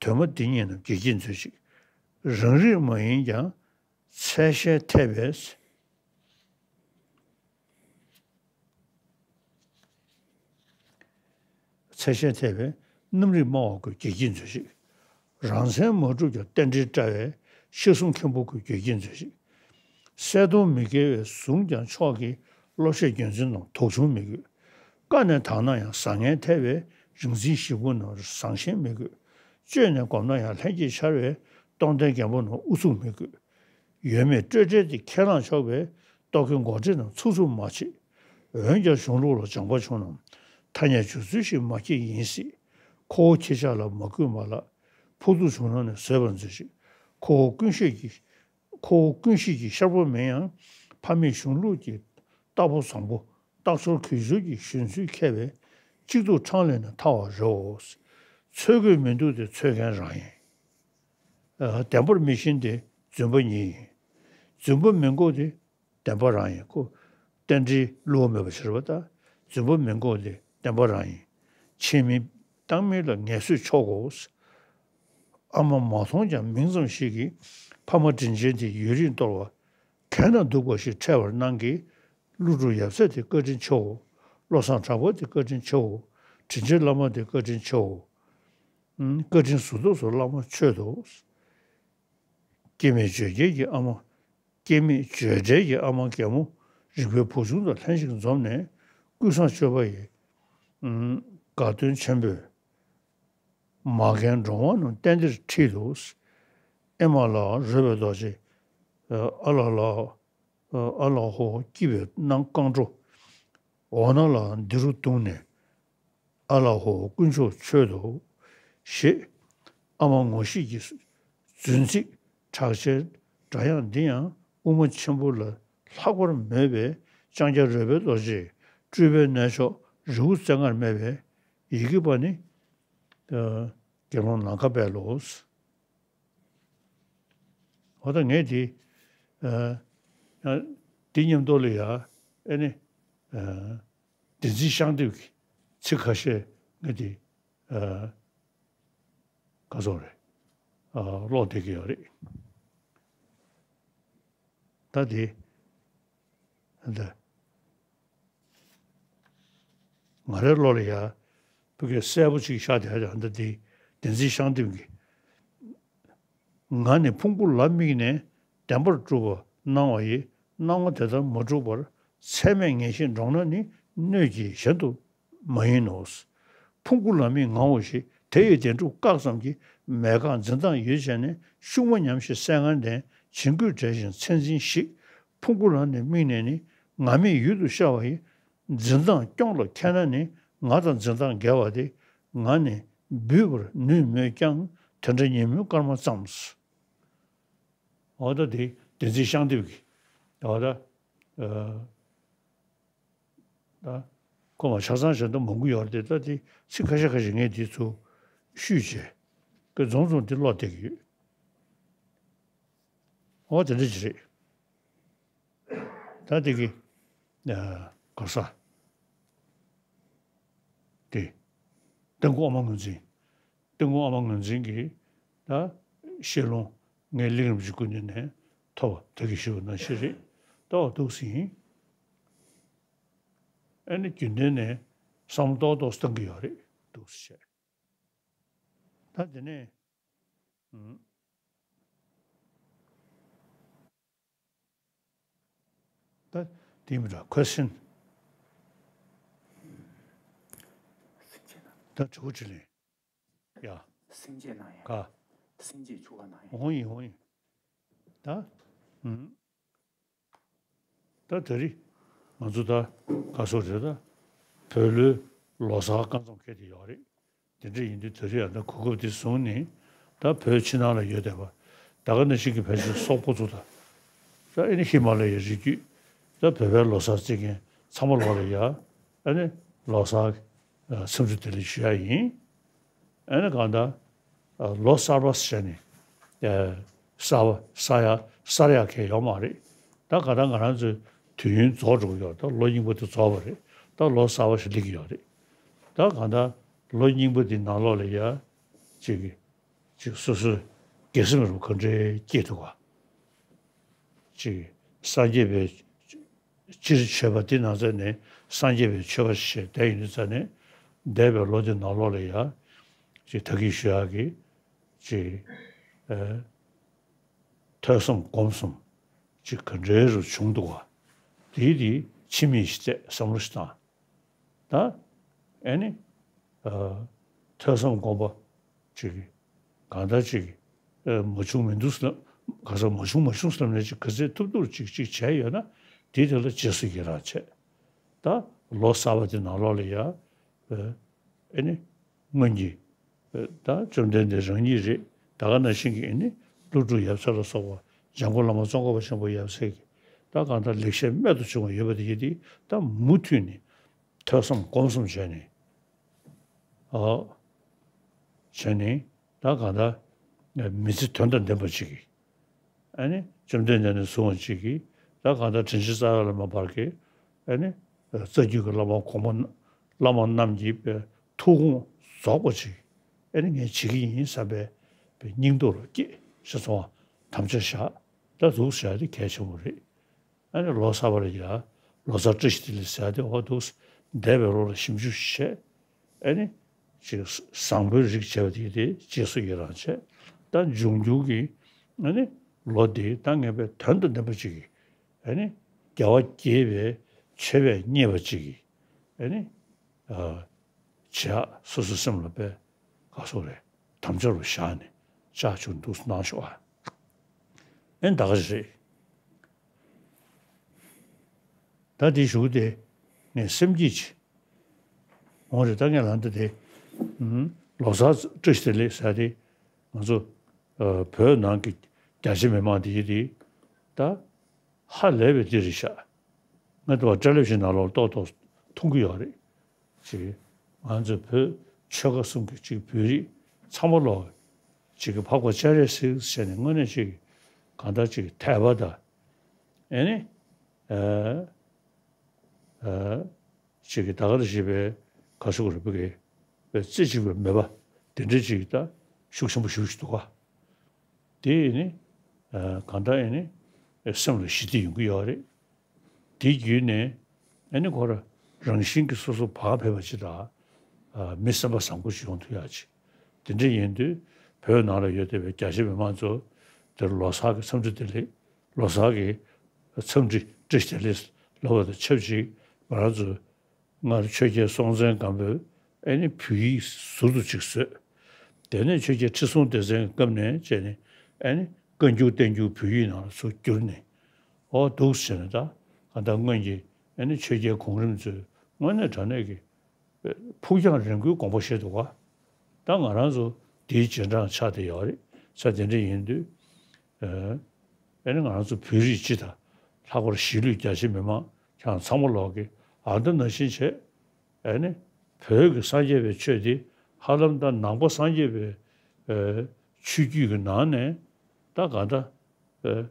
དོན་མ་འདི་གཉིས་རྣམས་གེགས་བྱེད་མཛོད་ཅིག། རང་རིག་མ་ཡིན་ཀྱང་། ཚད་གཞལ་འཐད་པས། ཚད་གཞལ་འཐད་པས་རྣམ་རིག་སྨྲ་བ་ཀུན་གེགས་བྱེད་མཛོད་ཅིག། རང་མཚན་མ་གྲུབ་ཀྱང་རྟེན་འབྲེལ་བཀྲ་བས་ཤེས་གསུམ་མཁན་པོ་ཀུན་གེགས་བྱེད་མཛོད་ཅིག། གསལ་སྟོང་མི་འགལ་བས་བཟུང་ཀྱང་ཆོག་གི། བློ་ཤེས་རྒྱུ་མཚན་རྣམས་དོགས་ཆུང་མི་དགོས། བཀའ་ནས་དག་ན་ཡང་བཟང་ངན་འཐད་པས་རིག་འཛིན་ཞིག་པོ་རྣམས་བཟང་ཞེན་མི་དགོས། བཅོས་ནས་བསྒོམ་ན་ཡང་ལྷན་སྐྱེས་འཆར་བས་སྟོང་ལྡན་རྒན་པོ་རྣམས་ཨུ་ཚུགས་མི་དགོས། ཡོད་མེད་སྤྲོས་བྲལ་དེ་ཁས་བླངས་ཆོག་པས་རྟོག་གེ་མགོ་འདྲེད་རྣམས་ཚུགས་ཚུགས་མ་བྱེད། འོན་ཀྱང་གཞུང་ལུགས་ལ་སྦྱངས་པ་བྱུང་རྣམས་ཐ་སྙད་སྦྱོར་ཚུལ་ཞིག་མ་ཁྱེར་ཡིན་སྲིད། ཁོ་བོ་ཁྱེད་ཅག་ལ་མ་བསྐུལ་མ་ལགས། ཕོག་ཐུག་བྱུང་རྣམས་ནི་བཟོད་པར་མཛོད་ཅིག། ཁོ་བོ་ཀུན་ཤེས་ཀྱི། ཁོ་བོ་ཀུན་ཤེས་ཀྱི་ཤར་པོ་མིན་ཡང་། ཕ་མེས་གཞུང་ལུགས་ཀྱི་རྟག་པོ་བཟང་པོ། རྟག་ཚོར་གུས་སྦྱོར་གྱི་གཞོན་ཚུལ་མཁས་པས། གཅིག་ཏུ་ཕྲང་ལས་ནི་ཐར་བར་རེའོ། འཚོལ་དགོས་མི་འདུག་སྟེ་འཚོལ་མཁན་རང་ཡིན། ཨ། བདེན་པར་མི་ཤེས་ཏེ་རྫུན་པ་ཉིད་ཡིན། རྫུན་པ་མི་འགོག་སྟེ་བདེན་པ་རང་ཡིན། ཁོ་རྟེན་འབྲེལ་བསླུ་བ་མེད་པ་ཕྱིར་བ་ལྟ། རྫུན་པ་མི་འགོག་སྟེ་བདེན་པ་རང་ཡིན། ཆེས་མི་བཏང་མིན་ལ་ངལ་གསོས་ཆོག་གོ། ཨ་མ་མ་མཐོང་ཀྱང་མིང་ཙམ་ཞིག་གིས། ཕ་མ་དྲིན་ཅན་དེ་ཡུན་རིང་གཏོར་བ། གན་ན་འདུག་པ་ཞིག་འཕྲད་པར་གནང་གི། ཀླུ་སྒྲུབ་ཡབ་སྲས་དེ་བཀའ་དྲིན་ཆེའོ། བློ་བཟང་གྲགས་པ་དེ་བཀའ་དྲིན་ཆེའོ། དྲིན་ཅན་བླ་མ་དེ་བཀའ་དྲིན་ཆེའོ། ཨུམ། བཀའ་དྲིན་གཟུ་ཐོག་སུ་བླ་མ་མཆོད་དོ། སྐྱེ་མེད་བརྗོད་བྲལ་གྱི་ཨ་མ། སྐྱེ་མེད་བརྗོད་བྲལ་གྱི་ཨ་མ་རྒན་མོ། རིག་པའི་བུ་ཆུང་དང་ལྷན་ཅིག་འཛོམས་ནས། ཀུན་བཟང་སྤྱོད་པ་ཡི། ཨུམ། དགའ་སྟོན་ཆེན་པོས། མ་རྒན་འགྲོ་བ་རྣམས་གཏན་བདེར་ཁྲིད་དོ། ཨེ་མ་ལགས་རོལ་པའི་རྡོ་རྗེ། ཨ་ལ་ལགས། ཨ་ལ་ཧོ་སྐྱིད་པའི་སྣང་རྐང་བྲོ། འོ་ན་ལ་འདི་རུ་བརྡུངས་ནས། ཨ་ལ་ཧོ་དཀོན་མཆོག་མཆོད་དོ། ཞེས་ཨ་མ་ངོ་ཤེས་ཀྱི་རྫུན་ཚིག་གྲགས་ཆེན་སྒྲ་དབྱངས་འདི་ཡང་དབུ་མ་ཆེན་པོ་ལ་ལྷག་པར་མོས་པས་ལྕང་སྐྱ་རོལ་པའི་རྡོ་རྗེ་སྤྲུལ་པའི་གནས་མཆོག་རི་བོ་རྩེ་ལྔར་སྨྲས་པའི་ཡི་གེ་པ་ནི། ཨ། དགེ་སློང་ནམ་མཁའ་དཔལ་ལོ། འོ་ད་ངས་དེ། ཨ། ཡང་འདི་མཉམ་དུ་ལ་ཡ། ཨེ་ནི། ཨ། བདེན་ཚིག་ཤངས་ལྡེབས་ཀྱི་ཚིག་ཁ་ཤས་ངས་དེ། ཨ། ག་ཚོད་རེད། ཨ། ཀློག་བསྡད་ཀྱི་ཡོད་རེད། ད་དེ། ད་ང་རའི་བློ་ལ་ཡ། ཕ་གི་གསལ་པོ་ཅིག་ཤར་བསྡད་ཡ། ད་དེ་བདེན་ཚིག་ཤངས་ལྡེབས་ཀྱི། ང་ནི་ཕུང་པོ་ལ་དམིགས་ནས་བདེན་པར་གྲུབ་པ་སྣང་བ་ཡི། སྣང་བ་དེ་ལྟར་མ་གྲུབ་པར་ཚད་མས་ངེས་ཤེས་འདྲོངས་ན་ནི་སྣོད་ཀྱི་གཞན་དུ་མ་ཡིན་ནོ། ཕུང་པོ་ལ་དམིགས་ངའོ་ཞེས་དེ་ཡི་བདེན་གྲུབ་བཀག་ཙམ་གྱིས་མེད་དགག་འཛིན་སྟངས་ཡོད་བྱས་ནས་ཤུགས་མ་ཉམས་ཤིང་གསལ་ངར་ལྡན་བྱིང་རྒོད་བྲལ་ཞིང་མཚན་འཛིན་ཞིག། ཕུང་པོ་ལ་ནི་དམིགས་ནས་ནི་ང་མེད་ཡུལ་དུ་ཤར་བ་ཡི། འཛིན་སྟངས་སྐྱོང་ལ་མཁས་ན་ནི་ང་དང་འཛིན་སྟངས་འགལ་བ་དེ་ང་ནི་འབུད་པར་ནུས་མོད་ཀྱང་དེ་འདྲ་ཉིན་མོའི་སྐར་མ་ཙམ། འོ་ད་དེ་བདེན་ཚིག་ཤངས་ལྡེབས་ཀྱི། འོ་ད། ཨ། ད་ཁོ་མ་ཆ་ཚང་གཞན་དུ་མང་པོ་ཡོད་རེད་དེ། ད་དེ་ཚིག་ཁ་ཤས་ཁ་ཤས་ངས་དེ་ཚོ་བཤུས་བྱས། ཁོས་རྫོང་རྫོང་དེ་ཀློག་བསྡད་ཀྱི་ཡོད། འོ་དེ་འདྲ་ཅིག་རེད། ད་དེ་གི། ཨ། ག་རེ་ཟ། དེ། སྟོན་མགོ་ཨ་མ་ངོས་འཛིན། སྟོན་མགོ་ཨ་མ་ངོས་འཛིན་གྱི། ད་བཤད་ལུང་ངས་གླིང་རིན་པོ་ཆེ་སྐུ་མདུན་ནས་ཐོབ་པ་ད་གིན་ཞུས་པ་ནང་བཞིན་རེད། ད་འོ་འདུག་སེ་ཡིན། ཨ་ནི་རྒྱུན་ལྡན་ནས་བསམ་བློ་ཏོག་ཏོག་བཏང་གི་ཡོད་རེད། འདུག་སེ་བྱས། ད་དེ་ནས། ཨུམ། ད་དེ་མི་འདྲ། ཁོས་སེམས། སེམས་ཅན་ན། ད་དྲི་བ་དྲིས་ལན། ཡ། སེམས་ཅན་ན་ཡང་། ག་སེམས་ཅན་ཆུ་བ་ན་ཡང་། འོང་ཡིན། འོང་ཡིན། ད། ཨུམ། ད་དེ་རིང་ང་ཚོ་ད་ག་སོ་རེད། ད་བོད་ལོའི་ལོ་གསར་སྐབས་མཚམས་འཁེལ་དེ་ཡོད་རེད། དེ་འདྲ་ཡིན་དུས་དེ་རིང་ཡང་ད་གོ་སྐབས་དེ་བཟུང་ནས་ད་ ད་བོད་ཕྱི་ནང་ལ་ཡོད་བསྡད་པ། ད་ག་ནང་བཞིན་གྱི་ཕལ་ཆེར་སོག་པོ་ཚོ་དང་། ད་ཨེ་ནི་ཧི་མ་ལ་ཡའི་རི་རྒྱུད། ད་བོད་པའི་ལོ་གསར་བརྩི་མཁན་ཚང་མ་ལོག་ལ་ཡ། ཨེ་ནི་ལོ་གསར་འཚམས་འདྲི་བདེ་ལེགས་ཞུ་ཡ་ཡིན། ཨེ་ནི་གང་ལྟར་ལོ་གསར་པ་ཟེར་ནས་གསར་པ་གསར་ཡ་གསར་ཡ་གང་ཡོད་མ་རེད། ད་གང་ལྟར་ང་རང་ཚོའི་དུས་ཡུན་རྫོགས་འགྲོ་གི་ཡོད། ད་ལོ་རྙིང་པ་དེ་རྫོགས་པ་རེད། ད་ལོ་གསར་པ་ཞིག་སླེབས་ཀྱི་ཡོད་རེད། ད་གང་ལྟར་ལོ་རྙིང་པ་དེ་ནང་ལོགས་ལ་ཡ་ཅིག་ཅིག་སོ་སོའི་དགེ་སེམས་རུ་ག་འདྲའི་སྐྱེས་འདུག་ག་ཅིག་སངས་རྒྱས་པའི་སྤྱིར་ཆོས་པ་འདི་ནང་ཚན་ནས་སངས་རྒྱས་པའི་ཆོས་པ་ཞེས་བསྡད་ཡོད་ནི་ཙ་ནས། འདས་པའི་ལོ་འདི་ནང་ལོགས་ལ་ཡ་ཅིག་ད་གིན་ཞུ་ཡག་གི་ཅིག་ཨ་ཐོས་བསམ་སྒོམ་གསུམ་ཅིག་ག་འདྲའི་རུ་བྱུང་འདུག་ག་དེའི་དེ་ཕྱི་མིག་ཞིག་བལྟས་བསམ་བློ་ཞིག་བཏང་། ད་ཨེ་ནི་ཨ་ཐོས་བསམ་སྒོམ་པ་ཅིག་གང་ལྟར་ཅིག་ཨ་མ་བྱུང་མི་འདུག་ལབ། ག་ས་མ་བྱུང་མ་བྱུང་ལབ་ནས་ཅིག་ག་ཚོད་ཐུབ་ཐུབ་ཅིག་ཅིག་བྱས་ཡོད་ན། དེ་དེ་ལ་རྗེས་སུ་ཡི་རང་བྱས། ད་ལོ་གསར་པ་དེ་ནང་ལོགས་ལ་ཡ་ཨ་ཨེ་ནི་སྔོན་གྱི་ཨ་ད་བཅོམ་ལྡན་འདས་རང་ཉིད་རེད། ད་ག་ནང་བཞིན་གྱི་ཨེ་ནི་ཀླུ་སྒྲུབ་ཡབ་སྲས་ལ་སོགས་པ་འཇམ་མགོན་བླ་མ་ཙོང་ཁ་པ་ཆེན་པོ་ཡབ་སྲས་ཀྱི་ད་གང་ལྟར་ལེགས་བཤད་རྨད་དུ་བྱུང་བ་ཡོད་པ་དེ་ཡིན་ཏེ། ད་མུ་མཐུད་ནས་ཐོས་བསམ་སྒོམ་གསུམ་བྱས་ནས། ཨོ། བྱས་ནས་ད་གང་ལྟར་མི་ཚེ་དོན་དང་ལྡན་པ་ཅིག་གི་ཨ་ནི་བཅོམ་ལྡན་འདས་ནས་བཟུང་བ་ཅིག་གིས་ད་གང་ལྟར་དྲིན་ཅན་རྩ་བ་ལས་མར་བར་གྱི་ཨ་ནི་རྩ་རྒྱུད་ཀྱི་བླ་མ་གོང་མ་བླ་མ་རྣམས་ཀྱི་ཐུགས་དགོངས་རྫོགས་པ་ཅིག་ཨ་ནི་ངས་བྱེད་ཀྱི་ཡིན་བསམ་པའི་སྙིང་སྟོབས་ལ་སྐྱེས་ཤེས་སོང་བ། དམ་བཅའ་བཞག་ད་འདུག་བཞག་དེ་གལ་ཆེན་པོ་རེད། ཨ་ནི་ལོ་གསར་པ་ལ་ཡ་ལོ་གསར་བཀྲ་ཤིས་བདེ་ལེགས་ཟེར་ཏེ། འོ་འདུག་འདས་པའི་ལོ་ལ་ཞིབ་འཇུག་བྱས། ཨ་ནི་ཅིག་བཟང་པོའི་རིགས་བྱས་པ་དེ་དེ་རྗེས་སུ་ཡི་རང་བྱས། ད་འབྱུང་འགྱུར་གྱི་ཨ་ནི་ལོ་འདི་ད་ངེས་པའི་དོན་དང་ལྡན་པ་ཅིག་གི་ཨ་ནི་རྒྱལ་བ་དགྱེས་པའི་མཆོད་པས་མཉེས་པ་ཅིག་གི་ཨ་ནི་བྱས། སོ་སོའི་སེམས་ལ་དཔེ་ག་སོགས་རེད། དམ་བཅའ་རུ་བཞག་ནས་ཅག་ཆུང་འདུག་གནང་ཤོག་ཨ། ཨེ་ད་ག་རེད། ད་དེ་ཞུ་དེ་ངས་སེམས་སྐྱིད་ཆེ། འོང་རེད། ད་ངས་ལབ་འདི་དེ་ལོ་གསར་བཀྲ་ཤིས་བདེ་ལེགས་ཟེར་དེ་ང་ཚོ་བོད་ནང་གི་རྒྱ་ཆེ་མི་མང་དེ་ཡིན་དེ་ད་ཧ་ལས་པའི་འདི་རེད་ཤག་ང་ཚོ་བ་ཊེ་ལེ་བི་ཤན་ནང་ལོགས་ཏོག་ཏོག་མཐོང་གི་ཡོད་རེད། ཅིག་ང་ཚོ་བོད་ཆོལ་ཁ་གསུམ་གྱི་ཅིག་བོད་རིགས་ཚང་མ་ལོག་ཅིག་གི་འཕགས་པ་སྤྱན་རས་གཟིགས་ཟེར་ནས་དངོས་གནས་ཅིག་གང་ལྟར་ཅིག་དད་པ་དང་ཨེ་ནི་ཨ་ཨ་ཅིག་གི་ད་ག་རེ་ཞེས་པའི་ག་ཤུག་རེ་བུ་གི་བའི་རྩེ་གཅིག་པའི་མོས་པ་དེ་འདྲ་ཅིག་ད་ཤུགས་ཆེན་པོ་ཞེ་པོ་ཅིག་འདུག་ག་དེ་ཨེ་ནི་ཨ་གང་ལྟར་ཨེ་ནི་སེམས་ལ་ཞི་བདེ་ཡོང་གི་ཡོད་རེད། དེ་བརྒྱུད་ནས་ཨ་ནི་ཁོ་རང་རང་བཞིན་གྱིས་སོ་སོ་བག་ཕེབས་པ་ཅིག་དང་། ཨ་མི་སེམས་པ་བཟང་པོ་ཞིག་ཡོང་ཐུབ་ཡག་ཅིག་དེ་འདྲ་ཡིན་དུས་བོད་ནང་ལ་ཡོད་བསྡད་པའི་རྒྱ་ཆེ་མི་མང་ཚོ་དེར་ལོ་གསར་གྱི་འཚམས་འདྲི་བདེ་ལེགས། ལོ་གསར་གྱི་འཚམས་འདྲི་བཀྲ་ཤིས་བདེ་ལེགས་ལབ་པ་དང་ཆབས་ཅིག་ང་རང་ཚོ་སྔར་ཆོས་རྒྱལ་སྲོང་བཙན་སྒམ་པོས་ཨ་ནི་བོད་ཡིག་ཟུར་དུ་ཅིག་བཟོས། དེ་ནས་ཆོས་རྒྱལ་ཁྲི་སྲོང་ལྡེ་བཙན་གྱི་སྐབས་ནས་བྱས་ནས་ཨ་ནི་བཀའ་འགྱུར་བསྟན་འགྱུར་བོད་ཡིག་ནང་ལ་ཚུར་བསྒྱུར་ནས། འོ་འདུག་ཟེར་ནས་ད་གང་ལྟར་སྔོན་གྱི་ཨ་ནི་ཆོས་རྒྱལ་གོང་རིམ་ཚོས་དངོས་གནས་དྲང་གནས་ཀྱི་ཕུགས་རྒྱང་རིང་པོའི་དགོངས་པ་བཞེས་འདུག་ག་ད་ང་རང་ཚོ་དེའི་རྗེས་འབྲང་ཆགས་བསྡད་ཡོད་རེད། ས་དེ་འདྲ་ཡིན་དུས་ཨ་ནི་ང་རང་ཚོ་བོད་རིགས་སྤྱི་དང་ལྷག་པར་གཞིས་ལུས་རྒྱ་ཆེ་མི་མང་ཁྱེད་རང་ཚང་མ་ལོག་གི་ཨ་འདི་ནང་བཞིན་བྱས། ཨ་ནི་བོད་ཀྱི་སངས་རྒྱས་པའི་ཆོས་འདི་ཧ་ལམ་ད་ནང་པ་སངས་རྒྱས་པའི་ཨ་ཆོས་བརྒྱུད་ཀྱི་ནང་ནས་ད་གང་ལྟར་ཨ་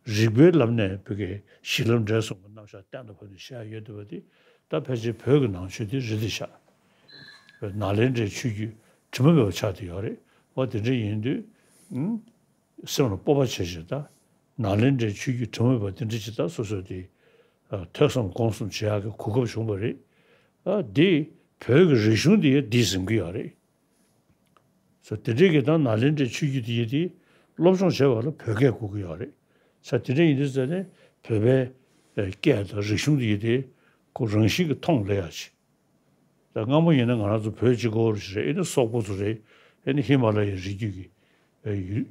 རིགས་པའི་ལམ་ནས་བོད་ཀྱི་གཞི་ལམ་འབྲས་གསུམ་གྱི་རྣམ་གཞག་གཏན་དུ་ཕབ་ནས་བཤད་ཡོད་འདུག་པ་འདི་ད་ཕལ་ཆེར་བོད་ཀྱི་ནང་ཆོས་འདི་རེད་དེ་ཤག་ནཱ་ལེནྡྲའི་ཆོས་བརྒྱུད་དྲི་མ་མེད་པ་ཆགས་བསྡད་ཡོད་རེད། འོ་དེ་འདྲ་ཡིན་དུས་ཨ་སེམས་ལ་སྤོབས་པ་བྱེད་བྱེད་ད། ནཱ་ལེནྡྲའི་ཆོས་བརྒྱུད་དྲི་མ་མེད་པ་དེ་འདྲ་ཅིག་ད་སོ་སོས་དེ་ཨ་ཐོས་བསམ་སྒོམ་གསུམ་བྱེད་ཡག་གི་གོ་སྐབས་བྱུང་བ་རེད། ཨ་འདི་བོད་ཀྱི་རིག་གཞུང་འདི་འདི་ཟིན་གྱི་ཡོད་རེད། སོ་དེ་འདྲའི་གི་ད་ནཱ་ལེནྡྲའི་ཆོས་བརྒྱུད་འདི་ཡི་དེ་སློབ་སྦྱོང་བྱེད་པ་ལ་བོད་སྐད་དགོས་ཀྱི་ཡོད་རེད། ས་དེ་འདྲ་ཡིན་དུས་ཙ་ནས་བོད་པའི་ཨ་སྐད་དང་རིག་གཞུང་འདི་ཡི་དེ་ཁོ་རང་བཞིན་གྱི་མཐོང་སླེབས་ཡག་ཅིག་ད་སྔ་མོ་ཡིན་ན་ང་རང་ཚོ་བོད་གཅིག་པོ་རེད། ཨེ་ནི་སོག་པོ་ཚོ་རེད། ཨེ་ནི་ཧི་མ་ལ་ཡའི་རི་རྒྱུད་ཀྱི་ཨེ་ཡུལ་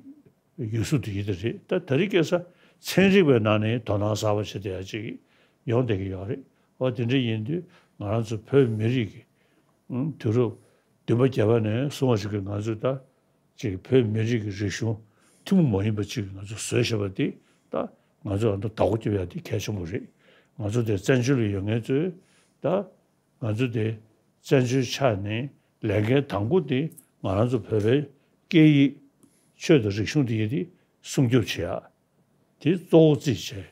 ཡུལ་སྲོལ་དེ་ཡིན་དེ་རེད། ད་དེ་རིང་ཁ་སང་ཚན་རིག་པའི་ནང་ནས་དོ་སྣང་གསར་པ་བྱེད་བསྡད་ཡ་ཅིག་ཡོང་བསྡད་ཀྱི་ཡོད་རེད། འོ་དེ་འདྲ་ཡིན་དུས་ང་རང་ཚོ་བོད་མི་རིགས་ཀྱི་ཨང་དུས་རབས་བདུན་པ་བརྒྱད་པ་ནས་བཟུང་བ་ཞིག་གི་ང་ཚོས་ད་ ཅིག་བོད་མི་རིགས་ཀྱི་རིག་གཞུང་ཐུན་མོང་མ་ཡིན་པ་ཅིག་ང་ཚོ་བཟོས་བཞག་པ་འདི་ད་ང་ཚོ་ཨ་མདོ་བདག་པོ་རྒྱབ་ཡ་འདི་གལ་ཆེན་པོ་རེད། ང་ཚོ་དེ་བཙན་བྱོལ་ལ་ཡོད་མཁན་ཚོས་ད་ང་ཚོ་དེ་བཙན་བྱོལ་ཆགས་ནས་ལས་འགན་དང་པོ་དེ་ང་རང་ཚོ་བོད་པའི་སྐད་ཡིག་ཆོས་དང་རིག་གཞུང་འདི་ཡི་དེ་སྲུང་སྐྱོབ་བྱེད་ཡ། དེ་གཙོ་བོ་རྩིས་བྱས།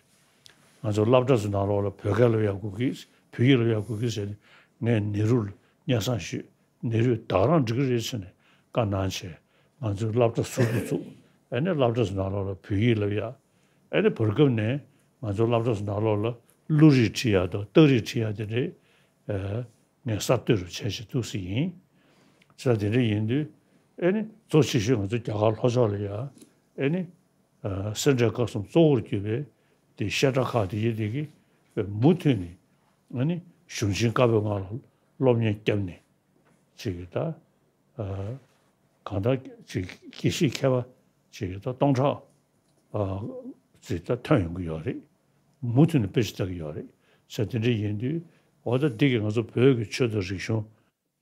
ང་ཚོ་སློབ་གྲྭ་ཚོ་ནང་ལོགས་ལ་བོད་སྐད་སློབ་ཡག་དགོས་ཀྱི། བོད་ཡིག་སློབ་ཡག་དགོས་ཀྱི་ཟེར་ནས་ངས་ནེ་རུ་ལ་སྙན་སེང་ཞུས། ནེ་རུས་བདག་རང་འགྲིག་གི་རེད་ཟེར་ནས་བཀའ་གནང་བྱས། ང་ཚོའི་སློབ་གྲྭ་ཟུར་དུ་བཙུགས། ཨ་ནི་སློབ་གྲྭ་ཚོ་ནང་ལོགས་ལ་བོད་ཡིག་སློབ་ཡག་ཨ་ནི་བར་སྐབས་ནས་ང་ཚོ་སློབ་གྲྭ་ཚོ་ནང་ལོགས་ལ་གླུ་རིགས་ཁྲིད་ཡག་དང་རྟགས་རིགས་ཁྲིད་ཡག་དེ་འདྲས། ངས་གསར་གཏོད་རུ་བྱས་བྱས་འདུག་སེ་ཡིན། བྱས་དེ་འདྲ་ཡིན་དུས་ཨེ་ནི་གཙོ་ཆེ་ཤོས་ང་ཚོ་རྒྱ་གར་ལྷོ་ཕྱོགས་ལ་ཡ་ཨེ་ནི་སེ་འབྲས་དཀར་གསུམ་གཙོ་བོར་གྱུར་པའི་དེ་བཤད་གྲྭ་ཁག་དེ་ཡི་དེ་གི་མུ་མཐུད་ནས་ཨེ་ནི་གཞུང་ཆེན་བཀའ་པོད་ལྔ་ལ་སློབ་གཉེར་བརྒྱབ་ནས་ཅིག་གི་ད་གང་ལྟར་ཅིག་དགེ་བཤེས་མཁས་པ་ཅིག་གི་ད་སྟོང་ཕྲག་ཅིག་ད་ཐོན་ཡོང་གི་ཡོད་རེད། མུ་མཐུད་ནས་དཔེ་ཆ་ལྟ་གི་ཡོད་རེད། བྱས་དེ་འདྲ་ཡིན་དུས་འོ་ད་འདི་གི་ང་ཚོ་བོད་ཀྱི་ཆོས་དང་རིག་གཞུང་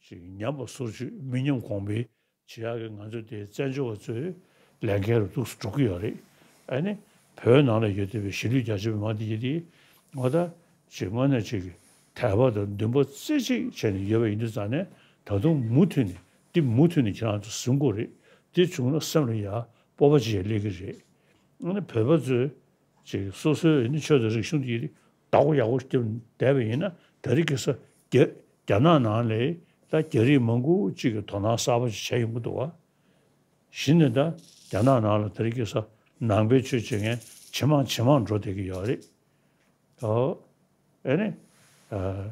ཅིག་ཉམས་པ་སོར་ཆུད་མི་ཉམས་གོང་འཕེལ་བྱེད་ཡག་གི་ང་ཚོ་དེ་བཙན་བྱོལ་བ་ཚོའི་ལས་འགན་རུ་འདུག་སེ་འགྲོ་གི་ཡོད་རེད། ཨ་ནི་བོད་ནང་ལ་ཡོད་བསྡད་པའི་གཞིས་ལུས་རྒྱ་ཆེ་མི་མང་དེ་ཡིན་དེ་འོ་ད་ཅིག་དངོས་གནས་ཅིག་དད་པ་དང་འདུན་པ་རྩེ་གཅིག་བྱས་ནས་ཡོད་པ་ཡིན་དུས་ཙང་ནས་ད་དུང་མུ་མཐུད་ནས་འདི་མུ་མཐུད་ནས་ཁྱེད་རང་ཚོ་ཟིན་དགོས་རེད། འདི་བྱུང་ན་སེམས་ལ་ཡ་སྤོབས་པ་ཅིག་ཡ་སླེབས་ཀྱི་རེད། ཨ་ནི་བོད་པ་ཚོས་ཅིག་སོ་སོའི་ཨ་ནི་ཆོས་དང་རིག་གཞུང་དེ་བདག་པོ་ཡག་པོ་རྒྱབ་བསྡད་པ་ཡིན་ན་ད་རེས་ཀྱི་ས་རྒྱ་རྒྱ་ནག་ནང་ལ་ད་རྒྱ་རིགས་མང་པོ་ཅིག་གིས་དོ་སྣང་གསར་པ་ཅིག་བྱས་ཡོང་གི་འདུག་བ། གཞི་ནས་ད་རྒྱ་ནག་ནང་ལ་ད་རེས་ཀྱི་ས་ནང་པའི་ཆོས་བྱེད་མཁན་ཇེ་མང་ཇེ་མང་འགྲོ་བསྡད་ཀྱི་ཡོད་རེད། ཨོ། ཨེ་ནི། ཨ།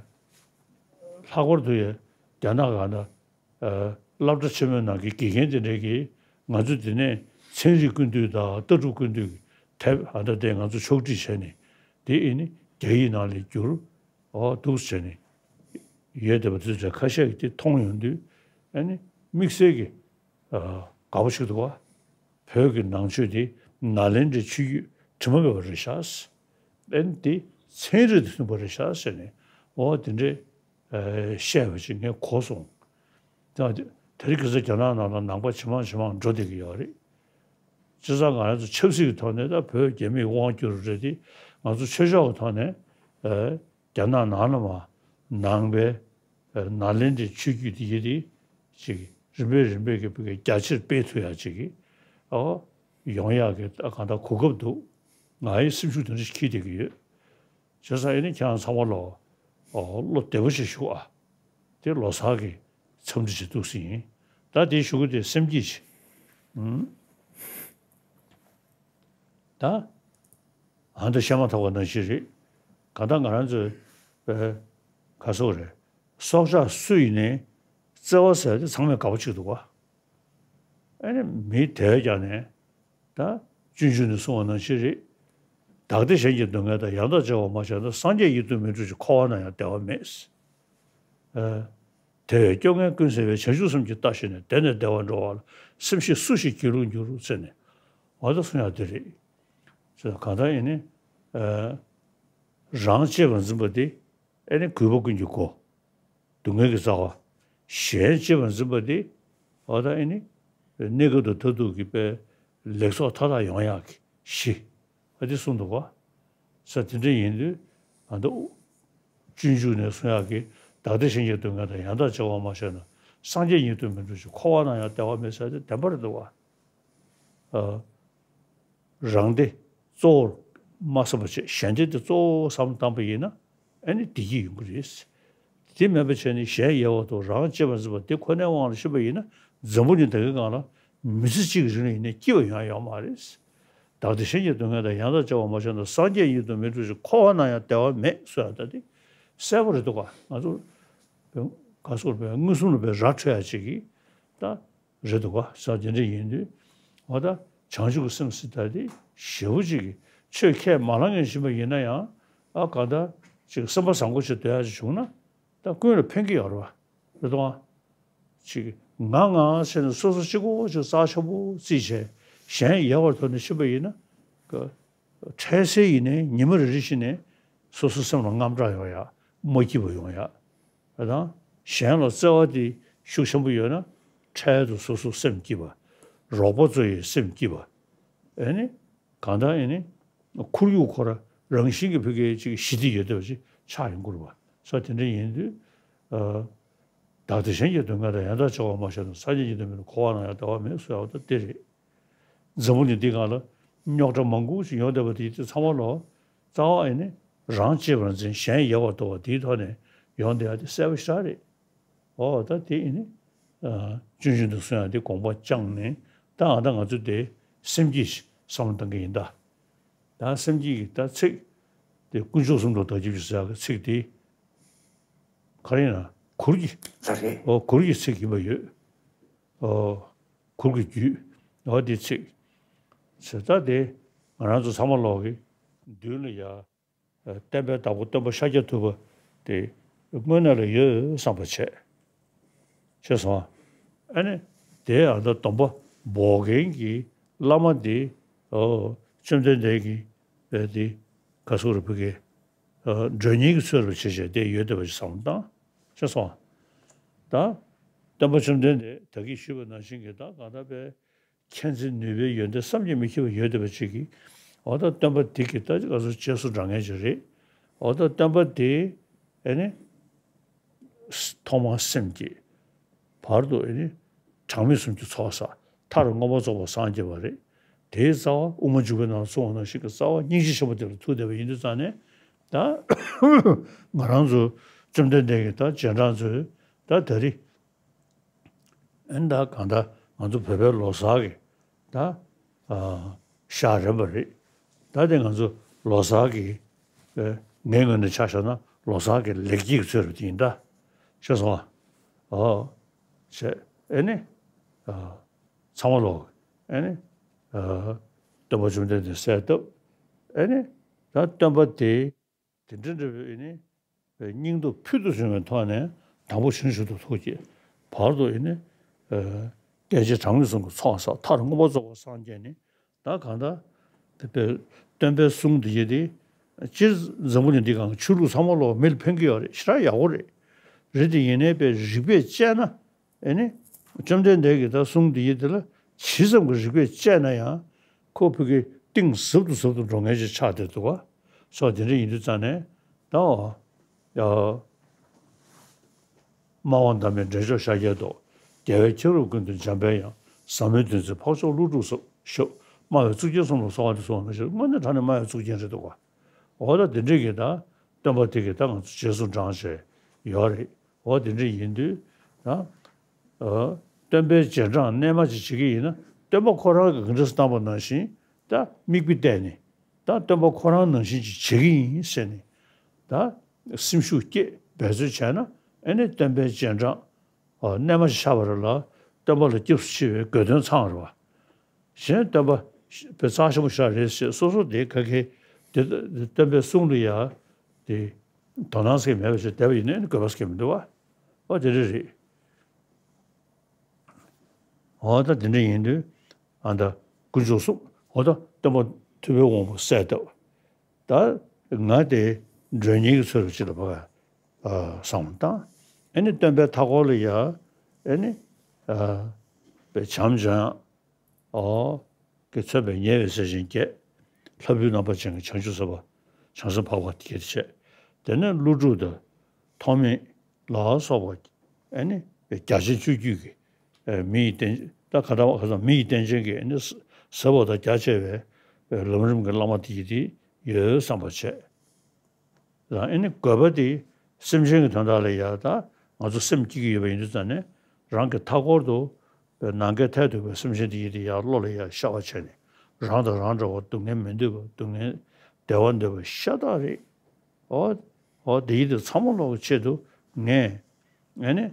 ལྷག་པར་དུ་ཡ་རྒྱ་ནག་ག་ན། ཨ། སློབ་གྲྭ་ཆེན་མོའི་ནང་གི་དགེ་རྒན་དེ་འདྲས་ཀྱིས་ང་ཚོ་འདི་ནས་ཚན་རིག་ཀུན་བཏུས་དང་ལྟ་གྲུབ་ཀུན་བཏུས་ཀྱི་དེབ་ཨ་ད་དེ་ང་ཚོ་ཕྱོགས་སྒྲིག་བྱས་ནས་དེ་ཨེ་ནི་རྒྱ་ཡིག་ནང་ལ་བསྒྱུར། ཨོ་འདུག་བྱས་ནས་ཡོད་བསྡད་པ་དེ་ཚོ་ཁ་ཤས་ཀྱིས་དེ་མཐོང་ཡོང་དུས་ཨེ་ནི་དམིགས་བསལ་གྱི། ཨ། དགའ་པོ་ཞིག་འདུག་བ། བོད་ཀྱི་ནང་ཆོས་དེ་ནཱ་ལེནྡྲའི་ཆོས་བརྒྱུད་དྲི་མ་མེད་པ་རེད་ཤག་ཨེ་ནི་དེ་ཚན་རིག་དང་མཐུན་པ་རེད་ཤག་ཟེར་ནས་འོ་དེ་འདྲས་ཨ་བཤད་པ་ཅིག་ངས་གོ་སོང་། ད་དེ་རིང་ཁ་སང་རྒྱ་ནག་ནང་ལ་ནང་པ་ཇེ་མང་ཇེ་མང་འགྲོ་བསྡད་ཀྱི་ཡོད་རེད། བྱས་ཙང་ང་རང་ཚོ་ཆབ་སྲིད་ཀྱི་ཐོག་ནས་ད་བོད་རྒྱ་མིས་དབང་བསྒྱུར་རེད་དེ་ང་ཚོ་ཆོས་ཕྱོགས་ཀྱི་ཐོག་ནས་ཨ་རྒྱ་ནག་ནང་ལ་མ་ནང་པའི་ནཱ་ལེནྡྲའི་ཆོས་བརྒྱུད་དེ་ཡི་དེ་ཅིག་རིམ་པས་རིམ་པས་ཀྱི་བོད་ཀྱི་རྒྱ་ཆེར་སྤེལ་ཐུབ་ཡག་ཅིག་གི་ཨོ་ཡོང་ཡག་གི་གང་ལྟར་གོ་སྐབས་འདུག་ང་ཡི་སེམས་ཤུགས་དེ་འདྲ་ཞིག་འཁྱེར་བསྡད་ཀྱི་ཡོད། བྱས་ཙང་ཨེ་ནི་ཁྱེད་རང་ཚང་མ་ལོ་ཨོ་བློ་བདེ་པོ་ཞིག་བཞུགས་ཨ། དེ་ལོ་གསར་གྱི་འཚམས་འདྲི་ཞིག་འདུག་སེ་ཡིན། ད་དེ་ཞུ་གི་དེ་སེམས་སྐྱིད་ཅིག་ཨུམ། ད། ཨ་མདོ་བཤད་མ་ཐག་པ་ནང་བཞིན་རེད། གང་ལྟར་ང་རང་ཚོའི་ཨེ་ག་སོག་རེད། སྲོག་ཆགས་སུ་ཡིན་ནའི་བརྩེ་བ་ཟེར་དེ་ཚང་མས་དགའ་པོ་བྱེད་འདུག་བ། ཨ་ནི་མི་དེ་ཀྱང་ནས་ད་སྤྱོད་འཇུག་ནས་གསུངས་པ་ནང་བཞིན་རེད། བདག་བདེ་གཞན་གྱི་སྡུག་བསྔལ་དང་ཡང་དག་བརྗེ་བར་མ་བྱས་ན་སངས་རྒྱས་ཡིད་དུ་མི་འགྲོ་ཞིང་འཁོར་བ་ན་ཡང་བདེ་བ་མེད། ཨ། དེ་བས་སྐྱོ་ངལ་ཀུན་སེལ་བའི་བྱང་ཆུབ་སེམས་ཀྱིས་བལྟ་ཞིང་ནས་དེ་ནས་བདེ་བར་འགྲོ་བ་ལ་སེམས་ཤེས་སུ་ཞིག་སྒྱིད་ལུག་འགྱུར་ཟེར་ནས་འོ་ད་གསུང་ཡག་དེ་རེད། ཟེར་ན་གང་ལྟར་ཡིན་ནི། ཨ། རང་གཅེས་པར་འཛིན་པ་དེ་ཨེ་ནི་གུས་པ་ཀུན་གྱི་སྒོ། སྡུག་བསྔལ་གྱི་རྩ་བ། གཞན་གཅེས་པར་འཛིན་པ་དེ་འོ་ད་ཨེ་ནི་གནས་སྐབས་དང་མཐར་ཐུག་གི་པའི་ལེགས་ཚོགས་མཐའ་དག་ཡོང་ཡག་གི་གཞི། ཨ་དེ་གསུངས་འདུག་ག་ས་དེ་འདྲ་ཡིན་དུས་ཨ་མདོ་སྤྱོད་འཇུག་ནས་གསུང་ཡག་གི་བདག་བདེ་གཞན་གྱི་སྡུག་བསྔལ་དང་ཡང་དག་བརྗེ་བར་མ་བྱས་ན་སངས་རྒྱས་ཉིད་དུ་མི་འགྲོ་ཞིང་འཁོར་བ་ན་ཡང་བདེ་བ་མེད་ཟེར་དེ་བདེན་པ་རེད་འདུག་ག་ཨ། རང་བདེ་གཙོ་བོར་མ་བསམ་པ་བྱས་གཞན་བདེ་དེ་གཙོ་བོ་བསམ་བློ་བཏང་པ་ཡིན་ན་ཨ་ནི་བདེ་སྐྱིད་ཡོང་གི་རེད། དེ་མེད་པ་བྱས་ནས་གཞན་ཡལ་བ་དང་རང་གཅེས་པར་འཛིན་པ་དེ་ཁོ་ནའི་དབང་ལ་ཕྱིན་པ་ཡིན་ན་འཛམ་བུ་གླིང་ད་གིན་སྒང་ལ་མི་ཚེ་གཅིག་གི་རིང་ལ་ཡིན་ནའི་སྐྱིད་པ་ཡོང་ཡ་ཡོད་མ་རེད། བདག་བདེ་གཞན་གྱི་སྡུག་བསྔལ་དང་ཡང་དག་བརྗེ་བར་མ་བྱས་ན་སངས་རྒྱས་ཉིད་དུ་མི་འགྲོ་ཞིང་འཁོར་བ་ན་ཡང་བདེ་བ་མེད་གསུངས་ཡ་ད་དེ་གསལ་པོ་རེད་འདུག་ག་ང་ཚོ་ག་སོགས་པའི་མངོན་སུམ་ལ་པའི་ར་འཕྲོད་ཡ་ཅིག་གིས་ད། རེད་འདུག་ག་ས་དེ་འདྲ་ཡིན་དུས་འོ་ད་བྱང་ཆུབ་ཀྱི་སེམས་ཟེར་ད་དེ་ཞེ་པོ་ཅིག་གི་ཆོས་ཁས་མ་བླངས་མཁན་ཡིན་པ་ཡིན་ན་ཡང་ཨ་ག་ད་ཅིག་སེམས་པ་བཟང་པོ་ཞིག་སྡོད་ཡག་ཅིག་བྱུང་ན་ད་ཀུན་ལ་ཕན་གྱི་ཡོད་རེད་བ། རེད་དོ། ཅིག་ང་ང་ཟེར་ནས་སོ་སོ་གཅིག་པོ་ཅིག་རྩ་ཆེན་པོ་བརྩིས་བྱས་གཞན་ཡལ་བར་དོར་ནས་ཕྱིན་པ་ཡིན་ན་ཀ་འཕྲལ་སེལ་ཡིན་ནའི་ཉི་མ་རེ་རེ་བཞིན་ནས་སོ་སོ་སེམས་ལ་དངངས་སྐྲག་ཡོང་ཡག་མ་སྐྱིད་པ་ཡོང་ཡག་དང་གཞན་ལ་བརྩེ་བ་དེ་ཤུགས་ཆེན་པོ་ཡོད་ན་འཕྲལ་དུ་སོ་སོ་སེམས་སྐྱིད་པ། རོགས་པ་ཚོ་ཡི་སེམས་སྐྱིད་པ། ཨེ་ནི། གང་ལྟར་ཨེ་ནི། ཁོར་ཡུག་ཁོ་ར་རང་བཞིན་གྱི་ཕ་གིའི་ཅིག་ཞི་བདེ་ཡོད་བསྡད་པ་ཅིག་ཆགས་ཡོང་གི་རེད་པ། སོ་དེ་འདྲ་ཡིན་དུས། ཨ། བདག་བདེ་གཞན་གྱི་སྡུག་བསྔལ་དང་། ཡང་དག་བྱ་བ་སྨྲ་ཤེས་དང་། སངས་རྒྱས་ཀྱི་བསྟན་པའི་འཁོར་བ་ན་ཡང་འདའ་བ་མེད་ཟེར་བ་ད་དེ་རེད། འཛམ་བུ་གླིང་འདི་སྒང་ལ་རྙོག་དྲ་མང་པོ་ཞིག་ཡོང་བསྡད་པ་དེ་དེ་ཚང་མ་ལོ། རྩ་བ་ཨེ་ནི། རང་གཅེས་པར་འཛིན། གཞན་ཡལ་བར་དོར་བ་དེའི་ཐོག་ནས་ཡོང་བསྡད་ཡ་དེ་གསལ་པོ་ཞེ་དྲག་རེད། ཨོ་ད་དེ་ཨེ་ནི། ཨ། ཆུང་ཆུང་དུ་སོང་ཡ་དེ་དགོངས་པ་བཅངས་ནས། ད་ཨ་ད་ང་ཚོ་དེ་སེམས་བསྐྱེད་བསམ་བློ་གཏང་གི་ཡིན་ད། ད་སེམས་བསྐྱེད་ཀྱི་ད་ཚིག་དེ་དཀོན་མཆོག་གསུམ་ལ་བདག་སྐྱབས་ཞུ་ཟེར་ཡ་གི་ཚིག་དེ། ག་རེ་ཡིན་ན་གུར་གྱི། ལགས་རེད། ཨོ་གུར་གྱི་ཚིག་ཡིན་པ་ཡོད། ཨོ། གུར་གྱི་རྒྱུད། ཨོ་དེ་ཚིག་ཟེར་ད་དེ་ང་རང་ཚོ་ཚང་མ་ལོག་གི་མདུན་ལ་ཡ། ཨ། བསྟན་པའི་བདག་པོ་སྟོན་པ་ཤཱཀྱ་ཐུབ་པ་དེ་དངོས་གནས་ལ་ཡོད་བསམ་པ་བྱས། བྱས་སོང་། ཨ་ནི་དེ་ཨ་ད་སྡོམ་པ་འབོག་མཁན་གྱི་བླ་མ་དེ། ཨོ། བཅོམ་ལྡན་འདས་ཀྱི་ཨ་དེ་ག་སུ་རུ་ཕུ་གེ། ཨ། མགྲོན་གཉེར་གྱི་ཚུལ་ལ་བྱས་བྱས་དེ་ཡོད་བསྡད་པ་ཞིག་བསམ་བློ་བཏང་། བྱས་སོང་། ད་སྟོན་པ་བཅོམ་ལྡན་འདས་ད་གིན་ཞུས་པ་ནང་བཞིན་གྱི་ད་གང་ལྟར་པའི་མཁྱེན་བརྩེ་ནུས་པའི་ཡོན་ཏན་བསམ་གྱིས་མི་ཁྱབ་པ་ཡོད་བསྡད་པ་ཅིག་གིས། འོ་ད་སྟོན་པ་འདི་གི་ད་ཅིག་ང་ཚོ་རྗེས་སུ་འབྲང་མཁན་ཅིག་རེད། འོ་ད་སྟོན་པ་འདི་ཨེ་ནི་ཐོག་མར་སེམས་བསྐྱེད། བར་དུ་ཨེ་ནི་གྲངས་མེད་གསུམ་གྱི་ཚོགས་བསགས། མཐར་མངོན་པར་རྫོགས་པར་སངས་རྒྱས་པ་རེད། དེའི་རྩ་བ་དབུ་མ་འཇུག་པའི་ནང་གསུངས་པ་ནང་བཞིན་གྱི་རྩ་བ་སྙིང་རྗེ་ཆེན་པོ་དེ་ལ་ཐུག་བསྡད་པ་ཡིན་དུས་ཙང་ནས། ད་ང་རང་ཚོ་བཅོམ་ལྡན་འདས་ཀྱི་ད་རྗེས་འབྲང་ཚོས་ད་ད་རེས། ཨན་ད་གང་ལྟར་ང་ཚོ་བོད་པའི་ལོ་གསར་གྱི་ད། ཨ། ཞག་རན་པ་རེད། ད་དེ་ང་ཚོ་ལོ་གསར་གྱི། ཨ། ངའི་ངོས་ནས་ཆ་བཞག་ན་ལོ་གསར་གྱི་ལེགས་སྐྱེས་ཀྱི་ཚོད་རེད་དེ་ཡིན་ད། ཤེས་སོང་ཨ། ཨོ། བྱས་ཨེ་ནི། ཨ། ཚང་མ་ལོ། ཨེ་ནི། ཨ། སྟོན་པ་བཅོམ་ལྡན་འདས་གསལ་བཏབ། ཨེ་ནི། ད་སྟོན་པ་དེ། དེ་འདྲ་འདྲ་བའི་ནི། སྙིང་སྟོབས་ཕུལ་དུ་བྱུང་བའི་ཐོག་ནས་དང་པོ་བྱང་ཆུབ་ཏུ་ཐུགས་བསྐྱེད། བར་དུ་ཡིན་ནི། ཨ། རྒྱལ་བྱེད་གྲངས་མེད་གསུམ་གྱི་ཚོགས་བསགས། མཐར་མངོན་པར་རྫོགས་པར་སངས་རྒྱས་ནས། ད་གང་ལྟར། དེ་སྟོན་པའི་གསུང་འདི་ཡི་དེ། སྤྱིར་འཛམ་བུ་གླིང་འདི་སྒང་ཆོས་ལུགས་ཚང་མ་ལོག་མི་ལ་ཕན་གྱི་ཡོད་རེད། ཞེ་དྲག་ཡག་པོ་རེད། རེད་དེ་ཡིན་ནའི་པའི་རིགས་པས་དཔྱད་ན། ཨེ་ནི། བཅོམ་ལྡན་འདས་ཀྱི་ད་གསུང་འདི་ཡི་དེ་ལ་ཇི་ཙམ་གྱི་རིགས་པས་དཔྱད་ན་ཡང་། ཁོ་ཕ་གི་གཏིང་ཟབ་ཏུ་ཟབ་ཏུ་འགྲོ་མཁན་ཅིག་ཆགས་བསྡད་འདུག་ག། སོ་དེ་འདྲ་ཡིན་དུས་ཙང་ནས་ད། ཨོ། ཡ། སྨྲ་བ་འདབ་མའི་འདྲེན་མཆོག་ཤཱཀྱའི་མདོག། རྒྱལ་བའི་ཁྱབ་རོལ་ཀུན་ཏུ་འཇམ་དཔལ་དབྱངས། ཟབ་མོའི་དོན་མཛད་འཕགས་མཆོག་ཀླུ་སྒྲུབ་ཞབས། སྨྲ་བའི་གཙུག་རྒྱན་གསུམ་ལ་གསོལ་བ་འདེབས་གསུངས་པ་ནང་བཞིན་དངོས་གནས་དྲང་གནས་སྨྲ་བའི་གཙུག་རྒྱན་རེད་འདུག་ག། འོ་ད་དེ་འདྲས་ཀྱི་ད་སྟོན་པ་དེ་གི་ད་ང་ཚོ་རྗེས་སུ་འབྲང་བྱས་ཡོད་རེད། འོ་དེ་འདྲས་ཡིན་དུས་ད། ཨ། སྟོན་པའི་རྗེས་འབྲང་རྣལ་མ་ཅིག་བྱེད་ཀྱི་ཡིན་ན། སྟོན་པ་ཁོ་རང་གི་ག་འདྲས་སུ་བཏང་པ་ནང་བཞིན་ད་དམིགས་པ་གཏད་ནས། ད་སྟོན་པ་ཁོ་རང་ནང་བཞིན་ཅིག་བྱེད་ཀྱི་ཡིན་ཟེར་ནས། ད་སེམས་ཤུགས་བསྐྱེད་འབད་རྩོལ་བྱས་ན། ཨེ་ནི་སྟོན་པའི་རྗེས་འབྲང་། ཨ། རྣལ་མ་ཞིག་ཆགས་པ་རེད་ལ། སྟོན་པ་ལ་སྐྱབས་སུ་མཆི་བའི་དགོས་དོན་ཚང་རེད་བ། གཞན་སྟོན་པ་དཔེ་རྩ་ཆེན་པོ་ཞིག་རེད་ཟེར་སོ་སོ་དེ་ག་གེ་དེ་སྟོན་པའི་གསུང་ལ་ཡ་དེ་དོ་སྣང་ཟེར་མེད་པ་ཞིག་བསྡད་པ་ཡིན་ན་དགོས་པ་ཟེར་མི་འདུག་བ། ཨོ་དེ་འདྲ་རེད། ཨོ་ད་དེ་འདྲ་ཡིན་དུས་ཨ་ད་དཀོན་མཆོག་གསུམ། ཨོ་ད་སྟོན་པ་ཐུབ་པའི་དབང་པོ་གསལ་བཏབ། ད་ང་དེ་མགྲོན་གཉེར་གྱི་ཚུལ་ལ་ཅི་ལ་བབས། ཨ། བསམ་བློ་བཏང་། ཨེ་ནི་སྟོན་པའི་མཐའ་འཁོར་ལ་ཡ། ཨེ་ནི། ཨ། པའི་བྱམས་བྱམས། ཨོ། གིས་མཚོན་པའི་ཉེ་བའི་སྲས་ཆེན་བརྒྱད། ལྷ་བུའི་རྣམ་པ་ཅན་གྱི་བྱང་ཆུབ་སེམས་དཔའ། བྱང་སེམས་འཕགས་པ་བརྒྱད་བྱས། དེ་ནས་ཀླུ་སྒྲུབ་དང་། ཐོགས་མེད་ལ་སོགས་པ། ཨེ་ནི། རྒྱ་ཆེན་སྤྱོད་བརྒྱུད་ཀྱི། ཨེ། མི་ཡི་རྟེན། ད་ག་ད་ག་ད་མི་ཡི་རྟེན་ཅན་གྱི། ཨེ་ནི། ཟབ་པ་དང་རྒྱ་ཆེ་བའི། ཨེ། ལམ་རིམ་གྱི་བླ་མ་དེ་ཡི་དེ་ཡོད་བསམ་པ་བྱས། ཨེ་ནི་དགོས་པ་དེ་སེམས་ཅན་གྱི་དོན་དག་ལ་ཡ། ད་ང་ཚོ་སེམས་སྐྱིད་ཀྱི་ཡོད་པ་ཡིན་དུས་ཙང་ནས། རང་གི་མཐའ་འཁོར་དུ་ནམ་མཁའི་མཐས་གཏུགས་པའི་སེམས་ཅན་དེ་ཡི་དེ་ཡར་བློ་ལ་ཡ་ཤར་བ་བྱས་ནས། རང་དང་རང་འདྲ་བར་སྡུག་བསྔལ་མི་འདོད་པ། སྡུག་བསྔལ་བདེ་བ་འདོད་པ་ཤ་སྟག་རེད། འོ། འོ་དེ་ཡི་དེ་ཚང་མ་ལོག་གི་ཆེད་དུ་ངས། ཨེ་ནི།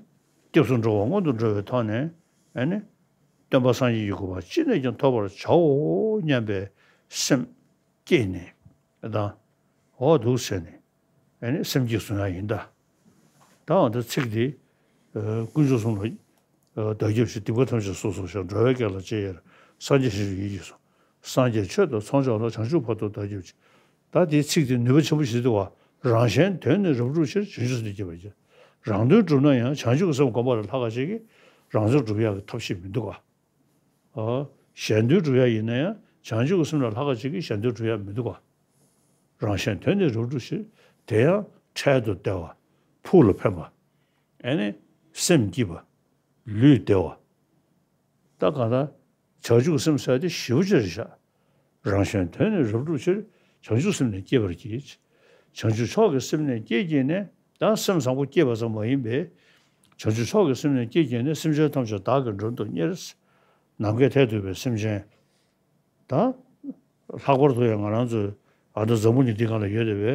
སྐྱབས་སུ་འགྲོ་བ་སྔོན་དུ་འགྲོ་བའི་ཐོག་ནས། ཨེ་ནི། སྟོན་པ་སངས་རྒྱས་ཀྱི་གོ་འཕང་ཅི་ནས་ཀྱང་ཐོབ་པར་བྱའོ་སྙམ་པའི་སེམས་བསྐྱེད་ནས་དང་། འོ་འདུག་ཟེར་ནས། ཨེ་ནི་སེམས་བསྐྱེད་བཟུང་ཡ་ཡིན་ད། ད་འོ་ད་ཚིག་འདི། ཨ། དཀོན་མཆོག་གསུམ་ལ། ཨ། བདག་སྐྱབས་ཞུ། སྡིག་པ་ཐམས་ཅད་སོ་སོར་བཤགས། འགྲོ་བའི་དགེ་ལ་རྗེས་ཡི་རང་། སངས་རྒྱས་ཞིང་དུ་ཡིད་ཀྱིས་བཟུང་། སངས་རྒྱས་ཆོས་དང་ཚོགས་མཆོག་ལ། བྱང་ཆུབ་བར་དུ་བདག་སྐྱབས་མཆི། ད་དེའི་ཚིག་དེ་ནུས་པ་ཆེན་པོ་ཞིག་འདུག་བ། རང་གཞན་དོན་ནི་རབ་བསྒྲུབ་ཕྱིར། བྱང་ཆུབ་སེམས་ཀྱིས་བསྐྱབ་པར་བགྱི། རང་དོན་བསྒྲུབ་ན་ཡང་བྱང་ཆུབ་ཀྱི་སེམས་བསྒོམ་པ་ལས་ལྷག་ག་ཅིག་གིས་རང་དོན་བསྒྲུབ་ཡག་གི་ཐབས་ཤེས་མི་འདུག་ག། ཨ། གཞན་དོན་སྒྲུབ་ཡ་ཡིན་ན་ཡང་བྱང་ཆུབ་ཀྱི་སེམས་ལས་ལྷག་པ་ཅིག་གིས་གཞན་དོན་སྒྲུབ་ཡ་མི་འདུག་ག། རང་གཞན་དོན་ནི་རབ་བསྒྲུབ་ཕྱིར། དེ་ཡང་འཕྲལ་དུ་བདེ་བ་ཕུགས་ལ་ཕན་པ། ཨེ་ནི་སེམས་སྐྱིད་པ། ལུས་བདེ་བ། ད་གང་ལྟར་བྱང་ཆུབ་སེམས་ཟེར་དེ་ཞེ་པོ་ཅིག་རེད་ཤག། རང་གཞན་དོན་ནི་རབ་བསྒྲུབ་ཕྱིར། བྱང་ཆུབ་སེམས་ནི་བསྐྱེད་པར་བགྱི། བྱང་ཆུབ་མཆོག་གི་སེམས་ནི་བསྐྱེད་བགྱིས་ནས། ད་སེམས་བཟང་པོ་བསྐྱེད་པ་ཙམ་མ་ཡིན་པས། བྱང་ཆུབ་མཆོག་གི་སེམས་ནི་བསྐྱེད་བགྱིས་ནས་སེམས་ཅན་ཐམས་ཅད་བདག་གིས་མགྲོན་དུ་གཉེར། ནམ་མཁའི་མཐས་གཏུགས་པའི་སེམས་ཅན། ད་ལྷག་པར་དུ་ཡང་ང་རང་ཚོའི་ཨ་མདོ་འཛམ་བུ་གླིང་འདི་སྒང་ལ་ཡོད་བསྡད་པའི་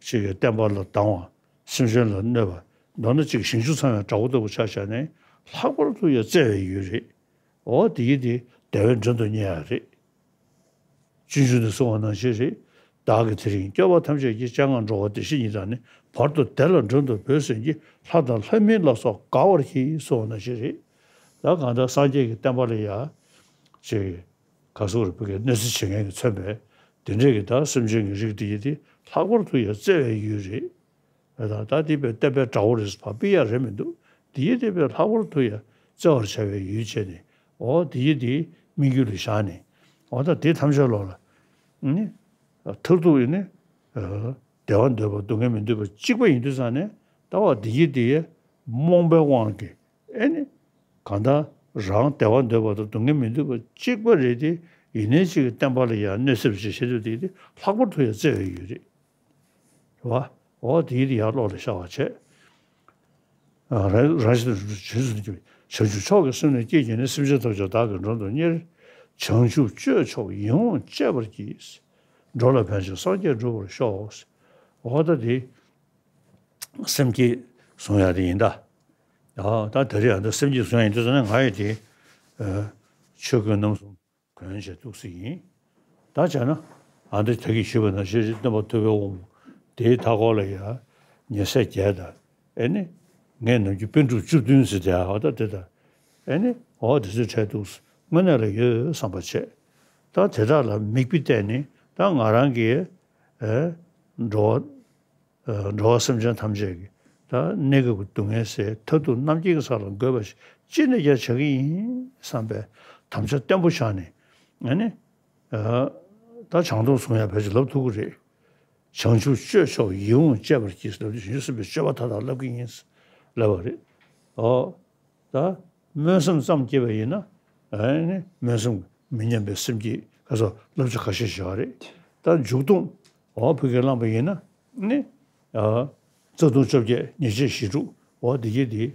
ཅིག་གི་བསྟན་པ་ལ་སྡང་བ། སེམས་ཅན་ལ་གནོད་པ། མདོར་ན་ཅིག་ཞིང་ཆུ་ཚང་བའི་དགྲ་བོ་ལྟ་བུ་ཆ་བཞག་ནས་ལྷག་པར་དུ་ཡང་བརྩེ་བའི་ཡུལ་རེད། འོ་དེ་ཡི་དེ་བདེ་བའི་མགྲོན་དུ་གཉེར་ཡ་རེད། སྤྱོད་འཇུག་ནས་གསུངས་པ་ནང་བཞིན་རེད། བདག་གིས་དེ་རིང་སྐྱོབ་པ་ཐམས་ཅད་ཀྱི། སྤྱན་སྔར་འགྲོ་བ་བདེ་གཤེགས་ཉིད་དང་ནི། བར་དུ་བདེ་ལ་མགྲོན་དུ་བོས་ཟིན་གྱིས། ལྷ་དང་ལྷ་མིན་ལ་སོགས་དགའ་བར་གྱིས་གསུངས་པ་ནང་བཞིན་རེད། ད་གང་ལྟར་སངས་རྒྱས་ཀྱི་བསྟན་པ་ལ་ཡ་ཅིག་ག་སོགས་རེ་བོད་ཀྱི་གནོད་འཚེ་བྱེད་མཁན་གྱིས་མཚོན་པའི་དེ་འདྲས་ཀྱི་ད་སེམས་ཅན་གྱི་རིགས་དེ་ཡི་དེ་ལྷག་པར་དུ་ཡ་བརྩེ་བའི་ཡུལ་རེད། ད་ད་འདི་བའི་བསྟན་པའི་དགྲ་བོ་རེད། བ་སྤི་ཡ་རེད་མི་འདུག། འདི་ཡི་དེ་བའི་ལྷག་པར་དུ་ཡ་བརྩེ་བར་བྱ་བའི་ཡུལ་བྱས་ནས། འོ་འདི་ཡི་དེ་དམིགས་ཡུལ་ལ་བཞག་ནས། འོ་ད་དེ་ཐམས་ཅད་ལོག་ལ་ནི་མཐར་ཐུག་ནི་བདེ་བ་འདོད་པ་སྡུག་བསྔལ་མི་འདོད་པ་གཅིག་པ་ཡིན་དུས་ཙང་ནས། ད་བ་འདི་ཡི་དེ་ཡི་རྨོངས་པའི་དབང་གིས། ཨེ་ནི། གང་ལྟར་རང་བདེ་བ་འདོད་པ་དང་སྡུག་བསྔལ་མི་འདོད་པ་གཅིག་པ་རེད་དེ། ཡིན་ནའི་གཅིག་གི་བསྟན་པ་ལ་ཡང་གནོད་འཚེ་བྱེད་བྱེད་དུས་དེ་དེ་ལྷག་པར་དུ་ཡང་བརྩེ་བའི་ཡུལ་རེད། རེད་བ། འོ་དེ་ཡི་དེ་ཡར་ཀློག་ལ་ཤར་བ་བྱས། ཨ། རང་རང་བཞིན་དུ་རྗེས་སུ་འཇུག། བྱང་ཆུབ་མཆོག་གི་སེམས་ནི་བསྐྱེད་བགྱིས་ནས། སེམས་ཅན་ཐམས་ཅད་བདག་གིས་མགྲོན་དུ་གཉེར། བྱང་ཆུབ་སྤྱོད་མཆོག་ཡིད་འོང་སྤྱད་པར་བགྱི། འགྲོ་ལ་ཕན་ཕྱིར་སངས་རྒྱས་འགྲུབ་པར་ཤོག། འོ་ད་དེ། སེམས་བསྐྱེད་བཟུང་ཡ་དེ་ཡིན་ད། ཨ། ད་དེ་རེད། ཨ། ད་སེམས་བསྐྱེད་བཟུང་ཡ་ཡིན་དུས་ཙང་ནས་ང་ཡི་དེ། ཨ། ཆོས་གོས་རྣམ་གསུམ་གོན་བྱས་འདུག་སེ་ཡིན། ད་བྱས་ན། ཨ། འདི་ད་གིན་ཞུས་པ་ནང་བཞིན་སྟོན་པ་ཐུབ་པའི་དབང་པོ་དེའི་མཐའ་འཁོར་ལ་ཡ་ཉེ་སྲས་བརྒྱད་དང་། ཨེ་ནི། ངས་ནམ་རྒྱུན་པཎ་གྲུབ་བཅུ་བདུན་ཟེར་དེ། ཨ། ད་དེ་ད། ཨེ་ནི། འོ་དེ་ཚོའི་གྲས་འདུག་སེ་དངོས་གནས་ལ་ཡོད་བསམ་པ་བྱས། ད་དེ་དག་ལ་མིག་དཔེ་བལྟས་ནས་ད་ང་རང་གིས། ཨེ། འགྲོ་བ། ཨ། འགྲོ་བ་སེམས་ཅན་ཐམས་ཅད་ཀྱི་ད་གནས་སྐབས་ཀྱི་སྡུག་བསྔལ་སེལ། མཐར་ཐུག་རྣམ་མཁྱེན་གྱི་ས་ལ་འགོད་པ་ཞིག་ཅི་ནས་ཀྱང་བྱ་གི་ཡིན་བསམ་པའི་དམ་བཅའ་བརྟན་པོ་བཞག་ནས། ཨ་ནི། ཨ། ད་བྱང་སྡོམ་བཟུང་ཡ་ཕལ་ཆེར་ལབ་ཐུབ་ཀྱི་རེད། བྱང་ཆུབ་སྤྱོད་མཆོག་ཡིད་འོང་སྤྱད་པར་བགྱི་ཟེར་ལབ་དུས། བྱང་ཆུབ་སེམས་དཔའི་སྤྱོད་པ་མཐའ་དག་བསླབ་ཀྱི་ཡིན་ལབ་པ་རེད། ཨོ། ད་སྨོན་སེམས་ཙམ་བསྐྱེད་པ་ཡིན་ན། ཨ་ནི་སྨོན་སེམས་མི་མཉམ་པའི་སེམས་བསྐྱེད་ག་ཚོད་བསླབ་བྱ་ཁ་ཤས་བཞག་རེད། ད་མཇུག་སྡོམ། འོ་བོད་སྐད་བླངས་པ་ཡིན་ན་ནི། ཨ། རྩ་ལྟུང་བཅོ་བརྒྱད། ཉེས་བྱས་ཞེ་དྲུག། འོ་འདི་གྱད་འདི།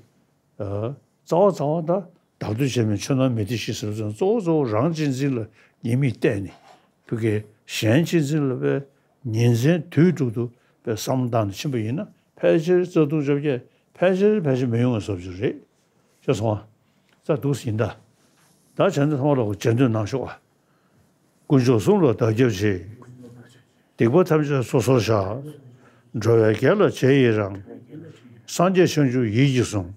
ཨ། རྩ་བ་རྩ་བ་ད་བདག་བསྟོད་བྱས་མིན་ཆོས་རྣམས་མི་བདེ་ཞི་ཟེར་བ་ཙམ། གཙོ་བོ་གཙོ་བོ་རང་གཅེས་འཛིན་ལ་ཉེས་དམིགས་བལྟས་ནས། བོད་སྐད། གཞན་གཅེས་འཛིན་ལ་བའི་ཉིན་མཚན་དུས་དྲུག་ཏུ་བའི་བསམ་བློ་བཏང་ནས་ཕྱིན་པ་ཡིན་ན། ཕལ་ཆེར་རྩ་ལྟུང་བཅོ་བརྒྱད་ཕལ་ཆེར་ཕལ་ཆེར་མི་ཡོང་བའི་བཟོ་བཅོས་རེད། ཤེས་སོང་ཨ། ད་འདུག་སེ་ཡིན་ད། ད་བྱས་ན་ཚང་མ་ལ་མཇལ་འདོན་གནང་ཤོག་ཨ། དཀོན་མཆོག་གསུམ་ལ་བདག་སྐྱབས་མཆི། སྡིག་པ་ཐམས་ཅད་སོ་སོར་བཤགས། འགྲོ་བའི་དགེ་ལ་རྗེས་ཡི་རང་། སངས་རྒྱས་བྱང་ཆུབ་ཡིད་ཀྱིས་བཟུང་།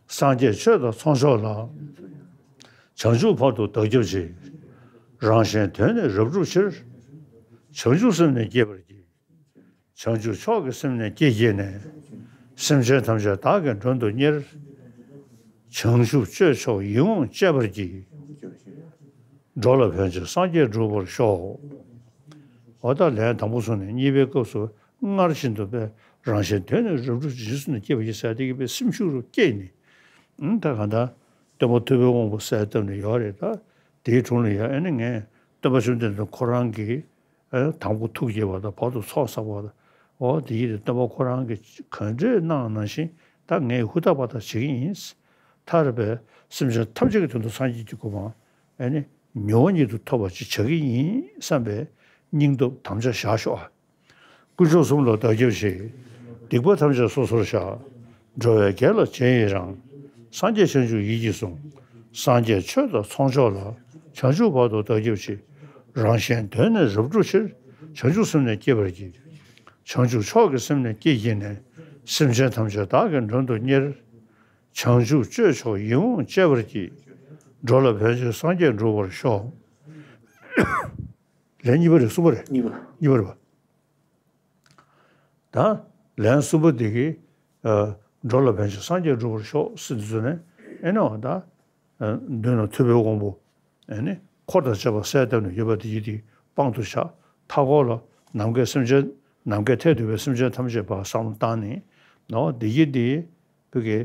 སངས་རྒྱས་ཆོས་དང་ཚོགས་མཆོག་ལ། བྱང་ཆུབ་བར་དུ་བདག་སྐྱབས་མཆི། རང་གཞན་དོན་ནི་རབ་བསྒྲུབ་ཕྱིར། བྱང་ཆུབ་སེམས་ནི་བསྐྱེད་པར་བགྱི། བྱང་ཆུབ་མཆོག་གི་སེམས་ནི་བསྐྱེད་བགྱིས་ནས། སེམས་ཅན་ཐམས་ཅད་བདག་གིས་མགྲོན་དུ་གཉེར། བྱང་ཆུབ་སྤྱོད་མཆོག་ཡིད་འོང་སྤྱད་པར་བགྱི། འགྲོ་ལ་ཕན་ཕྱིར་སངས་རྒྱས་འགྲུབ་པར་ཤོག། འོ་ད་ལན་དང་པོ་སོང་ནས་གཉིས་པའི་སྐབས་སུ་སྔར་བཞིན་དུ་པའི་རང་གཞན་དོན་ནི་རབ་བསྒྲུབ་ཕྱིར། བྱང་ཆུབ་སེམས་ནི་བསྐྱེད་པར་བགྱི་ཟེར་དེ་གི་པའི་སེམས་ཤུགས་རུ་བསྐྱེད་ནས། ཨང་། ད་གང་ལྟར་སྟོན་པ་ཐུབ་པའི་དབང་པོ་གསལ་བཏབ་ནས་ཡོད་རེད། ད་དེའི་དྲུང་ལ་ཡང་ཨེ་ནི་ངས་སྟོན་པ་བཅོམ་ལྡན་འདས་ཁོ་རང་གིས། ཨེ། དང་པོ་ཐུགས་དགྱེས་པ་དང་བར་དུ་ཚོགས་བསགས་པ་དང་། འོ་དེ་ཡིས་དེ་སྟོན་པ་ཁོ་རང་གིས་ག་འདྲས་གནང་ནང་བཞིན་ད་ངས་ཧུར་ཐག་པ་ཐག་བྱེད་ཀྱི་ཡིན། མཐར་པའི་སེམས་ཅན་ཐམས་ཅད་ཀྱི་དོན་དུ་སངས་རྒྱས་ཀྱི་གོ་འཕང་ཨེ་ནི་མྱུར་བ་ཉིད་དུ་ཐོབ་པ་ཅིག་བྱ་གི་ཡིན་བསམ་པའི་སྙིང་སྟོབས་དམ་བཅའ་བཞག་ཤོག་ཨ། དཀོན་མཆོག་གསུམ་ལ་བདག་སྐྱབས་མཆི། སྡིག་པ་ཐམས་ཅད་སོ་སོར་བཤགས། འགྲོ་བའི་དགེ་ལ་རྗེས་ཡི་རང་། སངས་རྒྱས་བྱང་ཆུབ་ཡིད་ཀྱིས་བཟུང་། སངས་རྒྱས་ཆོས་དང་ཚོགས་མཆོག་ལ། བྱང་ཆུབ་བར་དུ་བདག་སྐྱབས་མཆི། རང་གཞན་དོན་ནི་རབ་བསྒྲུབ་ཕྱིར། བྱང་ཆུབ་སེམས་ནི་བསྐྱེད་པར་བགྱི། བྱང་ཆུབ་མཆོག་གི་སེམས་ནི་བསྐྱེད་བགྱིས་ནས། སེམས་ཅན་ཐམས་ཅད་བདག་གིས་མགྲོན་དུ་གཉེར། བྱང་ཆུབ་སྤྱོད་མཆོག་ཡིད་འོང་སྤྱད་པར་བགྱི། འགྲོ་ལ་ཕན་ཕྱིར་སངས་རྒྱས་འགྲུབ་པར་ཤོག། ལན་གཉིས་པ་རེད། གསུམ་པ་རེད། གཉིས་པ། གཉིས་པ་རེད་པ། ད་ལན་གསུམ་པ་འདི་གིས། ཨ། འགྲོ་ལ་ཕན་ཕྱིར་སངས་རྒྱས་འགྲུབ་པར་ཤོག་ཟེར་དུས་ཙམ་ནས་ཨེ་ནི་འོ་ད། མདུན་ལ་ཐུབ་པའི་དབང་པོ་ཨེ་ནི་འཁོར་དང་བཅས་པ་གསལ་བཏབ་ནས་ཡོད་པ་དེ་ཡིད་དེ་དཔང་དུ་བཞག་མཐའ་འཁོར་ལ་ནམ་མཁའི་སེམས་ཅན་ནམ་མཁའི་མཐས་གཏུགས་པའི་སེམས་ཅན་ཐམས་ཅད་པ་བསམ་བློ་བཏང་ནས་ནོ་བདེ་སྐྱིད་དེ་བུ་གའི་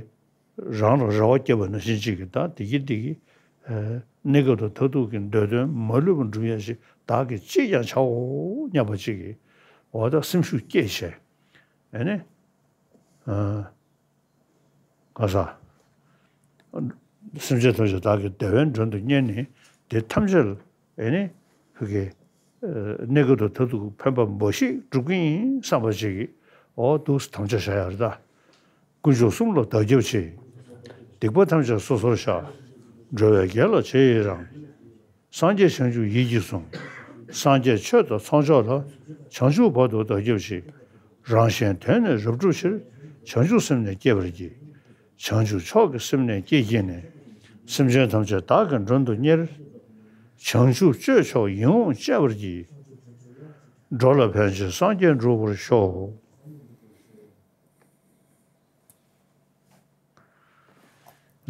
རང་ལ་རེ་བ་བསྐྱེད་པ་ནང་བཞིན་ཅིག་གིས་ད་བདེ་སྐྱིད་དེ་གི་གནས་སྐབས་དང་མཐར་ཐུག་གི་འདོད་དོན་མ་ལུས་པ་འགྲུབ་ཡ་ཞིག་བདག་གིས་ཅིས་ཀྱང་བྱའོ་སྙམ་པ་ཅིག་གིས་འོ་ད་སེམས་ཤུགས་བསྐྱེད་བྱས་ཨེ་ནི། ག་ས། སེམས་ཅན་ཐམས་ཅད་བདག་གི་བདེ་བའི་མགྲོན་དུ་གཉེར་ནས་དེ་ཐམས་ཅད་ལ་ཨེ་ནི་ཕ་གི་གནས་སྐབས་དང་མཐར་ཐུག་ཕན་པ་འབའ་ཞིག་སྒྲུབ་ཀྱི་ཡིན་བསམ་པ་ཅིག་གིས་འོ་འདུག་སེ་དམ་བཅའ་བཞག་ཡ་རེད་ད། དཀོན་མཆོག་གསུམ་ལ་བདག་སྐྱབས་མཆི། སྡིག་པ་ཐམས་ཅད་སོ་སོར་བཤགས། འགྲོ་བའི་དགེ་ལ་རྗེས་ཡི་རང་། སངས་རྒྱས་བྱང་ཆུབ་ཡིད་ཀྱིས་བཟུང་། སངས་རྒྱས་ཆོས་དང་ཚོགས་མཆོག་ལ། བྱང་ཆུབ་བར་དུ་བདག་སྐྱབས་མཆི། རང་གཞན་དོན་ནི་རབ་བསྒྲུབ་ཕྱིར། བྱང་ཆུབ་སེམས་ནི་བསྐྱེད་པར་བགྱི། བྱང་ཆུབ་མཆོག་གི་སེམས་ནི་བསྐྱེད་བགྱིས་ནས། སེམས་ཅན་ཐམས་ཅད་བདག་གི་མགྲོན་དུ་གཉེར། བྱང་ཆུབ་སྤྱོད་མཆོག་ཡིད་འོང་སྤྱད་པར་བགྱི། འགྲོ་ལ་ཕན་ཕྱིར་སངས་རྒྱས་འགྲུབ་པར་ཤོག་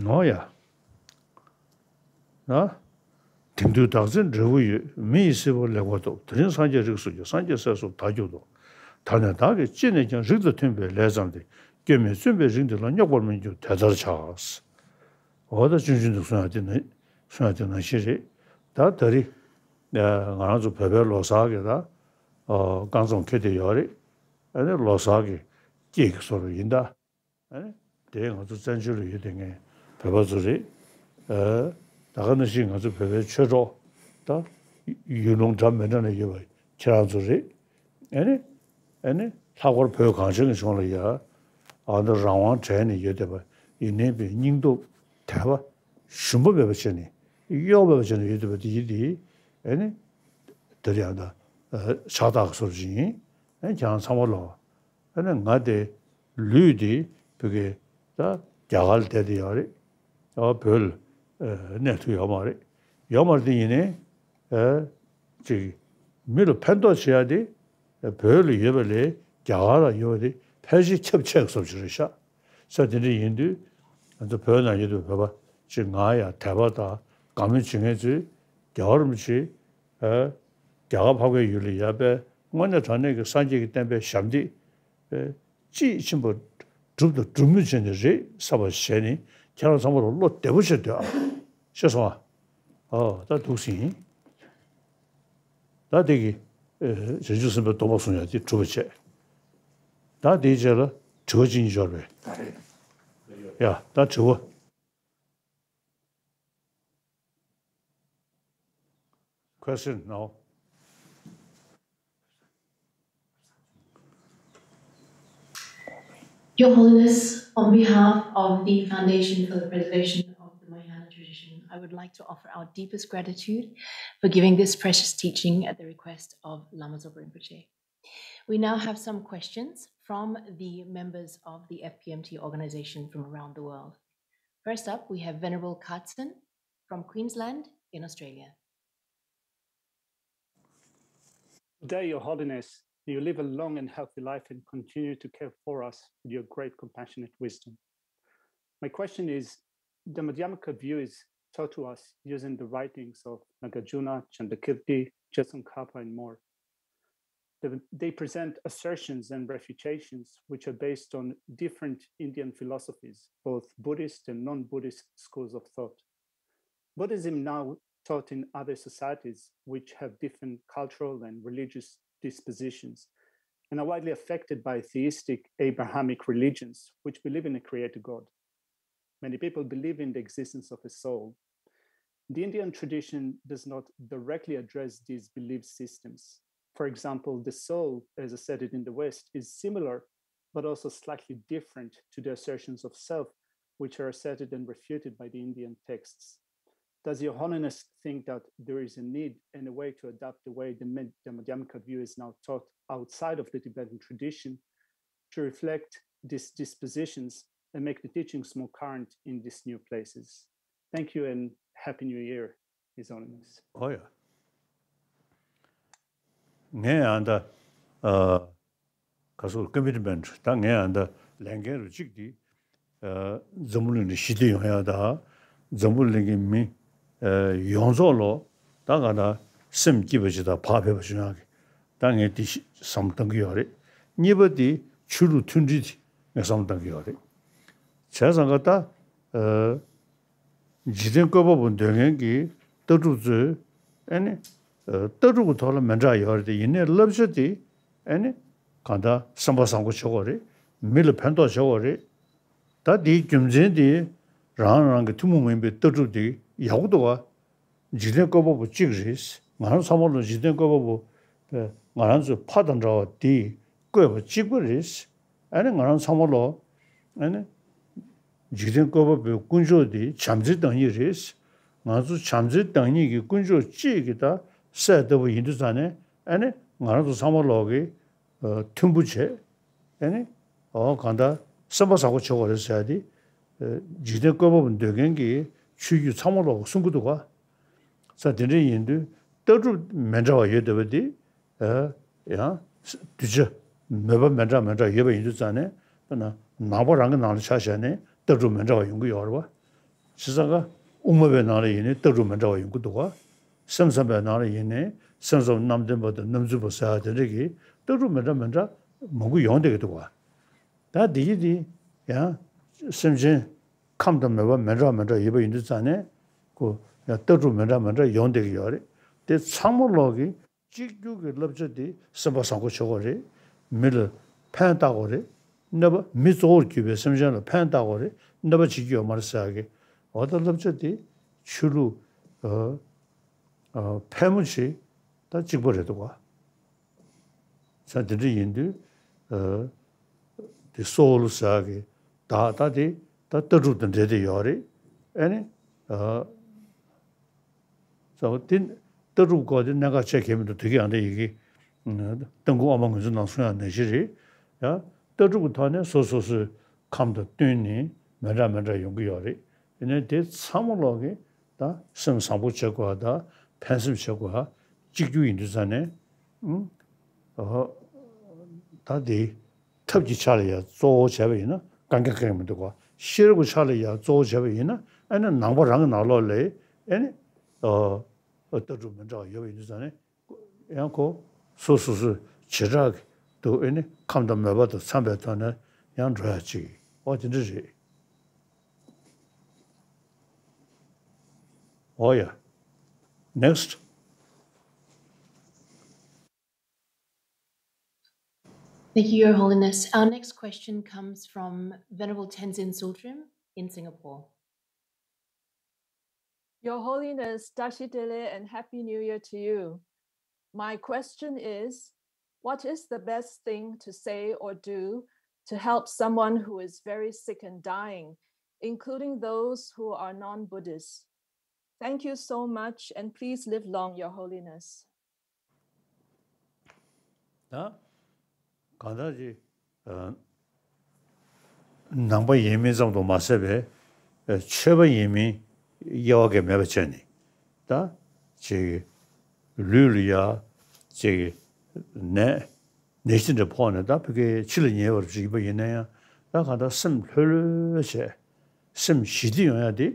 ནོ་ཡ། ན། དེང་དུས་བདག་འཛིན་འབྲས་བུ་ཡོད། མི་ཡི་སྲིད་པ་ལེགས་པར་ཐོབ། དེ་རིང་སངས་རྒྱས་རིགས་སུ་སྐྱེས། སངས་རྒྱས་སྲས་སུ་བདག་གྱུར་ཏོ། ད་ནི་བདག་གིས་ཅི་ནས་ཀྱང་རིགས་དང་མཐུན་པའི་ལས་བརྩམས་ཏེ། སྐྱོན་མེད་བཙུན་པའི་རིགས་འདི་ལ་སྙོགས་པར་མི་འགྱུར་དེ་ལྟར་བྱ། འོ་ད་ཆུང་ཆུང་དུ་གསུང་ཡ་དེ་ནི་གསུང་ཡ་དེ་ནང་བཞིན་རེད། ད་ད་རེས་ང་རང་ཚོ་བོད་པའི་ལོ་གསར་གྱི་ད་རྐང་རྩོམ་འཁེལ་བསྡད་ཡོད་རེད། ཨ་ནི་ལོ་གསར་གྱི་སྐྱེས་ཀྱི་བཟོ་འདྲ་ཡིན་ད། ཨ་ནི་དེ་ང་ཚོ་བཙན་བྱོལ་ལ་ཡོད་དེ་ངས་བོད་པ་ཚོ་རེད། ཨ་ད་ག་ནང་བཞིན་ང་ཚོ་བོད་པའི་ཆོས་གྲོགས་ད་ཡུལ་ལུང་འདྲ་མི་འདྲ་ནས་ཡོད་པ་ཁྱེད་རང་ཚོ་རེད། ཨ་ནི་ཨ་ནི་ལྷག་པར་བོད་གངས་ཅན་གྱི་ལྗོངས་ལ་ཡ་ཨ་ནི་རང་དབང་བྲལ་ནས་ཡོད་བསྡད་པ་ཡིན་ནའི་པའི་སྙིང་སྟོབས་དད་པ་ཞུམ་པ་མེད་པ་བྱས་ནས་གཡོ་བ་མེད་པ་བྱས་ནས་ཡོད་བསྡད་པ་དེ་ཡིན་དེ་ཨ་ནི་དེ་རེད། ཨ་ད་ཕྱག་རྟགས་སོར་བཞིན་ཨ་ནི་ཁྱེད་རང་ཚང་མ་ལོ། ཨ་ནི་ང་དེ་ལུས་དེ་བོད་ཀྱི་ད་རྒྱ་གར་ལ་བསྡད་དེ་ཡོད་རེད། ཨ་བོད་ལ་ཨ་གནས་ཐུབ་ཡོད་མ་རེད། ཡོད་མ་རེད་དེ་ཡིན་ནའི་ཨ་ཅིག་མི་ལ་ཕན་ཐོགས་བྱེད་ཡ་དེ་བོད་ལ་ཡོད་པ་ལས་རྒྱ་གར་ལ་ཡོད་པ་དེ་ཕལ་ཆེར་ཁྱབ་ཆེ་བཟོ་ཅིག་རེད་ཤག་ས་དེ་འདྲ་ཡིན་དུས་ང་ཚོ་བོད་ནང་ཡོད་པའི་བོད་པ་ཅིག་ང་ཡ་དད་པ་དང་དགའ་མོས་བྱེད་མཁན་ཚོས་རྒྱལ་བ་རིན་པོ་ཆེ་ཨ་རྒྱ་གར་འཕགས་པའི་ཡུལ་ལ་ཡ་པའི་དངོས་གནས་དྲང་གནས་ཀྱི་སངས་རྒྱས་ཀྱི་བསྟན་པའི་ཞབས་འདེགས་ཨ་དཔྱིས་ཕྱིན་པ་སྒྲུབ་དང་སྒྲུབ་མུས་བྱས་ནས་རེད་བསམ་པ་བྱས་ནས་ཁྱེད་རང་ཚང་མ་ལ་བློ་བདེ་པོ་བྱས་སྡོད་ཨ། ཤེས་སོང་ཨ། ཨོ་ད་འདུག་སེ་ཡིན། ད་དེ་གི་ཨ་བྱང་ཆུབ་སེམས་དཔའི་སྡོམ་པ་གསུང་ཡ་དེ་གྲུབ་པ་བྱས། ད་དེའི་རྗེས་ལ་དྲི་བ་གཅིག་གཉིས་འབྱོར་བས། ཡ་ད་དྲི་བ། Question now. Your Holiness, on behalf of the Foundation for the Preservation of the Mahayana Tradition, I would like to offer our deepest gratitude for giving this precious teaching at the request of Lama Zopa Rinpoche. We now have some questions from the members of the F P M T organization from around the world. First up, we have Venerable Carson from Queensland in Australia. Today, Your Holiness, may you live a long and healthy life and continue to care for us with your great compassionate wisdom. My question is, the Madhyamaka view is taught to us using the writings of Nagarjuna, Chandrakirti, Tsongkhapa, and more. They, they present assertions and refutations which are based on different Indian philosophies, both Buddhist and non-Buddhist schools of thought. Buddhism now taught in other societies which have different cultural and religious dispositions and are widely affected by theistic Abrahamic religions which believe in a creator God. Many people believe in the existence of a soul. The Indian tradition does not directly address these belief systems. For example, the soul, as asserted in the West, is similar but also slightly different to the assertions of self, which are asserted and refuted by the Indian texts. Does Your Holiness think that there is a need and a way to adapt the way the, Med- the Madhyamaka view is now taught outside of the Tibetan tradition to reflect these dispositions and make the teachings more current in these new places? Thank you and Happy New Year, His Holiness. ཨོ་ཡ། ངས་ཨ་ད་ཨ་ག་སོ་commitment ད་ངས་ཨ་ད་ལས་འགན་རུ་གཅིག་དེ་ཨ་འཛམ་བུ་གླིང་ནས་ཞི་བདེ་ཡོང་ཡ་ད་ འཛམ་བུ་གླིང་གི་མི་ཡོངས་རྫོགས་ལོ་ད་ག་ད་སེམས་སྐྱིད་པ་ཅིག་དང་བག་ཕེབས་པ་ཅིག་ཡོང་ཡག་གི་ད་ངས་དེ་བསམ་བཏང་གི་ཡོད་རེད། གཉིས་པ་དེ་ཆོས་ལུགས་མཐུན་སྒྲིལ་དེ་ངས་བསམ་བཏང་གི་ཡོད་རེད། བྱས་ཙང་ག་ད། འཇིག་རྟེན་བཀོད་པ་པོ་འདོད་མཁན་གྱི་ལྟ་གྲུབ་ཚོས་ཨེ་ནི། ལྟ་གྲུབ་ཀྱི་ཐོག་ལ་མི་འདྲ་ཡོད་རེད་དེ་ཡིན་ནའི་བསླབ་བྱ་དེ་ཨེ་ནི། གང་ལྟར་སེམས་པ་བཟང་པོ་བྱེད་དགོས་རེད། མི་ལ་ཕན་ཐོགས་བྱེད་དགོས་རེད། ད་དེའི་རྒྱུ་མཚན་དེ་རང་རང་གི་ཐུན་མོང་མ་ཡིན་པའི་ལྟ་གྲུབ་དེ་ཡག་པོ་འདུག་ག་འཇིག་རྟེན་བཀོད་པ་པོ་གཅིག་རེད། ང་རང་ཚང་མ་ལ་འཇིག་རྟེན་བཀོད་པ་པོ་ང་རང་ཚོའི་ཕ་དང་འདྲ་བ་དེ་བཀོད་པ་གཅིག་པ་རེད། ཨ་ནི་ང་རང་ཚང་མ་ལ་ཨ་ནི། འཇིག་རྟེན་བཀོད་པ་པོའི་དཀོན་མཆོག་དེ་བྱམས་བརྩེའི་བདག་ཉིད་རེད། ང་ཚོ་བྱམས་བརྩེའི་བདག་ཉིད་ཀྱི་དཀོན་མཆོག་གཅིག་གི་ད་སྲས་ལྟ་བུ་ཡིན་དུས་ཙང་ནས་ཨ་ནི་ང་རང་ཚོ་ཚང་མ་ལོག་གི་མཐུན་པོ་བྱས་ཨ་ནི་འོ་གང་ལྟར་སེམས་པ་བཟང་པོ་བྱེད་དགོས་རེད་ཟེར་ཡ་དེ་འཇིག་རྟེན་བཀོད་པ་པོ་འདོད་མཁན་གྱི་ཆོས་བརྒྱུད་ཚང་མ་ལོག་གི་གསུང་གི་འདུག་ག་ས་དེ་འདྲ་ཡིན་དུས་ལྟ་གྲུབ་མི་འདྲ་བ་ཡོད་བསྡད་པ་དེ། ཡང་གདུལ་བྱ་མོས་པ་མི་འདྲ་མི་འདྲ་ཡོད་པ་ཡིན་དུས་ཙང་ནས་དཔེར་ན་ནང་པ་རང་གི་ནང་ལ་ཆ་བཞག་ནས་ལྟ་གྲུབ་མི་འདྲ་བ་ཡོང་གི་ཡོད་རེད་བ། བྱས་ཙང་ཀ་དབུ་མ་པའི་ནང་ལ་ཡིན་ནའི་ལྟ་གྲུབ་མི་འདྲ་བ་ཡོང་གི་འདུག་བ། སེམས་ཙམ་པའི་ནང་ལ་ཡིན་ནའི་སེམས་ཙམ་རྣམ་བདེན་པ་དང་རྣམ་རྫུན་པ་ཟེར་བ་དེ་འདྲ་གི་ལྟ་གྲུབ་མི་འདྲ་མི་འདྲ་མང་པོ་ཡོང་བསྡད་ཀྱི་འདུག་བ། ད་འདི་ཡི་འདི་ཡང་སེམས་ཅན་ཁམས་དང་མོས་པ་མི་འདྲ་མི་འདྲ་ཡོད་པ་ཡིན་དུས་ཙང་ནས་ཁོ་ཡང་ལྟ་གྲུབ་མི་འདྲ་མི་འདྲ་ཡོང་བསྡད་ཀྱི་ཡོད་རེད། དེ་ཚང་མ་ལོག་གི་གཅིག་གྱུར་གྱི་བསླབ་བྱ་དེ་སེམས་པ་བཟང་པོ་བྱེད་དགོས་རེད། མི་ལ་ཕན་བཏགས་དགོས་རེད། གནོད་པ་མི་གཙོ་བོར་གྱུར་པའི་སེམས་ཅན་ལ་ཕན་བཏགས་དགོས་རེད། གནོད་པ་བྱེད་རྒྱུ་ཡོད་མ་རེད་ཟེར་ཡག་གི་འོ་ད་བསླབ་བྱ་དེ་ཆོས་ལུགས་ཨ་ཨ་ཕལ་མོ་ཆེ་ད་གཅིག་པ་རེད་འདུག་བ། ས་དེ་འདྲ་ཡིན་དུས་ཨ་དེ་སོ་ལོ་ཟེར་ཡག་གི་ད་ད་དེ་ད་ལྟ་གྲུབ་དང་འབྲེལ་ཏེ་ཡོད་རེད། ཨ་ནི་ཨ། ས་འོ་དེ་ལྟ་གྲུབ་སྐོར་དེ་གནད་འགག་ཆེ་གལ་མི་འདུག་དེ་གི་ཡང་དེ་ཡི་གེ་ཏིང་ཁུ་ཨ་མ་ངོས་འཛིན་ནང་གསུང་ཡང་ནང་བཞིན་རེད། ཡང་ལྟ་གྲུབ་ཀྱི་ཐོག་ནས་སོ་སོ་སོའི་ཁམས་དང་བསྟུན་ནས་མི་འདྲ་མི་འདྲ་ཡོང་གི་ཡོད་རེད། ཡིན་ནའི་དེ་ཚང་མ་ལོག་གི་ད་སེམས་བཟང་པོ་བྱེད་དགོས་པ་དང་ཕན་སེམས་བྱེད་དགོས་པ་གཅིག་གྱུར་ཡིན་དུས་ཙང་ནས་ཨུ་ཨོ་ད་དེ་ཐབས་ཀྱི་ཆ་ལ་ཡང་གཙོ་བོ་བྱས་པ་ཡིན་ན་གང་ག་གང་མི་འདུག་གོ་ཤེས་རབ་ཀྱི་ཆ་ལ་ཡང་གཙོ་བོ་བྱས་པ་ཡིན་ན་ཨ་ནི་ནང་པ་རང་གི་ནང་ལོགས་ལ་ཨ་ནི་ཨོ་ལྟ་གྲུབ་མི་འདྲ་བ་ཡོད་པ་ཡིན་དུས་ཙང་ནས་ཡང་ཁོ་སོ་སོ་སོའི་བྱེ་བྲག་གི་འདུག་ཨ་ནི་ཁམས་དང་མོས་པ་དང་འཚམས་པའི་ཐོག་ནས་ཡང་འགྲོ་ཡ་ཅིག་འོ་དེ་འདྲ་རེད། འོ་ཡ། Next. Thank you, Your Holiness. Our next question comes from Venerable Tenzin Tsultrim in Singapore. Your Holiness, Tashi Delek and Happy New Year to you. My question is, what is the best thing to say or do to help someone who is very sick and dying, including those who are non-Buddhists? Thank you so much, and please live long, Your Holiness. ད་གང་ལྟར་ཅིག་ནང་པ་ཡིན་མིན་ཙམ་དུ་མ་ཟད་པའི་ཆོས་པ་ཡིན་མིན་དབྱེ་བ་གང་མེད་པ་བྱས་ནས་ད་ཅིག་ལུས་ལ་ཡ་ཅིག་ནད་ནད་གཞི་འདྲ་ཕོག་ནས་ད་ཕ་གི་འཆི་ལ་ཉེ་བར་ཞིག་ཡིན་པ་ཡིན་ན་ཡང་ད་གང་ལྟར་སེམས་ལྷོད་ལྷོད་བྱས། སེམས་ཞི་བདེ་ཡོང་ཡ་དེ་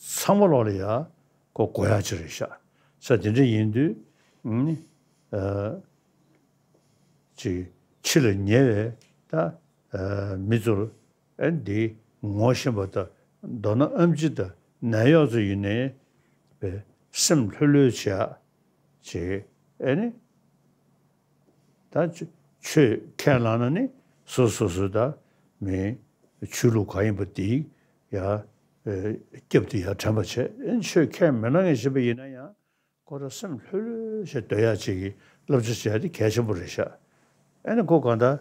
ཚང་མ་ལོག་ལ་ཡ་གོ་དགོས་ཡ་ཅིག་རེད་ཤག་ས་དེ་འདྲ་ཡིན་དུས་ནི་ཨ་ཅིག་འཆི་ལ་ཉེ་བའི་ད་ཨ་མི་ཚོར་ཨ་འདི་ངོ་ཤེས་པ་དང་མདོར་ན་ཨེམ་ཆི་དང་ནད་གཡོག་ཚོ་ཡིན་ནའི་བའི་སེམས་ལྷོད་ལྷོད་བྱས་ཅིག་ཨ་ནི། ད་ཆོས་ཁས་བླངས་ན་ནི་སོ་སོ་སོ་ད་མི་ཆོས་ལུགས་གང་ཡིན་པ་དེ་ཡ་སྐྱབས་དེ་ཡ་དྲན་པ་བྱས། ཨེ་ཆོས་ཁས་མི་བླངས་ངེས་བཞིན་པ་ཡིན་ན་ཡང་ཁོ་ར་སེམས་ལྷོད་ལྷོད་བྱས་སྡོད་ཡ་ཅིག་གི་བསླབ་བྱ་བྱས་དེ་གལ་ཆེན་པོ་རེད་ཤག་ཨེ་ནི་ཁོ་གང་ལྟར་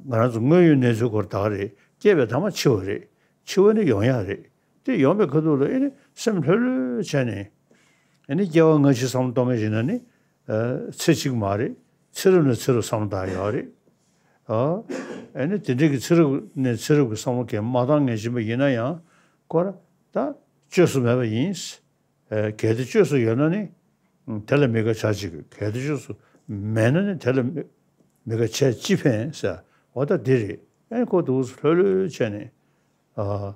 ང་རང་ཚོ་དངོས་ཡོད་གནས་ཚུལ་སྐོར་ད་ག་རེད། སྐྱེས་པའི་མཐའ་མ་འཆི་བ་རེད། འཆི་བ་ནི་ཡོང་ཡ་རེད། དེ་ཡོང་པའི་ཁ་ཐུག་ལ་ཨེ་ནི་སེམས་ལྷོད་ལྷོད་བྱས་ནས་ཨེ་ནི་སྐྱེ་བ་སྔ་ཕྱི་བསམ་བློ་གཏོང་མཁན་ཡིན་ན་ནི། ཚེ་གཅིག་མ་རེད། ཚེ་རབས་ནས་ཚེ་རབས་བསམ་བློ་བཏང་ཡོད་རེད། ཨ་ཨེ་ནི་དེ་འདྲའི་གི་ཚེ་རབས་ནས་ཚེ་རབས་ཀྱི་བསམ་བློ་གས་མ་བཏང་ངེས་བཞིན་པ་ཡིན་ན་ཡང་ཁོ་ར་ད་བཅོས་སུ་མེད་པ་ཡིན། གལ་ཏེ་བཅོས་སུ་ཡོད་ན་ནི་དེ་ལ་མི་དགའ་བྱ་གཅིག་གལ་ཏེ་བཅོས་སུ་མེད་ན་ནི་དེ་ལ་མི་དགའ་བྱས་ཅི་ཕན་ཟེར་འོ་ད་འདི་རེད། ཨེ་ཁོ་འདུག་ལྷོད་ལྷོད་བྱས་ནས་ཨ།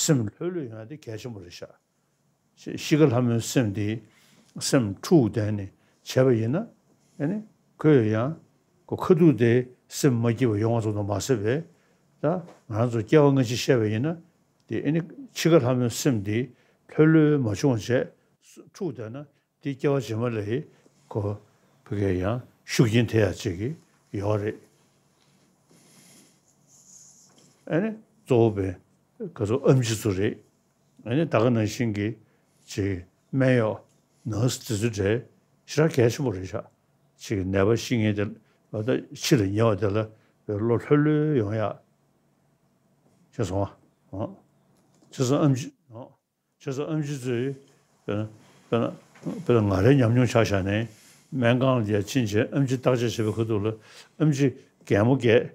སེམས་ལྷོད་ལྷོད་ཡོང་ཡ་དེ་གལ་ཆེན་པོ་རེད་ཤག་གཤིས་ཀ་ལྷ་མོའི་སེམས་དེ་སེམས་འཁྲུག་བསྡད་ནས་བྱས་པ་ཡིན་ན། ཨ་ནི་ཁོས་ཡང་ཁོ་ཁ་ཐུག་དེ་སེམས་མ་སྐྱིད་པ་ཡོང་བ་ཙམ་དུ་མ་ཟད་པས། ད་ང་རང་ཚོ་སྐྱེ་བ་སྔ་ཕྱི་བཤད་པ་ཡིན་ན། དེ་ཨ་ནི་འཆི་ཁ་ལྷ་མོའི་སེམས་དེ་ལྷོད་ལྷོད་མ་བྱུང་བ་བྱས་འཁྲུག་བསྡད་ན། དེ་སྐྱེ་བ་རྗེས་མ་ལ་ཡི་ཁོ་ཕ་གིར་ཡང་ཤུགས་རྐྱེན་ཐེབས་ཡ་ཅིག་གི་ཡོད་རེད། ཨ་ནི་གཙོ་བོ་པའི་ག་ཚོད་ཨེམ་ཆི་ཚོ་རེད། ཨ་ནི་ད་ག་ནང་བཞིན་གྱི་ཅིག་སྨན་གཡོག་ནར་སི་དེ་ཚོ་འདྲ་ཞེ་དྲག་གལ་ཆེན་པོ་རེད་ཤག་ཅིག་ནད་པ་ཤི་མཁན་དེ་ལ་ད་འཆི་ལ་ཉེ་བ་དེ་ལ་བློ་ལྷོད་ལྷོད་ཡོང་ཡ། ཤེས་སོང་ཨ། ཨོ། ཤེས་སོང་ཨེམ་ཆི། ཨོ། བྱས་ཙང་ཨེམ་ཆི་ཚོས་དཔེར་ན་དཔེར་ན་དཔེར་ན་ང་རའི་ཉམས་མྱོང་ཆ་བཞག་ནས་སྨན་ཁང་ལ་ཡར་ཕྱིན་བྱས་ཨེམ་ཆི་བརྟག་དཔྱད་བྱེད་པའི་ཁ་ཐུག་ལ་ཨེམ་ཆི་གད་མོ་བགད་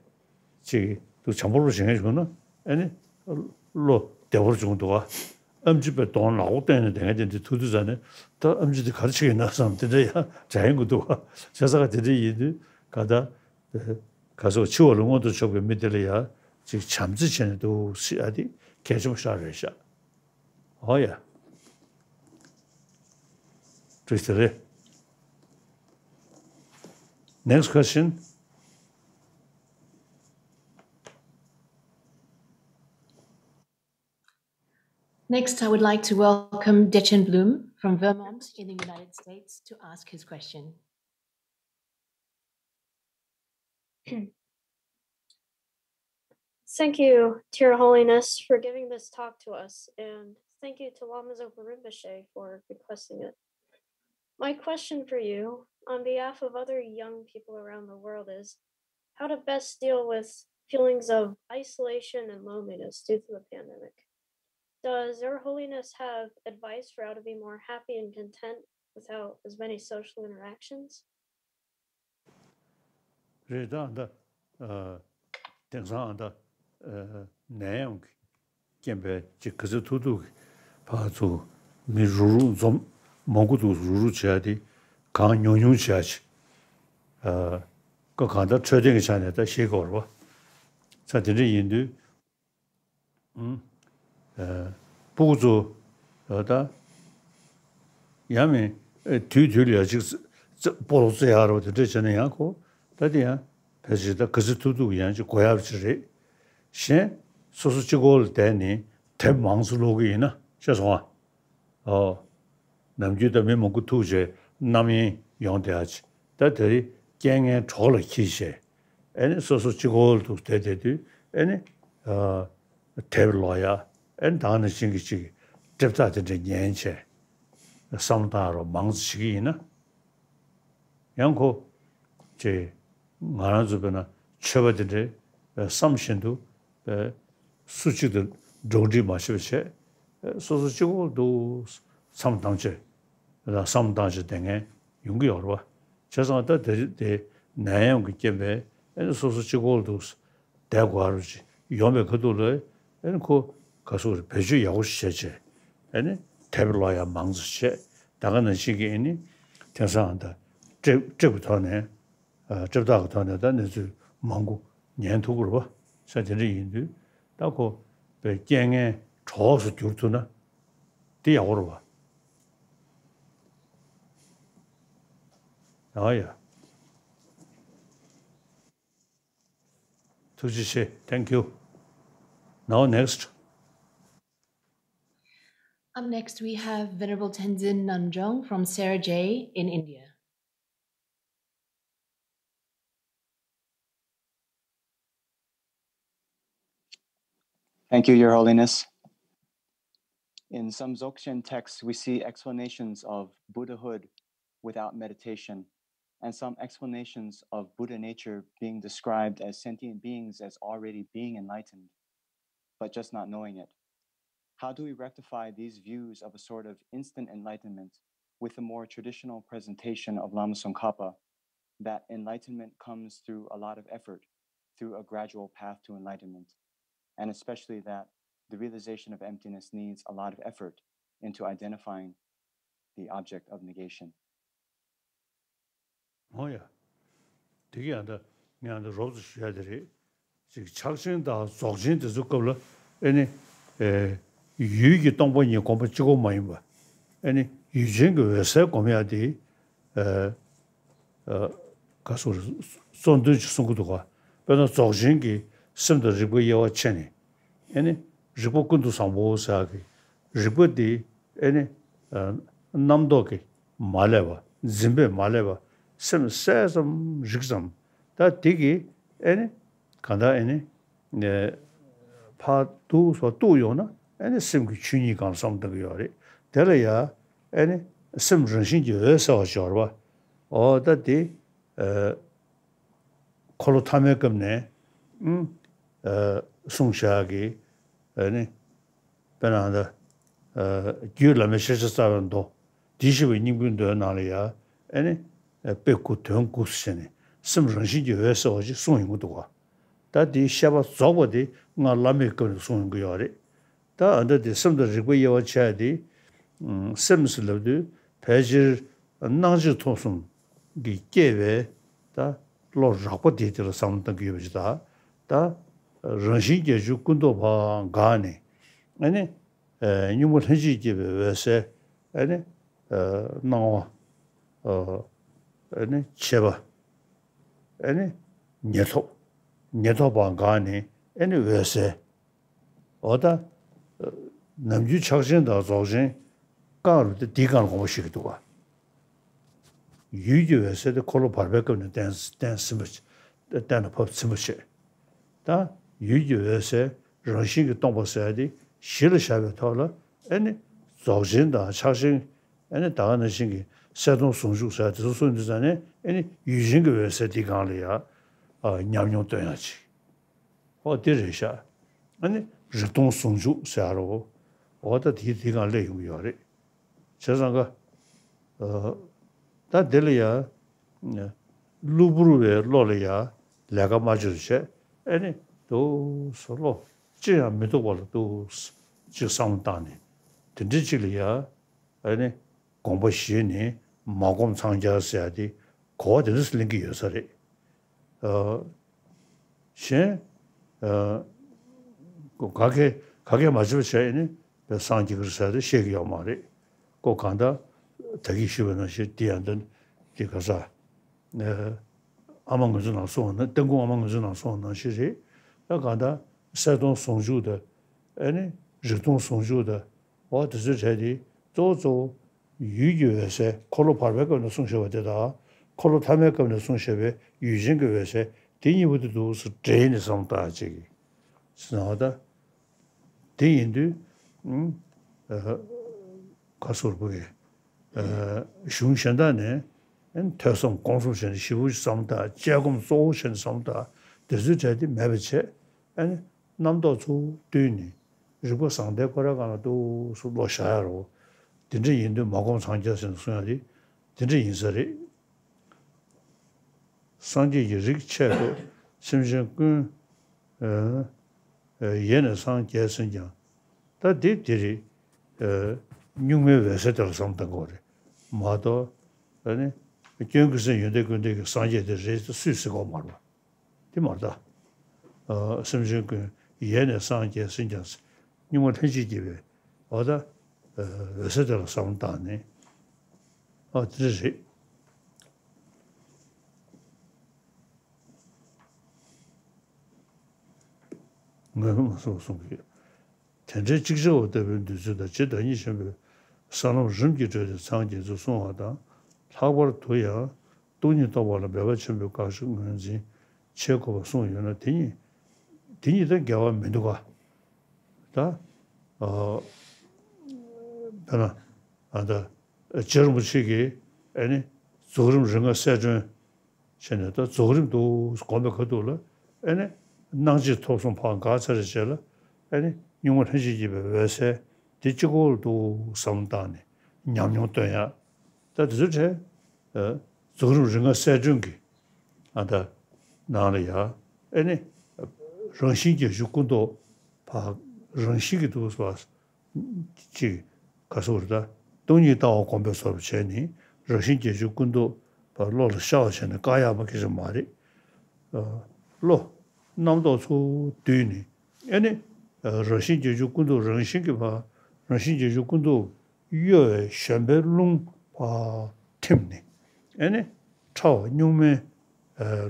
ཅིག་འདུག་བྱམས་པོ་རུ་བྱེད་མཁན་བྱུང་ན། ཨ་ནི་བློ་བདེ་པོ་བྱུང་འདུག་ག་ཨེམ་ཆི་པའི་གདོང་ནག་པོ་བསྟན་ནས་བསྡད་མཁན་དེ་འདྲ་ཐུག་དུས་ཙ་ནས། ད་ཨེམ་ཆི་འདི་ག་རེ་བྱེད་ཀྱི་ཡིན་ན་བསམ་དེ་འདྲ་ཡང་དྲན་གྱི་འདུག་ག་བྱས་ཙང་དེ་འདྲ་ཡིན་དུས་ག་ད་ག་སོགས་འཆི་བ་ལ་མངོན་དུ་ཕྱོགས་པའི་མི་དེ་ལ་ཡང་ཅིག་བྱམས་བརྩེ་བྱས་ནས་འདུག་ཟེར་ཡ་དེ་གལ་ཆེན་པོ་ཞིག་རེད་ཤག་ཨོ་ཡ། བཀྲ་ཤིས་བདེ་ལེགས། Next question. Next, I would like to welcome Dechen Blum from Vermont in the United States to ask his question. Thank you, Your Holiness, for giving this talk to us, and thank you to Lama Zopa Rinpoche for requesting it. My question for you, on behalf of other young people around the world, is how to best deal with feelings of isolation and loneliness due to the pandemic. Does Your Holiness have advice for how to be more happy and content without as many social interactions? རེད། ད་ཨ་ད་དེང་སང་ཨ་ད་ནད་ཡམས་ཀྱི་རྐྱེན་པས་ཅིག་ག་ཚོད་ཐུག་ཐུག་གི་ཕར་ཚུར་མི་རུག་རུག་འཛོམས་མང་པོ་འདུག་རུག་རུག་བྱེད་ཡ་དེ་གང་ཉུང་ཉུང་བྱེད་ཡ་ཅིག་ཨ་ཀ་གང་ལྟར་འཕྲོད་བསྟེན་གྱི་ཆ་ནས་ད་ཤེས་དགོས་རེད་པ། ས་དེ་འདྲ་ཡིན་དུས། ཨུམ། ཨ། སྤུ་གུ་ཚོ། ཨ། ད། ཡང་མིན། ཨ། དུས་དུས་ལ་ཡ་གཅིག་ཙ་ཙ་སྤོ་ལོ་རྩེ་ཡག་རོ་དེ་འདྲས་བྱས་ན་ཡང་ཁོ། ད་དེ་ཡང་། ཕལ་ཆེར་ད་ག་ཚོད་ཐུབ་ཐུབ་ཡང་གཅིག་དགོས་ཡག་ཅིག་རེད། གཞན། སོ་སོ་གཅིག་པོ་ལ་བསྡད་ནས་དེབ་མང་ཙམ་ཀློག་གི་ཡིན་ན་ཤེས་སོང་ཨ། ཨོ། ནམ་རྒྱུན་ད་མི་མང་པོ་ཐུག་བྱས་རྣམ་གཡེང་ཡོང་བསྡད་ཡ་ཅིག་ད་དེ་རིང་རྐྱེན་ངན་གྲོགས་ལ་འཁྱེར་བྱས། ཨེ་ནི་སོ་སོ་གཅིག་པོ་འདུག་བསྡད་བསྡད་དུས་ཨེ་ནི། ཨ། དེབ་ཀློག་ཡ། ཨེ་ནི་ད་ག་ནང་བཞིན་གྱི་ཅིག་སྒྲུབ་རྟགས་དེ་འདྲ་ཉན་བྱས། བསམ་བློ་བཏང་རོགས་མང་ཙམ་བྱེད་ཀྱི་ཡིན་ན། ཡང་ཁོ། ཅེ། ང་རང་ཚོ་དཔེར་ན་ཆོས་པ་དེ་འདྲའི་བསམ་བཞིན་དུ་སུ་གཅིག་ཏུ་འགྲོགས་འདྲིས་མ་བྱེད་པ་བྱས། སོ་སོ་གཅིག་པོ་འདུག་མཚམས་བཏང་བྱས། བསམ་བཏང་བྱས་བསྡད་མཁན་ཡོང་གི་ཡོད་རེད་པ། བྱས་ཙང་ད་དེ་དེ་ནད་ཡམས་ཀྱི་རྐྱེན་པས་ཨེ་ནི་སོ་སོ་གཅིག་པོ་འདུག་བསྡད་དགོས་རུ་ཅིག་ཡོང་བའི་ཁ་ཐུག་ལ་ཨེ་ནི་ཁོ་ག་སོག་རེ་བེད་སྤྱོད་ཡག་པོ་ཞིག་བྱས་བྱས། ཨེ་ནི་དེབ་ཀློག་ཡ་མང་ཙམ་བྱས། ད་ག་ནང་བཞིན་གྱི་ཨེ་ནི་དེང་སང་ད་སྤྲད་སྤྲད་པའི་ཐོག་ནས། ཨ། སྤྲད་རྟགས་ཀྱི་ཐོག་ནས་ད་གནས་ཚུལ་མང་པོ་ཉན་ཐུབ་ཀྱི་རེད་པ། ས་དེ་འདྲ་ཡིན་དུས་ད་ཁོ་པའི་རྐྱེན་ངན་གྲོགས་སུ་འགྱུར་ཐུབ་ན་དེ་ཡག་པོ་རེད་པ། ཨ་ཡ། ཐུགས་རྗེ་ཆེ། Thank you. Now next. Up next, we have Venerable Tenzin Namjong from Sera J in India. Thank you, Your Holiness. In some Dzogchen texts, we see explanations of Buddhahood without meditation, and some explanations of Buddha nature being described as sentient beings as already being enlightened, but just not knowing it. How do we rectify these views of a sort of instant enlightenment with the more traditional presentation of Lama Tsongkhapa, that enlightenment comes through a lot of effort, through a gradual path to enlightenment, and especially that the realization of emptiness needs a lot of effort into identifying the object of negation? འོ་ཡ། དེ་གི་ཡང་ད་ངས་ཡང་ད་རོབ་ཙམ་ཞུ་ཡ་དེ་རེད། ཅིག་ཕྱག་ཆེན་དང་རྫོགས་ཆེན་དེ་ཚོ་སྐབས་ལ་ཨེ་ནི། ཨེ། ཡུལ་གྱི་སྟོང་པ་ཉིད་སྒོམ་པ་གཅིག་པོ་མ་ཡིན་པ། ཨེ་ནི་ཡུལ་ཅན་གྱི་འོད་གསལ་སྒོམ་ཡ་དེ། ཨ་ཨ་ག་སོ་གཙོ་འདོན་ཅིག་གསུང་གི་འདུག་ག་དཔེར་ན་རྫོགས་ཆེན་གྱི་སེམས་དང་རིག་པའི་དབྱེ་བ་ཕྱེ་ནས། ཨེ་ནི་རིག་པ་ཀུན་ཏུ་བཟང་པོ་ཟེར་ཡ་གི་རིག་པ་དེ། ཨེ་ནི་ཨ་རྣམ་རྟོག་གིས་མ་བསླད་པ། འཛིན་པས་མ་བསླད་པ། སེམས་གསལ་ཙམ་རིག་ཙམ། ད་དེ་གིས་ཨེ་ནི་གང་ལྟར་ཨེ་ནི་ནས་ཕར་འདུག་སེ་གཏུགས་ཡོང་ན། ཨེ་ནི་སེམས་ཀྱི་ཆོས་ཉིད་སྒང་ལ་བསམ་བློ་གཏང་གི་ཡོད་རེད། དེ་ལ་ཡ་ཨེ་ནི་སེམས་རང་བཞིན་གྱིས་འོད་གསལ་བ་ཞིག་ཡོད་རེད་པ། འོ་ད་དེ་ཨ་འཁོར་ལོ་ཐ་མའི་སྐབས་ནས་ཨུམ་ཨ་གསུངས་བཞག་གི། ཨེ་ནི་དཔེར་ན་ད་ཨ་རྒྱུད་བླ་མའི་ཤེས་བྱ་རྩ་བའི་མདོ། དེ་ཞེས་པའི་སྙིང་པོའི་མདོའི་ནང་ལ་ཡ་ཨེ་ནི་དཔེ་དགུ་དོན་དགུ་ཟེར་ནས་སེམས་རང་བཞིན་གྱིས་འོད་གསལ་བ་ཞིག་གསུངས་ཡོང་གི་འདུག་ག་ད་དེའི་བཤད་པ་རྫོགས་པ་དེ་སྔགས་བླ་མེད་སྐབས་ནས་གསུངས་ཡོང་གི་ཡོད་རེད། ད་ཨ་འདྲ་དེ་སེམས་དང་རིག་པའི་དབྱེ་བ་ཕྱེ་ཡ་དེ། ཨུམ་སེམས་ཟེར་ལབ་དུས་ཕལ་ཆེར་སྣང་མཆེད་ཐོབ་གསུམ་གྱིས་བསྐྱེད་པའི་ད་བློ་རགས་པ་དེ་དེ་ལ་བསམ་བློ་གཏང་གི་ཡོད་པ་ཞིག་དང་། ད་རང་བཞིན་བརྒྱད་ཅུ་ཀུན་རྟོག་པ་འགགས་ནས། ཨེ་ནི་ཨ་གཉུག་མ་ལྷན་ཅིག་སྐྱེས་པའི་འོད་གསལ། ཨེ་ནི་ཨ་སྣང་བ། ཨ་ཨེ་ནི་མཆེད་པ། ཨེ་ནི་ཉེར་ཐོབ། ཉེར་ཐོབ་པ་འགགས་ནས་ཨེ་ནི་འོད་གསལ། འོ་ད་ནམ་རྒྱུན་ཕྱག་ཆེན་དང་རྫོགས་ཆེན་བསྐང་རུང་དེ་འདིའི་སྒང་ལ་དགོངས་པ་བཞེས་ཀྱི་འདུག་ག་ཡུལ་གྱི་འོད་གསལ་དེ་འཁོར་ལོ་བར་པའི་སྐབས་ནས་བསྟན་བསྟན་ཟིན་པ་ཅིག་གཏན་ལ་ཕབ་ཟིན་པ་བྱས། ད་ཡུལ་གྱི་འོད་གསལ་རང་བཞིན་གྱིས་སྟོང་པ་ཟེར་ཡ་དེ་གཞི་ལ་བཞག་པའི་ཐོག་ལ། ཨེ་ནི་རྫོགས་ཆེན་དང་ཕྱག་ཆེན། ཨེ་ནི་ད་ག་ནང་བཞིན་གྱི་གསལ་སྟོང་ཟུང་འཇུག་ཟེར་ཡ་དེ་ཚོ་གསུངས་དུས་ཙང་ནས། ཨེ་ནི་ཡུལ་ཅན་གྱི་འོད་གསལ་དེའི་སྒང་ལ་ཡ་ཨ་ཉམས་མྱོང་སྟོན་ཡ་ཅིག་འོ་དེ་རེད་ཤག་ཨ་ནི་རིག་སྟོང་ཟུང་འཇུག་ཟེར་ཡ་རོ། འོ་ད་དེ་དེའི་སྒང་སླེབས་ཡོང་གི་ཡོད་རེད། བྱས་ཙང་ཀ་ཨ་ད་དེ་ལ་ཡ་གློ་བུར་བའི་བློ་ལ་ཡ་ལས་ཀ་མ་བྱེད་རུ་བྱས། ཨེ་ནི་འདུག་སེ་བློ་ཅི་ཡང་མི་རྟོག་པ་ལ་འདུག་སེ་ཅིག་བསམ་བློ་བཏང་ནས། དེ་འདྲའི་ཅིག་ལ་ཡ་ཨེ་ནི་དགོངས་པ་བཞེས་ནས་མ་བསྒོམ་འཚང་རྒྱ་ཟེར་ཡ་དེ་གོ་བ་དེ་འདྲ་ཞིག་ལེན་གྱི་ཡོད་ས་རེད། ཨ་གཞན་ཨ་ག་གེ་ག་གེ་མ་བྱེད་པ་བྱས་ནས་དཔེ་སངས་རྒྱས་ཀྱི་རེད་ཟེར་ཏེ་བཤད་ཀྱི་ཡོད་མ་རེད། ཁོ་གང་ལྟར་ད་གིན་ཞུས་པ་ནང་བཞིན་དེ་ཡང་འདི་འདི་ག་ས་ཨ་ཨ་མ་ང་ཚོ་ནང་སོང་བ་ན། སྟོན་ཁུང་ཨ་མ་ང་ཚོ་ནང་སོང་བ་ནང་བཞིན་རེད། ད་གང་ལྟར་གསལ་སྟོང་ཟུང་འཇུག་དང་། ཨེ་ནི་རིག་སྟོང་ཟུང་འཇུག་དང་། འོ་དེ་ཚོའི་གྲས་དེ་གཙོ་བོ་གཙོ་བོ་ཡུལ་གྱི་འོད་གསལ། འཁོར་ལོ་བར་པའི་སྐབས་ནས་གསུངས་བཞག་པ་དེ་དང་། འཁོར་ལོ་ཐ་མའི་སྐབས་ནས་གསུངས་བཞག་པའི་ཡུལ་ཅན་གྱི་འོད་གསལ། དེ་གཉིས་པོ་དེ་འདུག་སེ་འདྲེས་ནས་བསམ་བློ་བཏང་ཅིག་ཟེར་ན། འོ་ད་དེ་ཡིན་དུས་ཨ་ག་ཟེར་དགོས་རེད། ཨ་གཞུང་གཞན་དག་ནས་ཨ་ཐོས་བསམ་སྒོམ་གསུམ་བྱས་ནས་ཞིབ་པོ་བསམ་བློ་བཏང་། དཔྱད་སྒོམ་གཙོ་བོ་བྱས་ནས་བསམ་བློ་བཏང་། དེ་ཚོའི་གྲས་དེ་མེད་པ་བྱས། ཨ་ནི་རྣམ་རྟོག་ཚུར་བཏུལ་ནས་རིག་པ་བཟང་ལྡན་ཁོ་རའི་སྒང་ལ་འདུག་སེ་བློ་བཞག་ཡ་རོ། དེ་འདྲ་ཡིན་དུས་མ་བསྒོམ་འཚང་རྒྱ་ཟེར་ནས་གསུང་ཡ་དེ་དེ་འདྲ་ཡིན་ས་རེད། སངས་རྒྱས་ཀྱི་རིགས་ཆད་དོ། སེམས་ཅན་ཀུན་ཨ་ཡེ་ནས་སངས་རྒྱས་ཟིན་ཀྱང་། ད་དེ་དེ་རེད། ཨ་གཉུག་མའི་འོད་གསལ་དེ་ལ་བསམ་བློ་གཏང་དགོས་རེད་མ་གཏོགས། ཨ་ནི་སྐྱོན་ཀུན་ཟད་ཡོན་ཏན་ཀུན་ལྡན་གྱི་སངས་རྒྱས་དེ་རེད་ཟེར་སུས་ཟེར་གྱི་ཡོད་མ་རེད་པ། དེ་མ་རེད་ད། ཨ་སེམས་ཅན་ཀུན་ཡེ་ནས་སངས་རྒྱས་ཟིན་ཀྱང་། གཉུག་མ་ལྷན་ཅིག་སྐྱེས་པའི་འོ་ད་ཨ་འོད་གསལ་དེ་ལ་བསམ་བློ་བཏང་ནས། ཨ་དེ་འདྲ་རེད། ངོས་མ་སོགས་གསུངས་ཀྱི། དེ་འདྲའི་ཅིག་ཅར་བ་ལྟ་བུའི་འདོད་ཚུལ་དང་། ཇི་བདག་ཉིད་ཆེན་པོའི་ས་ལམ་རིམ་གྱིས་བགྲོད་དེ་སངས་རྒྱས་ཚུལ་གསུང་བ་དང་། ལྷག་པར་དུ་ཡང་སྟོང་ཉིད་རྟོགས་པ་ལ་འབད་པ་ཆེན་པོས་དགག་བྱ་ངོས་འཛིན་བྱེད་དགོས་པ་གསུངས་ཡོད་ན། དེ་གཉིས་དེ་གཉིས་དང་འགལ་བ་མི་འདུག་ག་ད་ཨ་དཔེར་ན་ཨ་ད་རྗེ་རིན་པོ་ཆེ་གིས་ཨ་ནི་རྫོགས་རིམ་རིམ་ལྔ་གསལ་སྒྲོན་བྱས་ནས། ད་རྫོགས་རིམ་དུ་སྒོམ་པའི་ཁ་ཐུག་ལ་ཨ་ནི་སྣང་མཆེད་ཐོབ་གསུམ་ཕར་འགག་ཚར་བའི་རྗེས་ལ། ཨ་ནི་གཉུག་མ་ལྷན་ཅིག་སྐྱེས་པའི་འོད་གསལ་དེ་གཅིག་པོ་འདུག་བསམ་བློ་བཏང་ནས་ཉམས་མྱོང་སྟོན་ཡ། ད་དེ་ཚོའི་གྲས་ཨ་རྫོགས་རིམ་རིམ་ལྔ་གསལ་སྒྲོན་གྱི་ཨ་ད་ནང་ལ་ཡ། ཨ་ནི་རང་བཞིན་བརྒྱད་ཅུ་ཀུན་རྟོག་པ་རང་བཞིན་གྱིས་འདུག་སེ་ཅིག་ག་ཟེར་དགོས་རེད། ད་སྟོང་ཉིད་ལྟ་བ་སྒོམ་པའི་བཟོ་འདྲ་བྱས་ནས་རང་བཞིན་བརྒྱད་ཅུ་ཀུན་རྟོག་པ་བློ་ལ་ཤར་བ་བྱས་ནས་བཀག་ཡག་མ་སྐད་ཆ་མ་རེད། ཨ་བློ་རྣམ་རྟོག་ཚུར་བཏུལ་ནས། ཨ་ནི་ རང་བཞིན་བརྒྱད་ཅུ་ཀུན་རྟོག་རང་བཞིན་གྱི་བ་རང་བཞིན་བརྒྱད་ཅུ་ཀུན་རྟོག་གཡོ་བའི་ཞེན་པའི་རླུང་བ་ཐིམ་ནས། ཨེ་ནི་ཕྲ་བ་གཉུག་མའི་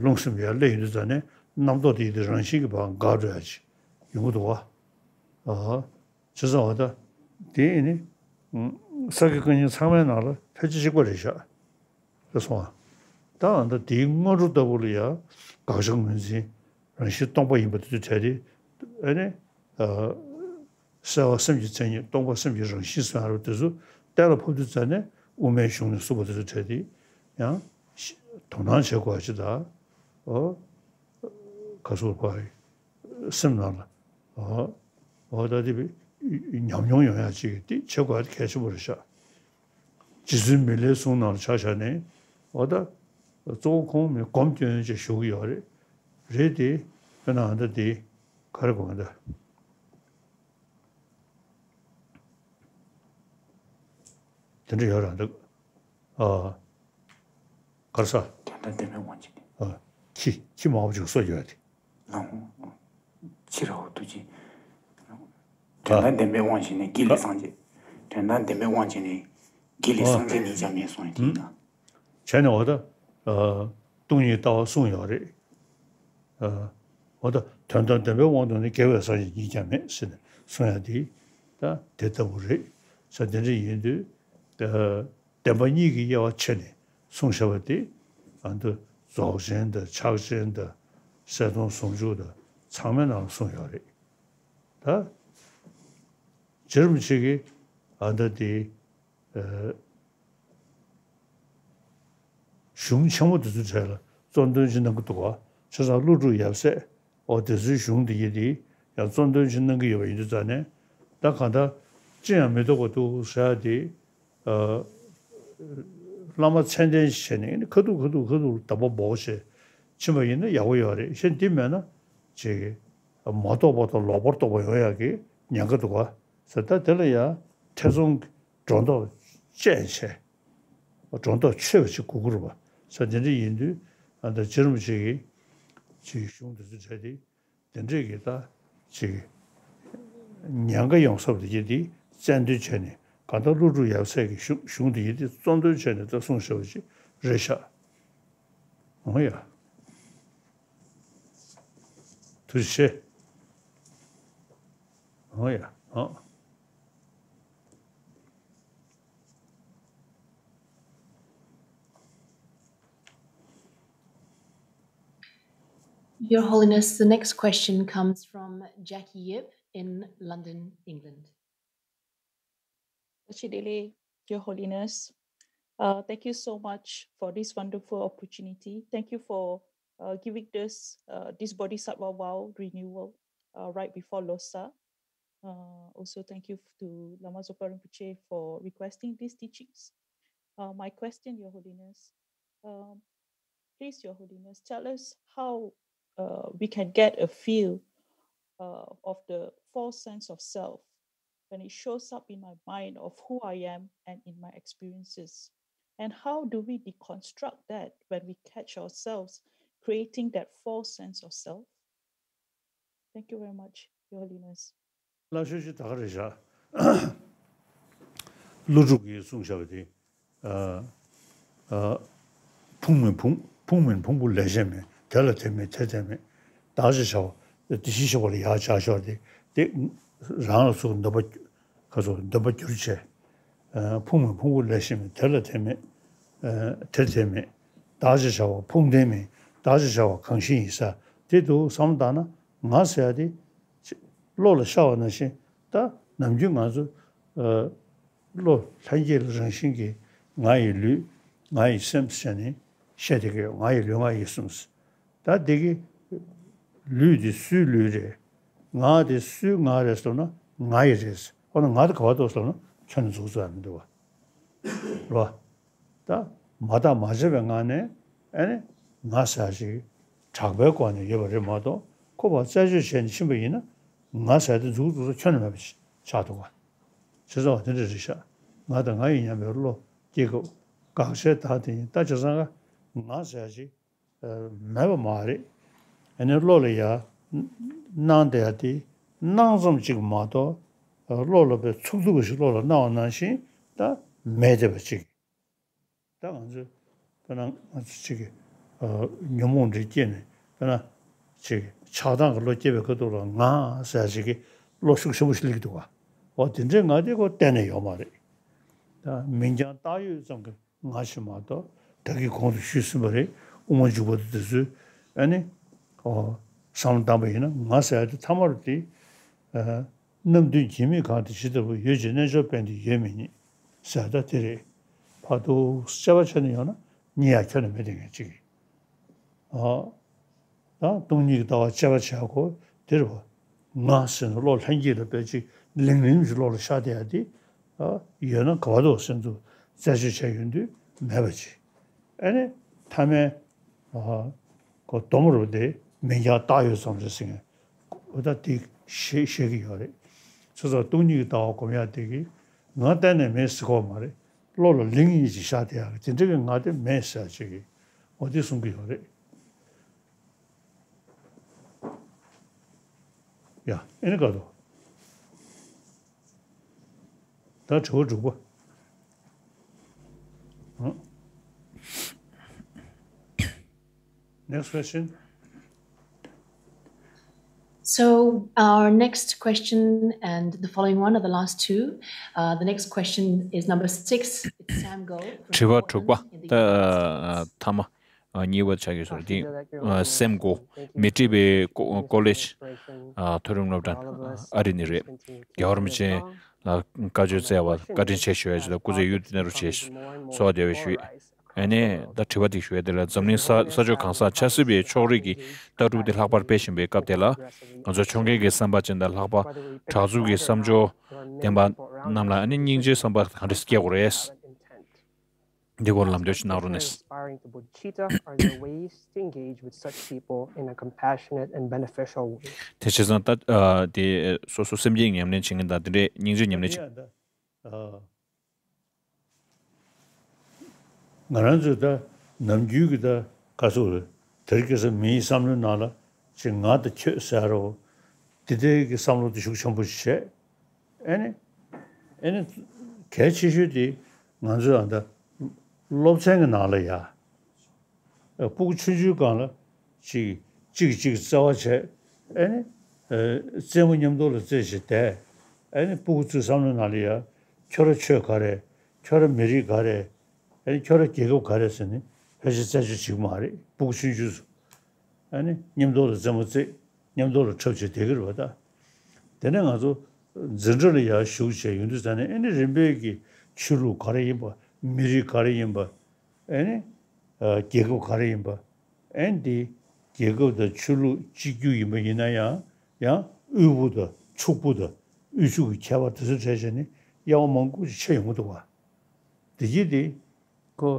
རླུང་སེམས་ཡར་སླེབས་ཡོང་དུས་ཙ་ནས་རྣམ་རྟོག་དེ་ཡི་དེ་རང་བཞིན་གྱི་བ་འགག་འགྲོ་ཡ་ཅིག་ཡོང་གི་འདུག་བ། བྱས་ཙང་བ་ད་དེ་ཨེ་ནི་ས་དགེ་བཀའ་རྙིང་ཚང་མའི་ནང་ལ་ཕལ་ཆེར་གཅིག་པ་རེད་ཤག་རེད་སོང་ཨ། ད་ཨ་ད་དེའི་སྔོན་འགྲོ་ལྟ་བུ་ལ་ཡང་དགག་བྱ་ངོས་འཛིན་རང་བཞིན་སྟོང་པ་ཡིན་པ་དེ་ཚོ་བྲལ་ཏེ། ཨ་ནི་ཨ་གསལ་བ་སེམས་ཀྱི་མཚན་ཉིད་སྟོང་པ་སེམས་ཀྱི་རང་བཞིན་ཟེར་བ་དེ་ཚོ་གཏན་ལ་ཕབ་དུས་ཙ་ནས་དབུ་མའི་གཞུང་ནས་གསུངས་པ་དེ་ཚོ་བྲལ་ཏེ་ཡང་དོ་སྣང་བྱེད་དགོས་པ་ཅིག་དང་། ཨོ་ག་སོགས་པ་སེམས་ནང་ལ་ཨོ་ཨོ་ད་དེ་ཉམས་མྱོང་ཡོང་ཡ་ཅིག་དེ་བྱེད་དགོས་པ་དེ་གལ་ཆེན་པོ་རེད་ཤག་རྗེ་བཙུན་མི་ལའི་གསུང་ནང་ལ་ཆ་བཞག་ནས་འོ་ད་གཙོ་བོ་ཁོང་མི་སྒོམ་སྐྱོན་ཅེས་ཞུ་གི་ཡོད་རེད། རེད་དེ་དཔེར་ན་ཨ་ད་དེ་ག་རེ་གོ་ད་དེ་འདྲ་ཡོད་ར་འདུག་ཨ་ག་རེ་ས། དོན་དམ་བདེན་པའི་དབང་བྱས་ནས། ཨ་ཁྱི་ཁྱི་མང་པོ་ཅིག་གསོ་རྒྱུ་ཡོད་དེ། ལའོ། ཕྱི་ར་འུ་ཐུག་ཅིག་དོན་དམ་བདེན་པའི་དབང་བྱས་ནས་དགེ་ལེགས་སངས་རྒྱས། དོན་དམ་བདེན་པའི་དབང་བྱས་ནས་དགེ་ལེགས་སངས་རྒྱས་ཉིད་ཀྱང་མེད་གསུངས་ཡོད་དེ་ཡིན་ན། བྱས་ནས་འོ་ད་ཨ་སྟོང་ཉིད་ལྟ་བ་གསུངས་ཡོད་རེད། ཨ་འོ་ད་དོན་དམ་བདེན་པའི་དབང་དུ་ནི་དགེ་བའི་སངས་རྒྱས་ཉིད་ཀྱང་མེད་ཟེར་ནས་གསུངས་ཡ་དེ་ད་དེ་ལྟ་བུ་རེད། ས་དེ་འདྲ་ཡིན་དུས་ཨ་བདེན་པ་གཉིས་ཀྱི་དབྱེ་བ་ཕྱེ་ནས་གསུངས་བཞག་པ་དེ་ཨ་འདི་རྫོགས་ཆེན་དང་ཕྱག་ཆེན་དང་གསལ་སྟོང་ཟུང་འཇུག་དང་ཚང་མའི་ནང་ལ་གསུངས་ཡོད་རེད། ད་རྗེ་རིན་པོ་ཆེ་གིས་ཨ་ད་དེ་ཨ་གཞུང་ཆེན་མོ་དེ་ཚོའི་གྲས་ལ་གཙོ་འདོན་ཅིག་གནང་གི་འདུག་བ། བྱས་ཙང་ཀླུ་སྒྲུབ་ཡབ་སྲས་འོ་དེ་ཚོའི་གཞུང་དེ་ཡི་དེ་ཡང་གཙོ་འདོན་ཅིག་གནང་གི་ཡོད་པ་ཡིན་དུས་ཙང་ནས་ད་གང་ལྟར་ཅི་ཡང་མི་ཐོགས་པ་འདུག་ཟེར་ཡ་དེ་ཨ་བླ་མ་མཚན་ལྡན་ཞིག་བྱས་ནས་ཁ་ཐུག་ཁ་ཐུག་ཁ་ཐུག་དམ་པ་འབོག་བྱས་ཕྱིན་པ་ཡིན་ན་ཡག་པོ་ཡོད་རེད། གཞན་དེ་མེད་ན་ཅིག་མ་རྟོགས་པ་དང་ལོག་པར་རྟོག་པ་ཡོང་ཡག་གི་ཉེན་ཁ་འདུག་བ། ཟེར་ད་དེ་ལ་ཡང་ཐེ་ཚོམ་གྱི་སྒྲོ་འདོགས་བཅད་བྱས་སྒྲོ་འདོགས་ཆོད་པ་ཅིག་དགོས་ཀྱི་རེད་པ། ས་དེ་འདྲ་ཡིན་དུས་ཨ་ད་རྗེ་རིན་པོ་ཆེ་གིས་ཅིག་གཞུང་དེ་ཚོ་བྲལ་ཏེ་དེ་འདྲས་ཀྱི་ད་ཅིག་ཉེན་ཁ་ཡོང་ས་དེ་གྱི་དེ་རྩལ་འདོན་བྱས་ནས་གང་ལྟར་ཀླུ་སྒྲུབ་ཡབ་སྲས་ཀྱི་གཞུང་གཞུང་དེ་ཡི་དེ་གཙོ་འདོན་བྱས་ནས་ད་གསུངས་བཞག་པ་ཅིག་རེད་ཤག་འོ་ཡ། ཐུགས་རྗེ་ཆེ། འོ་ཡ། འོ། Your Holiness, the next question comes from Jackie Yip in London, England. Your Holiness, uh, thank you so much for this wonderful opportunity. Thank you for uh, giving this uh, this Bodhisattva vow renewal uh, right before Losar. Uh, also, thank you to Lama Zopa Rinpoche for requesting these teachings. Uh, my question, Your Holiness, um, please, Your Holiness, tell us how uh, we can get a feel uh, of the false sense of self when it shows up in my mind of who I am and in my experiences. And how do we deconstruct that when we catch ourselves creating that false sense of self? Thank you very much, Your Holiness. ལ་ཤོད་ཅིག་ད་ག་རེ་བྱ། ཀླུ་སྒྲུབ་ཀྱིས་གསུངས་བཞག་པ་དེ། ཨ་ཨ་ཕུང་མིན་ཕུང་ཕུང་མིན་ཕུང་པོ་ལས་གཞན་མིན། དེ་ལ་དེ་མེད་དེར་དེ་མེད། བདག་ཅེས་བྱ་བ་དེ་བཞི་ཞིག་པ་ལ་ཡར་བྱ་ཞོར་དེ་དེ་རང་ལ་སོགས་འདོད་པ་ཁ་སོགས་འདོད་པ་བསྒྱུར་བྱས། ཨ་ཕུང་མིན་ཕུང་པོ་ལས་གཞན་མིན། དེ་ལ་དེ་མེད། ཨ་དེར་དེ་མེད། བདག་ཅེས་བྱ་བ་ཕུང་ལྡན་མིན། བདག་ཅེས་བྱ་བ་གང་ཞིག་ཡིན་ས་དེ་འདུག་བསམ་བློ་བཏང་ན་ང་ཟེར་ཡ་དེ་བློ་ལ་ཤར་བ་ནང་བཞིན་ད་ནམ་རྒྱུན་ང་ཚོ་ཨ་བློ་ལྷན་སྐྱེས་ལ་རང་བཞིན་གྱིས་ང་ཡི་ལུས་ང་ཡི་སེམས་ཟེར་ནས་བཤད་བསྡད་ཀྱི་ཡོད། ང་ཡི་ལུས་ང་ཡི་སེམས། ད་འདི་གི་ལུས་འདི་སུའི་ལུས་རེད། ང་འདི་སུའི་ང་རེད་ཟེར་ན་ང་ཡི་རེད། འོ་ན་ང་འདི་ག་པར་འདུག་ཟེར་ན་ཁྱོན་ནས་འཛུགས་ཚར་མི་འདུག་བ། རོ། ད་མ་བརྟགས་མ་དཔྱད་པའི་ངང་ནས་ཨ་ནི་ང་ཟེར་ཞིག་གྲགས་པའི་སྒོ་ནས་ཡོད་པ་རེད་མ་གཏོགས་ཁོ་པ་རྩད་གཅོད་བྱས་ནས་ཕྱིན་པ་ཡིན་ན་ང་ཟེར་དེ་འཛུགས་འཛུགས་ས་ཁྱོན་ནས་མེད་པ་ཆགས་འདུག་བ། བྱས་ཙང་བ་དེ་འདྲ་རེད་ཤག་ང་དང་ང་ཡི་མཉམ་པའི་བློ་སྐྱེ་སྐབས་དགག་བྱའི་བདག་དེ་ཡིན་ད་བྱས་ཙང་ང་ཟེར་ཞིག་མེད་པ་མ་རེད། ཨ་ནི་བློ་ལ་ཡ་སྣང་བསྡད་ཡ་དེ་ སྣང་ཙམ་ཅིག་མ་གཏོགས། བློ་ལ་དཔེ་ཚུགས་ཐུབ་པ་ཞིག་བློ་ལ་སྣང་བ་ནང་བཞིན་ད་མེད་བསྡད་པ་ཅིག་ད་ང་ཚོས་དཔེར་ན་ང་ཚོ་གཅིག་གིས་ཨ་ཉོན་མོངས་འདྲེ་སྐྱེས་ནས། དཔེར་ན་གཅིག་གིས་ཆགས་སྡང་གི་བློ་སྐྱེས་པའི་ཁ་ཐུག་ལ་ང་ཟེར་ཅིག་གིས་བློ་ཤུགས་ཆེན་པོ་ཞིག་སླེབས་ཀྱི་འདུག་ག་འོ་དེ་འདྲའི་ང་དེ་ཁོ་གཏན་ནས་ཡོད་མ་རེད། ད་མིང་རྐྱང་བཏགས་ཡོད་ཙམ་གྱི་ང་ཞིག་མ་གཏོགས། ད་གིན་གོང་དུ་ཞུས་ཟིན་པ་རེད། དབུ་མ་འཇུག་པ་དང་དེ་ཚོའི་ཨ་ནི་ཨོ་བསམ་བློ་བཏང་པ་ཡིན་ན། ང་ཟེར་ཡ་དེ་ཐ་མར་དེ་ཨ་རྣམ་བདུན་འབྱེར་མེད་གང་དེ་ཇི་ལྟ་བུ། ཡོད་ཅེས་རྣལ་འབྱོར་པས་འདི་ཡོད་མི་རྙེད་ཟེར། ད་དེ་རེད། ཕར་ཏུ་དཔྱད་པ་བྱས་ནས་ཡོང་ན་རྙེད་ཡ་ཁྱོན་ནས་མེད་དེ་ངས་ཅིག་ཨ་ད་སྟོང་ཉིད་ཀྱི་ལྟ་བ་དཔྱད་པ་བྱེད་དགོས་དེ་རེད་བ། ང་ཟེར་ནས་བློ་ལྷན་སྐྱེས་ལ་དཔེ་ཅིག་ལིང་ལིང་ཞིག་བློ་ལ་ཤར་བསྡད་ཡ་དེ་ཨ་ཡོད་ན་ག་བ་དུ་སེམས་ཚོར་རྩད་གཅོད་བྱས་ཡོང་དུས་མེད་པ་ཅིག་ཨ་ནི་མཐའ་མའི་ཨ་ཁོ་སྡོམ་རུ་དེ་མིང་རྐྱང་བཏགས་ཡོད་ཙམ་རེད་ཟེར་མཁན། འོ་ད་དེ་ཤེས་ཤེས་ཀྱི་ཡོད་རེད། ཚོ་ཚོ་སྟོང་ཉིད་ཀྱི་ལྟ་བ་སྒོམ་ཡ་དེ་གིས་ང་གཏན་ནས་མེད་ཟེར་གོ་མ་རེད། བློ་ལ་ལིང་ཡིན་ཅིག་ཤར་བསྡད་ཡ་གི་དེ་འདྲ་གི་ང་དེ་མེད་ཟེར་ཅིག་གིས་འོ་དེ་གསུང་གི་ཡོད་རེད། ཡ་ཨེ་ནི་ག་དོ། ད་དྲི་བ་དྲུག་པ། ཨ། Next question. So our next question and the following one are the last two. Uh, the next question is number six. It's Sam Go from དྲི་བ་དྲུག་པ། Portland in the ད་ཨ་ཨ་ཐ་མ་ཨ་གཉིས་པ་ཆགས་ཀྱི་སོང་། དེ་ཨ་སེམ་གོ་མི་ཏྲི་བའི་ཀོ་ཀོ་ལེཇ་ཨ་མཐོ་རིམ་སློབ་གྲྭ་ཨ་རི་ནས་རེད། རྒྱལ་བ་རིན་པོ་ཆེ་ལ་བཀའ་ཆོས་སྩལ་བ་བཀའ་དྲིན་ཆེ་ཞུ་ཡ་ཅིག་དང་། སྐུ་ཚེ་ཡུན་བརྟན་རུ་བྱེད། གསོལ་བ་འདེབས་ཞུ། ཨ་ནི་ད་དྲི་བ་དེ་ཞུ་ཡ་དེ་ལ། འཛམ་གླིང་ས་ས་ཕྱོགས་གང་སར་ཆབ་སྲིད་པའི་ཕྱོགས་རིས་ཀྱི་ལྟ་གྲུབ་དེ་ལྷག་པར་སྤེལ་བཞིན་པའི་སྐབས་དེ་ལ། ང་ཚོ་ཕྱོགས་འགལ་གྱི་བསམ་པ་ཅན་དང་ལྷག་པ་དྲག་རྩུབ་ཀྱི་བསམ་སྦྱོར་ལྡན་པ་རྣམས་ལ་ཨ་ནི་སྙིང་རྗེའི་བསམ་པ་གང་འདྲ་སྐྱེ་དགོས་རེད། འདི་སྐོར་ལམ་སྟོན་ཞིག་གནང་རོགས་གནང་། Inspiring to Buddha are the ways to engage with such people in a compassionate and beneficial way. དེ་བྱས་ཙང་ད་ཨ་དེ་སོ་སོ་སེམས་བསྐྱེད་ཉམས་ལེན་བྱེད་མཁན་དང་དེ་འདྲའི་སྙིང་རྗེ་ཉམས་ལེན་བྱེད། ཨ། ང་རང་ཚོས་ད་ནམ་རྒྱུན་གྱི་ད་ག་ཚོད་རེད། དེར་སྐྱེས་ས་མིའི་བསམ་བློའི་ནང་ལ་ཅིག་ང་དང་ཁྱོད་ཟེར་རོ། དེ་འདྲའི་གི་བསམ་བློ་དེ་ཤུགས་ཆེན་པོ་ཞིག་བྱས། ཨེ་ནི། ཨེ་ནི། གལ་ཆེ་ཤོས་དེ་ང་ཚོའི་ཨ་ད་སློབ་ཚན་གྱི་ནང་ལ་ཡ། ཨ་སྤུ་གུ་ཆུང་ཆུང་སྒང་ལ་ཅིག་གཅིག་གཅིག་བརྩེ་བ་བྱས། ཨེ་ནི། ཨ་རྩེད་མོ་མཉམ་དུ་ལ་རྩེད་བྱས་བསྡད། ཨེ་ནི་སྤུ་གུ་ཚོའི་བསམ་བློའི་ནང་ལ་ཡ། ཁྱོད་ར་ཆོས་ག་རེ། ཁྱོད་ར་མི་རིགས་ག་རེ། ཨེ་ནི་ཁྱོད་ར་རྒྱལ་ཁབ་ག་རེ་ཟེར་ནས་ཕལ་ཆེར་རྩད་གཅོད་བྱེད་ཀྱི་མ་རེད། སྤུ་གུ་ཆུང་ཆུང་ཚོ། ཨ་ནི་མཉམ་དུ་ལ་རྩེད་མོ་རྩེད། མཉམ་དུ་ལ་འཁྲབ་བྱས་བསྡད་ཀྱི་རེད་པ། ད་དེ་ནས་ང་ཚོ་འཛིན་གྲྭ་ལ་ཡར་ཞུགས་བྱས་ཡོང་དུས་ཙ་ནས། ཨེ་ནི་རིམ་པས་ཀྱི་ཆོས་ལུགས་ག་རེ་ཡིན་པ། མི་རིགས་ག་རེ་ཡིན་པ། ཨེ་ནི་ཨ་རྒྱལ་ཁབ་ག་རེ་ཡིན་པ། ཨེ་ནི་དེ་རྒྱལ་ཁབ་དང་ཆོས་ལུགས་གཅིག་གྱུར་ཡིན་པ་ཡིན་ན་ཡང་། ཡང་དབུལ་པོ་དང་ཕྱུག་པོ་དང་དབུལ་ཕྱུག་གི་ཁྱད་པར་དེ་ཚོ་བྲལ་བྱས་ནས་དབྱེ་བ་མང་པོ་ཞིག་ཕྱེ་ཡོང་གི་འདུག་པ། དེ་གྱིས་དེ་ཁོ་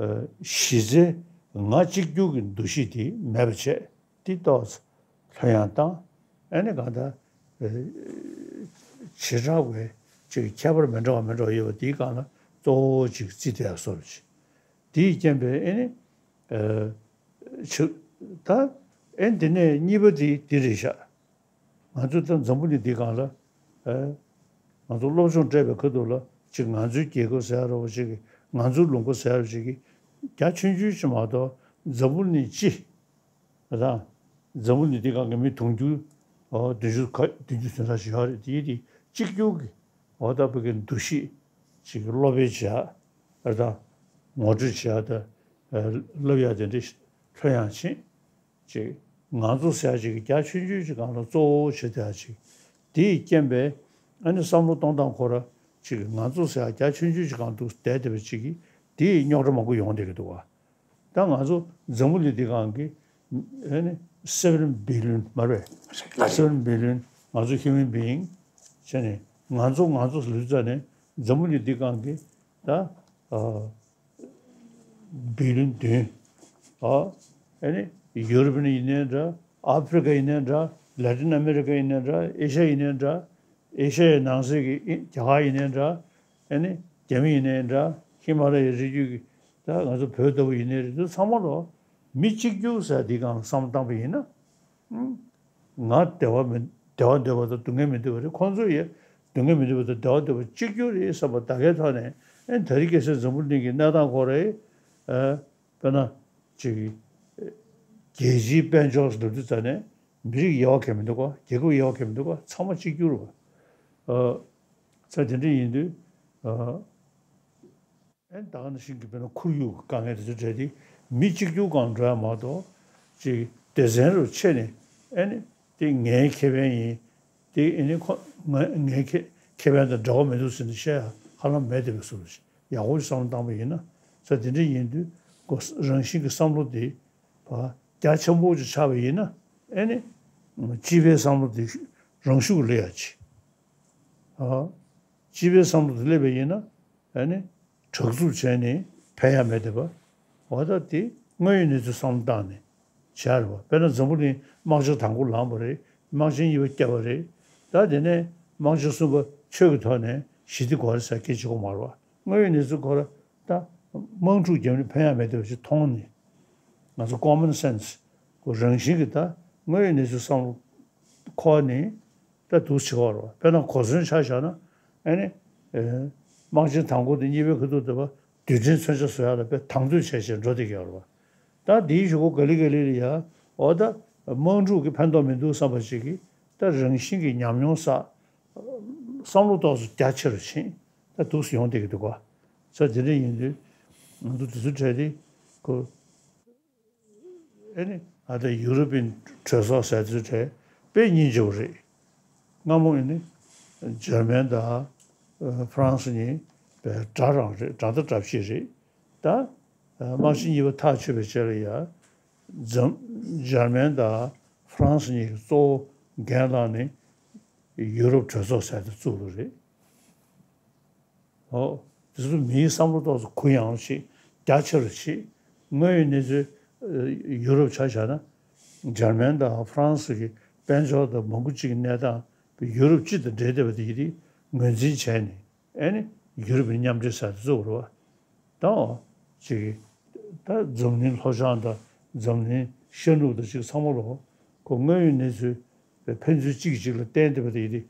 ཨ་གཞི་རྩའི་ང་གཅིག་གྱུར་གྱི་འདུ་ཤེས་དེ་མེད་པ་བྱས། དེ་ཏོག་ཙམ་ལྷོད་ཡངས་བཏང་། ཨ་ནི་གང་ལྟར་ཨ་བྱེ་བྲག་པའི་ཅིག་ཁྱད་པར་མི་འདྲ་བ་མི་འདྲ་བ་ཡོད་པ་དེའི་སྒང་ལ་གཙོ་བོ་ཅིག་བརྩིས་བསྡད་ཡ་བཟོ་འདྲ་ཅིག་དེའི་རྐྱེན་པས་ཨ་ནི་ཨ་ཆུ་ད་ཨེ་འདི་ནས་གཉིས་པ་དེ་འདི་རེད་ཤག་ང་ཚོ་ད་འཛམ་བུ་གླིང་འདི་སྒང་ལ་ཨེ་ང་ཚོ་སློབ་སྦྱོང་སྤྲད་པའི་ཁ་ཐུག་ལ་ཅིག་ང་ཚོའི་རྒྱལ་ཁབ་ཟེར་ཡ་རོ་ཅིག་གི། ང་ཚོའི་ལུང་པ་ཟེར་ཡ་རོ་ཅིག་གི་རྒྱ་ཆུང་ཆུང་ཅིག་མ་གཏོགས། འཛམ་བུ་གླིང་སྤྱི་ད་འཛམ་བུ་གླིང་འདི་སྒང་གི་མི་དུང་ཕྱུར་ཨོ་བདུན་ཅུ་ཁ་བདུན་ཅུ་དོན་ལྔ་ཞིག་ཡོད་རེད། དེ་དེ་གཅིག་གྱུར་གྱི་ཨོ་ད་བོད་ཀྱི་འདུ་ཤེས་ཅིག་སློབ་སྤེལ་བྱེད་ཡ་ཨ་ད་ངོ་སྤྲོད་བྱེད་ཡ་ད་ཨ་སློབ་ཡ་དེ་འདྲ་ལྷོད་ཡངས་ཕྱིན་ཅིག་ང་ཚོ་ཟེར་ཡ་ཅིག་རྒྱ་ཆུང་ཆུང་ཅིག་སྒང་ལ་གཙོ་བོ་བྱེད་བསྡད་ཡ་ཅིག་དེའི་རྐྱེན་པས་ཨ་ནི་བསམ་བློ་གཏོང་སྟངས་ཁོ་ར་ཅིག་ང་ཚོ་ཟེར་ཡ་རྒྱ་ཆུང་ཆུང་ཅིག་སྒང་དུ་བསྡད་བསྡད་པ་ཅིག་གིས་དེའི་རྙོག་དྲ་མང་པོ་ཡོང་བསྡད་ཀྱི་འདུག་བ། ད་ང་ཚོ་འཛམ་བུ་གླིང་འདི་སྒང་གི་ཨེ་ནི་སེ་བེན་བི་ལི་ཡོན་མ་རེད། སེ་བེན་བི་ལི་ཡོན་ང་ཚོ་ཧིའུ་མན་བི་ཡིང་བྱས་ནས་ང་ཚོ་ང་ཚོ་ལུས་རྩ་ནས་འཛམ་བུ་གླིང་འདི་སྒང་གི་ད་ཨ་བི་ལི་ཡོན་བདུན། ཨ་ཨེ་ནི་ཡུ་རོབ་ཡིན་ནའི་འདྲ། ཨ་ཕི་རི་ཀ་ཡིན་ནའི་འདྲ། ལ་ཏིན་ཨ་མེ་རི་ཀ་ཡིན་ནའི་འདྲ། ཨེ་ཤ་ཡིན་ནའི་འདྲ། ཨེ་ཤ་ཡའི་ནང་གསེས་ཀྱི་ཨི་རྒྱ་གར་ཡིན་ནའི་འདྲ། ཨེ་ནི་རྒྱ་མི་ཡིན་ནའི་འདྲ། ཧི་མ་ལ་ཡའི་རི་རྒྱུད་ཀྱི་ད་ང་ཚོ་བོད་ལྟ་བུ་ཡིན་ནའི་རེད། དེ་ཚང་མ་ལོ་མི་གཅིག་གྱུར་ཟེར་འདི་སྒང་ལ་བསམ་བློ་བཏང་པ་ཡིན་ན། ཨང་། ང་བདེ་བ་མི་ བདེ་བ་འདོད་པ་དང་སྡུག་བསྔལ་མི་འདོད་པ་རེད། ཁོང་ཚོ་ཡི་སྡུག་བསྔལ་མི་འདོད་པ་དང་བདེ་བ་འདོད་པ་གཅིག་གྱུར་རེད་བསམ་པ་ད་གའི་ཐོག་ནས། ཨེ་ད་རེས་ཁ་སང་འཛམ་བུ་གླིང་གི་གནས་སྟངས་ཁོ་རེ། ཨ་དཔེར་ན་ཅིག་རྒྱལ་སྤྱིའི་དཔལ་འབྱོར་ཟེར་དུས་ཙ་ནས་མི་རིགས་དབྱེ་བ་གང་མི་འདུག་ག་རྒྱལ་ཁབ་དབྱེ་བ་གང་མི་འདུག་ག་ཚང་མ་གཅིག་གྱུར་བ། ཨ་ཚ་དེ་འདྲ་ཡིན་དུས། ཨ་ཨེ་ད་ག་ནང་བཞིན་གྱི་དཔེར་ན་ཁོར་ཡུག་གི་དཀའ་ངལ་དེ་ཚོ་འཕྲད་དེ་མི་གཅིག་གྱུར་སྒང་འགྲོ་ཡ་མ་གཏོགས། ཅིག་སྡེ་ཚན་རུ་ཕྱེ་ནས། ཨེ་ནི་དེ་ངའི་ཁེ་ཕན་ཡིན། དེ་ཨེ་ནི་ཁོ་ང་ངའི་ཁེ་ཁེ་ཕན་དང་འབྲེལ་བ་མི་འདུག་ཟེར་ནས་བཤད་ཡ་ཧ་ལམ་མེད་དེ་བས་སུ་ཡག་པོ་ཞིག་བསམ་བློ་བཏང་པ་ཡིན་ན། ས་དེ་འདྲ་ཡིན་དུས་ཁོ་རང་བཞིན་གྱི་བསམ་བློ་དེ་བ་རྒྱ་ཆེན་པོ་ཅིག་ཆགས་པ་ཡིན་ན། ཨེ་ནི་སྤྱི་པའི་བསམ་བློ་དེ་རང་ཤུགས་སླེབས་ཡ་ཆེ། ཨ། སྤྱི་པའི་བསམ་བློ་དེ་སླེབས་པ་ཡིན་ན། ཨ་ནི་དྲག་རྩུབ་བྱས་ནས་ཕན་ཡ་མེད་དེ་བ། འོ་ད་དེ་དངོས་ཡོད་གནས་ཚུལ་བསམ་བློ་བཏང་ནས་བྱས་རེད་བ། དཔེར་ན་འཛམ་བུ་གླིང་དམག་ཆ་དང་པོ་ལངས་པ་རེད། དམག་ཆེན་གཉིས་པ་བསྐྱབས་པ་རེད། ད་དེ་ནས་དམག་ཆེན་གསུམ་པ་ཆོས་ཀྱི་ཐོག་ནས་ཞི་བདེ་དགོས་རེད་ཟེར་སྐད་ཆ་གོ་མ་རེད་བ། དངོས་ཡོད་གནས་ཚུལ་ཁོ་ར་ད་དམག་འཁྲུག་བརྒྱབ་ནས་ཕན་ཡ་མེད་དེ་བ་ཞིག་མཐོང་ནས། ང་ཚོ་common sense་གོ་རང་བཞིན་གྱི་ད་དངོས་ཡོད་གནས་ཚུལ་བསམ་བློ་འཁོར་ནས་ད་འདུག་བྱེད་པ་རེད་བ། དཔེར་ན་གོ་མཚོན་ཆ་བཞག་ན། ཨ་ནི་ཨེ་དམག་ཆེན་དང་པོ་དང་གཉིས་པའི་ཁ་ཐུག་དེ་བ་རྡུལ་ཕྲན་མཚོན་ཆ་བཟོ་ཡག་ལ་དཔེ་དང་དོད་བྱས་བྱས་འགྲོ་བསྡད་ཀྱི་ཡོད་རེད་བ། ད་འདིའི་གཞུག་གུ་ག་ལེ་ག་ལེ་ལ་ཡ། འོ་ད་དམག་འཁྲུག་གི་ཕན་ཐོགས་མི་འདུག་བསམ་པ་ཞིག་གིས་ད་རང་བཞིན་གྱི་ཉམས་མྱོང་བསགས། བསམ་བློ་ཏོག་ཙམ་རྒྱ་ཆེ་རུ་ཕྱིན། ད་འདུག་སེ་ཡོང་བསྡད་ཀྱི་འདུག་ག་ས་དེ་འདྲ་ཡིན་དུས་ང་ཚོ་དེ་ཚོ་གྲས་དེ་ཁོ། ཨེ་ནི་ཨ་ད་ཡུ་རོབ་པའི་གྲོས་ཚོགས་ཟེར་དུས་དེ་དཔེ་སྙིང་རྗེ་པོ་རེད། སྔ་མོ་ཨེ་ནི་འཇར་མན་དང་ཨ་ཧྥ་རན་སི་གཉིས་དཔེ་དགྲ་རང་རེད། དགྲ་ཟླ་དགྲ་བཤེས་རེད། ད་ཨ་དམག་ཆེན་གཉིས་པ་ཐག་ཆོད་པའི་རྗེས་ལ་ཡ་འཛམ་འཇར་མན་དང་ཧྥ་རན་སི་གཉིས་ཀྱིས་གཙོ་བོ་འགན་བླངས་ནས་ཡུ་རོབ་གྲོས་ཚོགས་ཟེར་དེ་བཙུགས་པ་རེད། ཨོ། དེ་ཚོ་མིའི་བསམ་བློ་ཏོག་ཙམ་གུ་ཡངས་ཤིག་རྒྱ་ཆེ་རུ་ཕྱིན། དངོས་ཡོད་གནས་ཚུལ་ཡུ་རོབ་ཆ་བཞག་ན། འཇར་མན་དང་ཧྥ་རན་སི་གི་དཔལ་འབྱོར་དང་མང་པོ་ཅིག་གི་གནས་སྟངས་ཡུ་རོབ་སྤྱི་དང་འབྲེལ་བསྡད་པ་དེ་ཡིན་དུས་ངོས་འཛིན་བྱས་ནས། ཨེ་ནི་ཡུ་རོབ་ཀྱི་མཉམ་འབྲེལ་ཟེར་དེ་བཙུགས་པ་རེད་བ། དང་། ཅིག་ད་འཛམ་གླིང་ལྷོ་བྱང་དང་འཛམ་གླིང་ཤར་ནུབ་དང་ཅིག་ཚང་མ་ལོ། ཁོ་དངོས་ཡོད་གནས་ཚུལ་ཕན་ཚུན་གཅིག་གིས་གཅིག་ལ་བརྟེན་བསྡད་པ་དེ་ཡིན་དུས།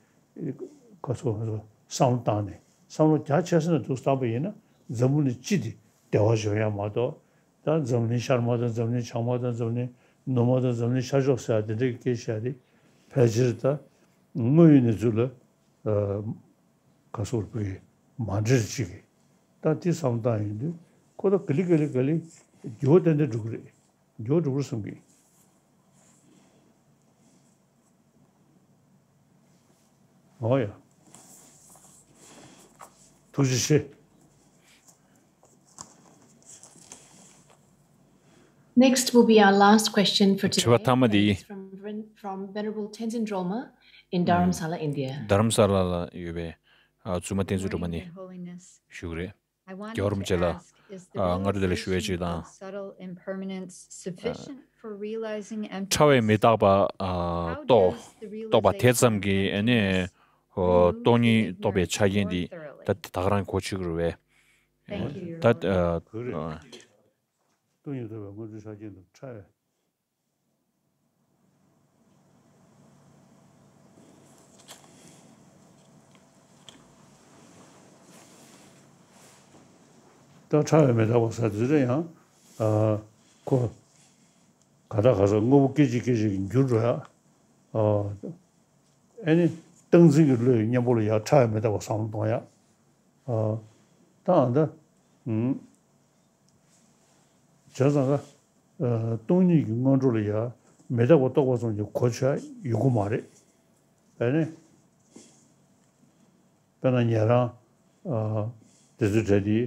ཁ་སོ་ཁ་སོ་བསམ་བློ་བཏང་ནས་བསམ་བློ་རྒྱ་ཆེ་ས་ནས་འདུག་བཏང་པ་ཡིན་ན་འཛམ་བུ་གླིང་སྤྱི་དེ་བདེ་བ་འབྱུང་ཡ་མ་གཏོགས། ད་འཛམ་གླིང་ཤར་མ་དང་འཛམ་གླིང་བྱང་མ་དང་འཛམ་གླིང་ནུབ་མ་དང་འཛམ་གླིང་ཤར་ཕྱོགས་ཟེར་ཡ་དེ་འདྲའི་སྐད་ཆ་དེ་ཕལ་ཆེར་ད་དངོས་ཡོད་གནས་ཚུལ་ལ། ཨ། ག་སོར་བུའི་མ་འདྲེར་གཅིག་གིས། ད་དེ་བསམ་སྟངས་ཡིན་དུས་ཁོ་ད་ག་ལེ་ག་ལེ་ག་ལེ་འགྱུར་བ་ཏན་ཏན་འགྲོ་གི་རེད། འགྱུར་བ་འགྲོ་གི་རེད་བསམ་གི། འོ་ཡ། ཐུགས་རྗེ་ཆེ། Next will be our last question for today. དྲི་བ་མཐའ་མ་འདི། From, from Venerable Tenzin Drolma in Dharamsala, India. དྷ་རམ་ས་ལ་ལ་ཡོད་པའི་ཨ་བཙུན་མ་བསྟན་འཛིན་སྒྲོལ་མ་ནས་ཞུ་གི་རེད། རྒྱལ་བ་རིན་པོ་ཆེ་ལ་ཨ་སྔ་དྲོ་བདེ་ལེགས་ཞུ་ཡས་ཅིག་དང་། ཕྲ་བའི་མི་རྟག་པ་ཨ་རྟོགས་རྟོགས་པ་དེ་ཙམ་གྱིས་ཨ་ནི་ཨོ་སྟོང་ཉིད་རྟོགས་པའི་ཆ་རྐྱེན་འདི་ད་ད་ག་རང་གོ་ཆོད་ཀྱི་རེད་པས། ད་ཨ་སྟོང་ཉིད་རྟོགས་པའི་དངོས་གྲུབ་ཆ་རྐྱེན་དང་ཕྲ་བའི། ད་ཕྲ་བའི་མི་རྟག་པ་ཟེར་དུས་ཙམ་ཡང་ཨ་ཁོ་ག་ད་ག་ས་དངོས་པོ་སྐད་ཅིག་སྐད་ཅིག་གིས་འགྱུར་འགྲོ་ཡ། ཨ་ཨེ་ནི་སྟངས་འཛིན་གྱི་བློའི་གཉེན་པོ་ལ་ཡ་ཕྲ་བའི་མི་རྟག་པ་བསམ་བློ་གཏོང་ཡ། ཨ་ད་ཨ་ད་ཨུམ། བྱས་ཙང་ཀ་ཨ་སྟོང་ཉིད་ཀྱི་སྔོན་འགྲོ་ལ་ཡ་མི་རྟག་པ་རྟོགས་པ་ཙམ་གྱིས་གོ་ཆོད་ཡོང་གི་མ་རེད། ཨེ་ནི། དཔེར་ན་ཉན་རང་ཨ་དེ་ཚོའི་གྲས་དེ་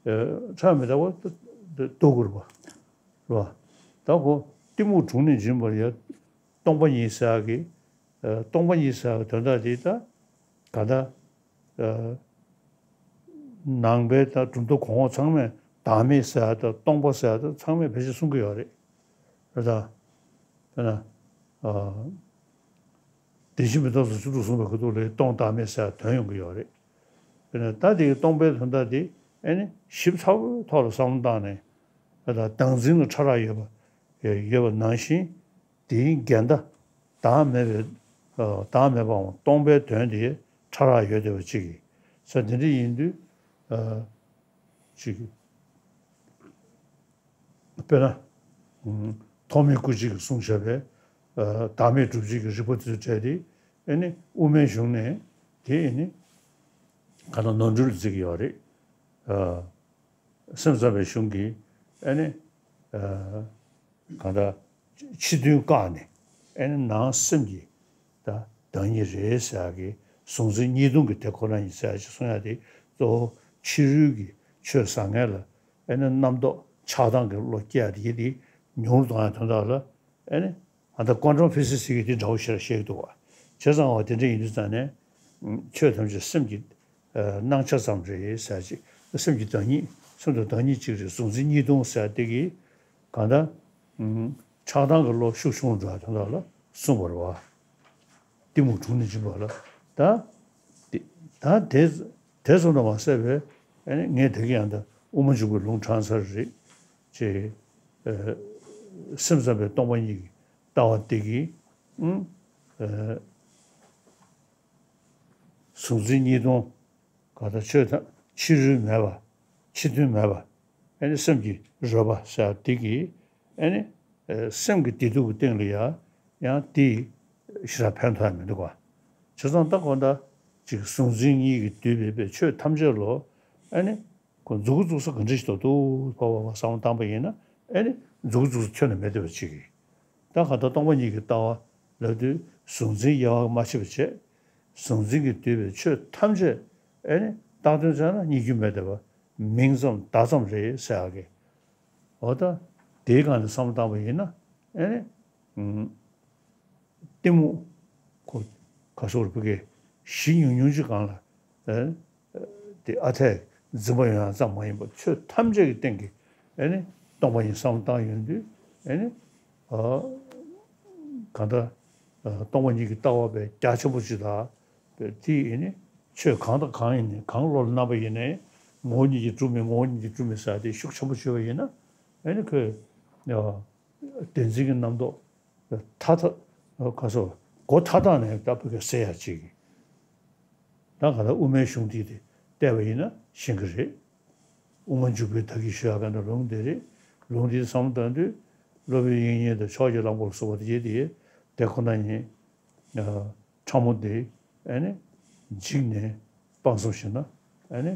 ཨ་ཕྲ་མི་རྟག་པ་རྟོགས་དགོས་རེད་པ། རེད་པ། ད་ཁོ་གཏི་མུག་དྲུང་ནས་འབྱུང་བར་ཡ་སྟོང་པ་ཉིད་ཟེར་ཡག་གི་ཨ་སྟོང་པ་ཉིད་ཟེར་ཡག་གི་དོན་དག་དེ་ད་ག་ད། ཨ་ནང་པའི་ད་གྲུབ་མཐའ་གོང་འོག་ཚང་མས་བདག་མེད་ཟེར་ཡ་དང་སྟོང་པ་ཟེར་ཡ་དང་ཚང་མས་ཕལ་ཆེར་གསུང་གི་ཡོད་རེད། རེད་ད། དཔེར་ན། ཨ་བདེན་བཞི་མི་རྟག་སོགས་བཅུ་དྲུག་གསུངས་པའི་ཁ་ཐུག་ལ་སྟོང་བདག་མེད་ཟེར་ཡ་དོན་ཡོང་གི་ཡོད་རེད། དཔེར་ན་ད་དེ་གི་སྟོང་པའི་དོན་དག་དེ་ཨེ་ནི་ཞིབ་ཚགས་པོའི་ཐོག་ལ་བསམ་བློ་བཏང་ནས། ཨ་ད་བདག་འཛིན་ལ་ཕྲ་རགས་ཡོད་པ་ཡོད་པ་ནང་བཞིན། དེའི་འགལ་ཟླ་བདག་མེད་པའི་ བདག་མེད་པའམ་སྟོང་པའི་དོན་དེ་ཕྲ་རགས་ཡོད་བསྡད་པ་ཅིག་གིས་ས་དེ་འདྲ་ཡིན་དུས། ཅིག་དཔེར་ན། ཐོགས་མེད་སྐུ་མཆེད་ཀྱིས་གསུངས་བཞག་པའི་བདག་མེད་སྒྲུབ་བྱེད་ཀྱི་རིགས་པ་དེ་ཚོ་བྲལ་ཏེ། ཨེ་ནི་དབུ་མའི་གཞུང་ནས་དེ་ཨེ་ནི་གང་ལྟར་ནོར་འཁྲུལ་ལ་བརྩི་གི་ཡོད་རེད། སེམས་ཙམ་པའི་གཞུང་གིས་ཨེ་ནི། གང་ལྟར་ཕྱི་དོན་བཀག་ནས་ཨེ་ནི་ནང་སེམས་ཀྱི་ད་བདག་ཉིད་རེད་ཟེར་ཡག་གི་གཟུང་འཛིན་གཉིས་སྟོང་གི་དེ་ཁོ་ན་ཡིན་ཟེར་ཡག་ཅིག་གསུང་ཡག་དེ་གཙོ་བོ་ཕྱི་རོལ་གྱི་ཆོས་བཟང་ངན་ལ་ཨེ་ནི་རྣམ་རྟོག་ཆགས་སྡང་གི་བློ་སྐྱེ་ཡག་དེ་གི་དེ་ཉུང་རུ་གཏོང་ཡག་དོན་དག་ལ་ཨེ་ནི། ཨ་ད་ཀོན་ཊམ་ཕི་སི་སི་ཟེར་གྱི་དེ་འདྲ་བོ་ཞིག་ལ་བཤད་ཀྱི་འདུག་བ། བྱས་ཙང་བ་དེ་འདྲ་ཡིན་དུས་ཙང་ནས། ཆོས་ཐམས་ཅད་སེམས་ཀྱི་སྣང་ཆ་ཙམ་རེད་ཟེར་ཅིག་སེམས་ཀྱི་བདག་ཉིད་སེམས་དང་བདག་ཉིད་གཅིག་རེད། གཟུང་འཛིན་གཉིས་སྟོང་ཟེར་དེ་གིས་གང་ལྟར། ཆགས་སྡང་གི་བློ་ཤུགས་ཆུང་འགྲོ་བ་དོན་དག་ལ་གསུངས་པ་རེད་བ། གཏི་མུག་དྲུངས་ནས་འབྱིན་པ་ལ། ད། དེ་ད་དེ་དེ་ཙམ་དུ་མ་ཟད་པའི་ཨ་ནི་ངས་དེ་གི་ཡང་ད་དབུ་མ་འཇུག་པའི་ལུང་དྲངས་ཚར་རེད། ཅེས། སེམས་ཙམ་པའི་སྟོང་པ་ཉིད་ཀྱི་ལྟ་བ་དེ་གིས། ཨུམ། གཟུང་འཛིན་གཉིས་སྟོང་། ག་ད་ཆོས་ཐམས་ཕྱི་རོལ་མེད་པ། ཕྱི་དོན་མེད་པ། ཨ་ནི་སེམས་ཀྱི་རོལ་པ་ཟེར་དེ་གིས། ཨ་ནི། སེམས་ཀྱི་བདེ་སྡུག་གི་སྟེང་ལ་ཡང་ཡང་དེ་ཞེ་དྲག་ཕན་ཐོགས་ཡ་མི་འདུག་ག་བྱས་ཙང་ད་གོ་ད་ཅིག་གཟུང་འཛིན་གཉིས་ཀྱིས་བསྡུས་པའི་ཆོས་ཐམས་ཅད་ལོ། ཨ་ནི། ཁོ་མཛུབ་གུ་བཙུགས་ས་ག་འདྲ་ཞིག་ཏུ་འདུག་ཕ་བ་བ་བསམ་བློ་བཏང་པ་ཡིན་ན། ཨེ་ནི་མཛུབ་གུ་བཙུགས་ས་ཁྱོན་ནས་མེད་བསྡད་པ་ཅིག་གིས། ད་ག་ད་སྟོང་པ་ཉིད་ཀྱི་ལྟ་བ་ལབ་དུས་གཟུང་འཛིན་དབྱེ་བ་མ་ཕྱེ་བ་བྱས། གཟུང་འཛིན་གྱིས་བསྡུས་པའི་ཆོས་ཐམས་ཅད་ཨེ་ནི་བཏགས་དོན་བྱས་ན་རྙེད་རྒྱུ་མེད་བསྡད་པ། མིང་ཙམ་བརྡ་ཙམ་རེད་ཟེར་ཡག་གི། འོ་ད་དེའི་སྒང་ནས་བསམ་བློ་བཏང་པ་ཡིན་ན། ཨེ་ནི། གཏི་མུག་ཁོ་ག་སོགས་རུ་ཕ་གི་གཞི་ཉུང་ཉུང་ཅིག་སྒང་ལ། ཨེ། དེ་ཨ་འཐས་འཛིན་པ་ཡོང་ཡག་ཙམ་མ་ཡིན་པར་ཆོས་ཐམས་ཅད་ཀྱི་སྟེང་གི་ཨེ་ནི་སྟོང་པ་ཉིད་བསམ་བློ་བཏང་ཡོང་དུས་ཨེ་ནི། ཨ། གང་ལྟར། ཨ། སྟོང་པ་ཉིད་ཀྱི་ལྟ་བ་པའི་རྒྱ་ཆེན་པོ་ཅིག་དང་། པའི་དེ་ཨེ་ནི་ཆོས་གང་དང་གང་ཡིན་ནའི་གང་བློ་ལ་བསྣམས་པ་ཡིན་ནའི་ངོ་བོ་ཉིད་ཀྱིས་གྲུབ་མིན་ངོ་བོ་ཉིད་ཀྱིས་གྲུབ་མིན་ཟེར་དེ་ཤུགས་ཆེན་པོ་བྱས་པ་ཡིན་ན་ཨེ་ནི་ཁོས། ཨ། བདེན་འཛིན་གྱི་རྣམ་རྟོག་མཐའ་དག་ག་སོ། སྒོ་མཐའ་དག་ནས་ད་ཕ་གི་སེལ་ཡག་ཅིག་ད་ག་ད་དབུ་མའི་གཞུང་འདི་དེ་བལྟས་པ་ཡིན་ན་ཤེས་ཀྱི་རེད། དབུ་མ་འཇུག་པའི་ཐབས་ཀྱིས་ཞུ་ཡག་ག་ན་ལུང་དེ་རེད། ལུང་འདི་བསམ་བློ་བཏང་དུས་སློབ་དཔོན་དབྱིག་གཉེན་དང་ཕྱོགས་ཀྱི་གླང་པོ་ལ་སོགས་པ་དེ་དེ་དེ་ཁོ་ན་ཉིད། ཕྲ་མོ་དེ་ཨེ་ནི་འཇིགས་ནས་སྤང་གསུམ་ཞིག་ན་ཨེ་ནི།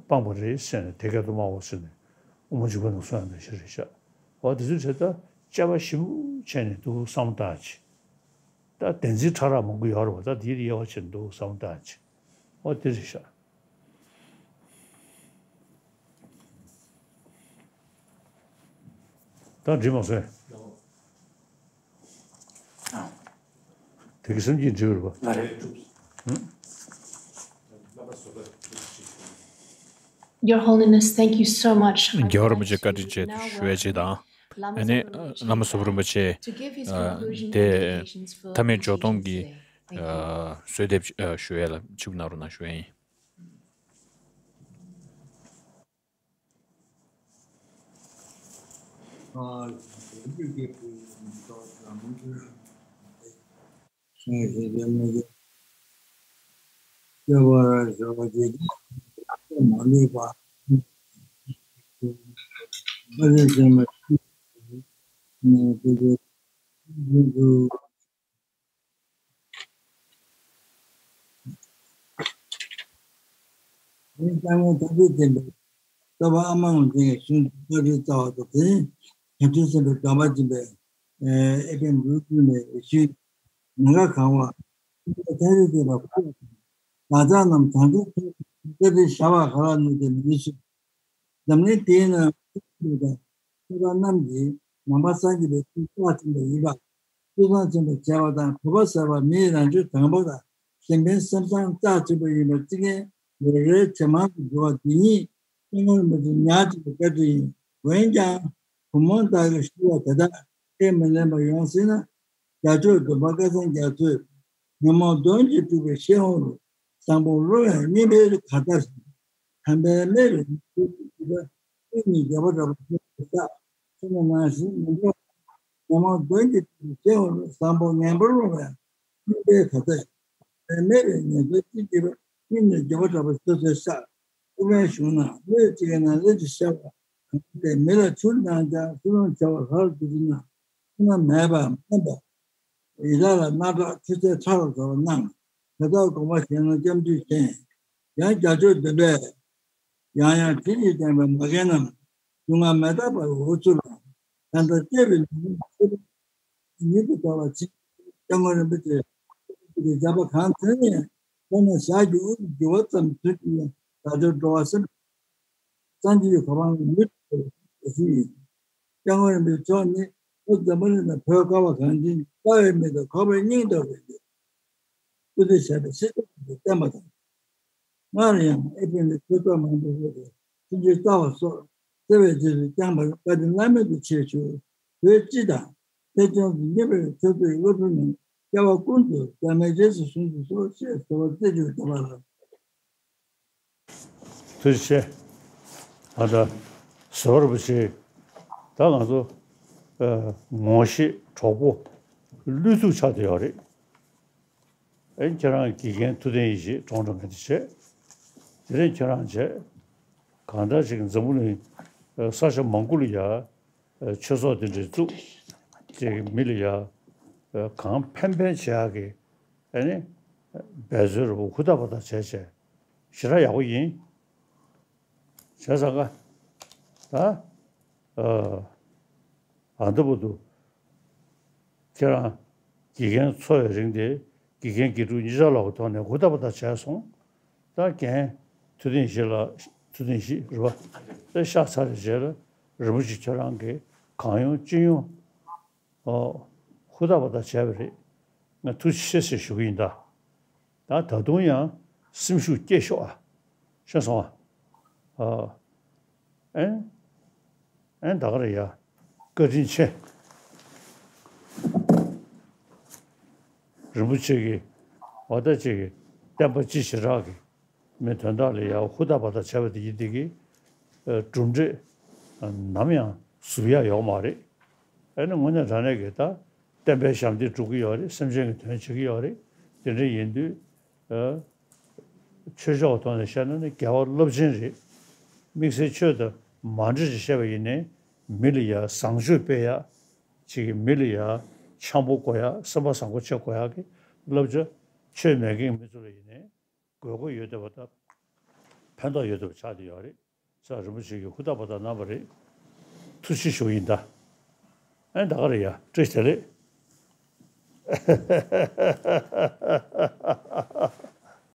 སྤངས་པ་རེད་ཟེར་ནས་དེ་སྐད་དུ་སྨྲའོ་ཟེར་ནས་དབུ་མ་འཇུག་པ་ནང་གསུངས་ཡག་འདྲ་ཞིག་རེད་ཤག་འོ་དེ་ཚོའི་གྲས་ད་དཔྱད་པ་ཞིབ་པོ་བྱས་ནས་འདུག་བསམ་བཏང་ཅིག་ད་བདེན་འཛིན་ཕྲ་རགས་མང་པོ་ཡོད་རེད་བ། ད་དེའི་དབྱེ་བ་ཕྱེ་ནས་འདུག་བསམ་བཏང་ཅིག་འོ་དེ་རེད་ཤག་ད་འགྲིག་མ་སོང་། དེ་གི་སེམས་ཀྱིས་འགྲིག་རེད་པ། ང་རེད། Your Holiness, thank you so much. རྒྱལ་བ་རིན་པོ་ཆེ་བཀའ་དྲིན་ཆེ་ཞུ་ཡ་ཅིག་དང་། ཨ་ནི་བླ་མ་ཟུར་པ་རིན་པོ་ཆེ་དེ་མཐའ་མའི་འཇོག་སྟངས་ཀྱི་གསོལ་འདེབས་ཞུ་ཡ་ལ་ཆིབས་གནང་རོགས་གནང་ཞུ་ཡ་ཡིན། དེ་ནི་སྐྱབས་མགོན་ཐུགས་རྗེ་ཆེན་པོས་སྟོན་པ་ཨ་མ་ལུང་བསྟན་གྱི་གཞུང་དེ་བཀའ་བརྒྱུད་རྩ་བ་དང་། དེ་ནི་བྱང་ཆུབ་སེམས་དཔའི་གདམས་པ་སྦྱིན་པའི་ཨེ་ཨེ་པའི་འབྲུ་བརྒྱུད་ནས་ཞུས། ནམ་མཁའ་གང་བ་ཐམས་ཅད་ཐ་སྙད་བརྗོད་པ་ཁོ་ན་བདག་ཅག་རྣམས་བྱང་ཆུབ་མཐོང་བའི་བཀའ་དྲིན་བྱ་བ་ག་ལ་ནུས་ཏེ་མི་ནུས་ཤིང་། འཛམ་གླིང་འདིའི་ནང་ཐུབ་པ་དང་ཐུབ་པ་རྣམས་ཀྱིས་ནང་པ་སངས་རྒྱས་པའི་ཆོས་རྩ་ཆེན་པོ་ཡིན་པ། ཐུགས་བསམ་ཆེན་པོ་བྱས་པ་དང་གུས་པ་ཟབ་པ་མི་ཡི་རང་ཆོས་དྲང་པོ་དང་གཞན་ཕན་སེམས་བཟང་རྩ་ཆེན་པོ་ཡིན་པར་བརྩི་མཁན་ལོ་རེའི་ཇེ་མང་དུ་འགྲོ་བ་འདི་ཉིད་སྐྱབས་མགོན་རིན་པོ་ཆེ་ཉག་གཅིག་པའི་བཀའ་དྲིན་ཡིན། འོན་ཀྱང་བུ་མོ་དག་གིས་ཞུ་བ་དེ་དག་ཁས་མི་ལེན་པར་ཡོང་སྲིད་ན། རྒྱ་ཆོས་སྡོམ་པ་སྐལ་བཟང་རྒྱ་མཚོས་ཉོན་མོངས་གདོན་གྱིས་སྤྲུགས་པའི་ཤེས་འོང་རུ་བཟང་པོ་བསླུ་བའི་གཉེན་པོའི་གར་སྟེགས་སུ། དམ་པའི་མེ་ལ་ཉི་ཤུ་རྩིབས་པ་ཀུན་ནས་རྒྱལ་པོ་འདྲ་བ་ཞེས་བྱ་ཆེན་མོ་ནང་བཞིན་མི་འགྲོ། ཉོན་མོངས་གདོན་གྱིས་སྤྲུགས་པའི་ཤེས་འོང་རུ་བཟང་པོ་ངན་པར་སློང་བའི་ སྙིང་པའི་ག་ཚད། མེད་པའི་ངན་སོང་ཅི་བགྱིས་པ། སྙིང་ནས་འགྱོད་པ་དྲག་པོ་ཆུ་ཚོད་བཤགས། སྐུ་ཕན་ཞུགས་ན་ལུས་གཅིག་ཡིན་ན་ལས་ཀྱི་ཤ་བ། གང་སྟེ་མི་ལ་ཆུར་སྣང་ཀྱང་ཆུ་ལོང་བྱ་བ་ལྷར་བསྡུ་ཅི་ན། ཆུ་ན་མེད་པ་མངོན་པ། ཡི་དྭགས་ལ་སྣ་ཁྲག་ཆུ་ཚད་ཕྲ་རུ་འགྲོ་བར་སྣང་། དེ་དག་དགོངས་པ་བཞེས་ན་སྐྱབས་འཇུག་ཆེན། ཡང་རྒྱལ་མཆོག་བདུན་པས། ཡང་ཡང་དྲི་ཞིག་བསྟན་པའི་མ་རྒན་རྣམས། སྡུག་བསྔལ་མི་རྟག་པར་འུ་ཚུགས་ལ། ད་ལྟ་སྐྱེ་བའི་ལུས་ཉིད་ཉིད་དུ་དགའ་བ་ཇི། སྐྱབས་མགོན་རིན་པོ་ཆེ་གི་མཛད་པ་གང་དེ་ནས་ཁོ་ན་ཞག་གི་དབུ་འགྱུར་བ་ཙམ་དུས་ཀྱི་བརྡ་སྤྲོད་འགྲོ་བ་སེམས་སངས་རྒྱས་ཀྱི་གོ་འཕང་ལ་མྱུར་དུ་འགྲོ་ཞིག་ཡིན། སྐྱབས་མགོན་རིན་པོ་ཆེ་མཆོག་ནི་ལྷོ་འཛམ་བུ་གླིང་ན་བོད་ཁ་བ་གངས་ཅན་ལྟ་བའི་མིག་དང་གོ་བའི་སྙིང་ལྟ་བུ་ཡིན། སྐུ་ཚེ་ཞབས་པད་སྲིད་མཐའ་ཡུན་རིང་བརྟན་པ་དང་། སྔར་ཡང་ཨེ་ཕི་ནི་ཆོས་ཚོགས་མང་པོ་ཡོད་པའི་ཆོས་འབྱུང་རྩ་བ་སོགས་བརྩེ་བའི་རྗེས་སུ་བསྐྱངས་པར་བཀའ་དྲིན་བླ་མེད་དུ་ཆེ་ཞུ། བོད་སྤྱི་དང་བོད་ལྗོངས་སུ་གཉེར་པའི་ཆོས་ཚོགས་སློབ་ཕྲུག་རྣམས་སྐྱེ་བ་ཀུན་ཏུ་བདག་མེད་རྗེས་སུ་བཟུང་དུ་གསོལ་ཞེས་ཟེར་བ་རྩེ་གཅིག་ཏུ་གྲགས་པ་ལགས། ཐུགས་རྗེ་ཆེ། ཨ་ད་ཟུར་པ་ཞིག་ད་ང་ཚོ་ཨ་ངོ་ཤེས་གྲོགས་པོ་བློ་ཐུག་ཆགས་བསྡད་ཡོད་རེད། ཨེ་ཁྱེད་རང་དགེ་རྒན་ཐུབ་བསྟན་ཡེ་ཤེས་གྲོངས་འགྲོ་མཁན་དེ་བྱས། དེ་རིང་ཁྱེད་རང་བྱས། གང་ལྟར་ཅིག་འཛམ་བུ་གླིང་ས་ཆ་མང་པོ་ལ་ཡ་ཆོས་ཚོགས་དེ་འདྲ་བཙུགས། ཅིག་མི་ལ་ཡ་གང་ཕན་ཕན་བྱེད་ཡག་གི་ཨ་ནི་འབད་རྩོལ་རུ་ཧུར་ཐག་པ་ཐག་བྱས་བྱས་ཞེ་དྲག་ཡག་པོ་ཡིན། བྱས་ཙང་ཀ་ད་ཨ་ཨ་འདི་བུ་དུ། ཁྱེད་རང་དགེ་རྒན་འཚོ་བའི་རིང་དེ་དགེ་རྒན་དགེ་ཕྲུག་གཉིས་ཆར་ལོག་གི་ཐོག་ནས་ཧུར་ཐག་པ་ཐག་བྱས་སོང་། ད་རྒན་ཐུབ་བསྟན་ཡེ་ཤེས་ལགས། ཐུབ་བསྟན་ཡེ་ཤེས་རེད་པ། དེ་གཤེགས་ཚར་བའི་རྗེས་ལ་རིན་པོ་ཆེ་ཁྱེད་རང་གིས་གང་ཡོང་ཅི་ཡོང་ཨོ་ཧུར་ཐག་པ་ཐག་བྱས་པ་རེད། ང་ཐུགས་རྗེ་ཆེ་ཞེས་ཞུ་གི་ཡིན་ད། ད་ད་དུང་ཡང་སེམས་ཤུགས་སྐྱེད་ཤོག་ཨ། ཤེས་སོང་ཨ། ཨ་ཨེ་ཨེ་ད་ག་རེད་ཡ། བཀའ་དྲིན་ཆེ། རིན་པོ་ཆེ་གིས་འོ་ད་ཅིག་གིས་བསྟན་པ་སྤྱི་ཞེ་དྲག་གི་མི་དོན་དག་ལ་ཡང་ཧུར་ཐག་པ་ཐག་བྱས་པ་དེ་ཡིན་དེ་གི་གྲུབ་འབྲས་ནམ་ཡང་ཟུག་ཡ་ཡོག་མ་རེད། ཨ་ནི་དངོས་གནས་དྲང་གནས་ཀྱི་ད་བསྟན་པའི་ཞབས་འདེགས་སྒྲུབ་ཀྱི་ཡོད་རེད། སེམས་ཅན་གྱི་དོན་བྱེད་ཀྱི་ཡོད་རེད། དེ་འདྲ་ཡིན་དུས་ཨ་ཆོས་ཕྱོགས་ཐོག་ནས་བཤད་ན་ནི་དགེ་བ་རླབས་ཆེན་རེད། དམིགས་བསལ་ཆོས་དང་མ་འདྲེས་ཅིག་བཤད་པ་ཡིན་ནའི་མི་ལ་ཡ་བཟང་སྤྱོད་སྤེལ་ཡ། ཅིག་གིས་མི་ལ་ཡ་འཆམ་པོ་དགོས་ཡ། སེམས་པ་བཟང་པོ་བྱེད་དགོས་ཡ་གི་བསླབ་བྱ་ཆོས་མེད་མཁན་མི་ཚོ་ལ་ཡིན་ནའི་དགོས་མཁོ་ཡོད་བསྡད་པ་དང་ཕན་ཐོགས་ཡོད་བསྡད་པ་ཆགས་བསྡད་ཡོད་རེད། ས་རིན་པོ་ཆེ་གིས་ཧུར་ཐག་པ་ཐག་གནང་བ་རེད། ཐུགས་རྗེ་ཆེ་ཞུ་ཡིན་ད། ཨེ་ད་ག་རེད་ཡ། བཀྲ་ཤིས་བདེ་ལེགས།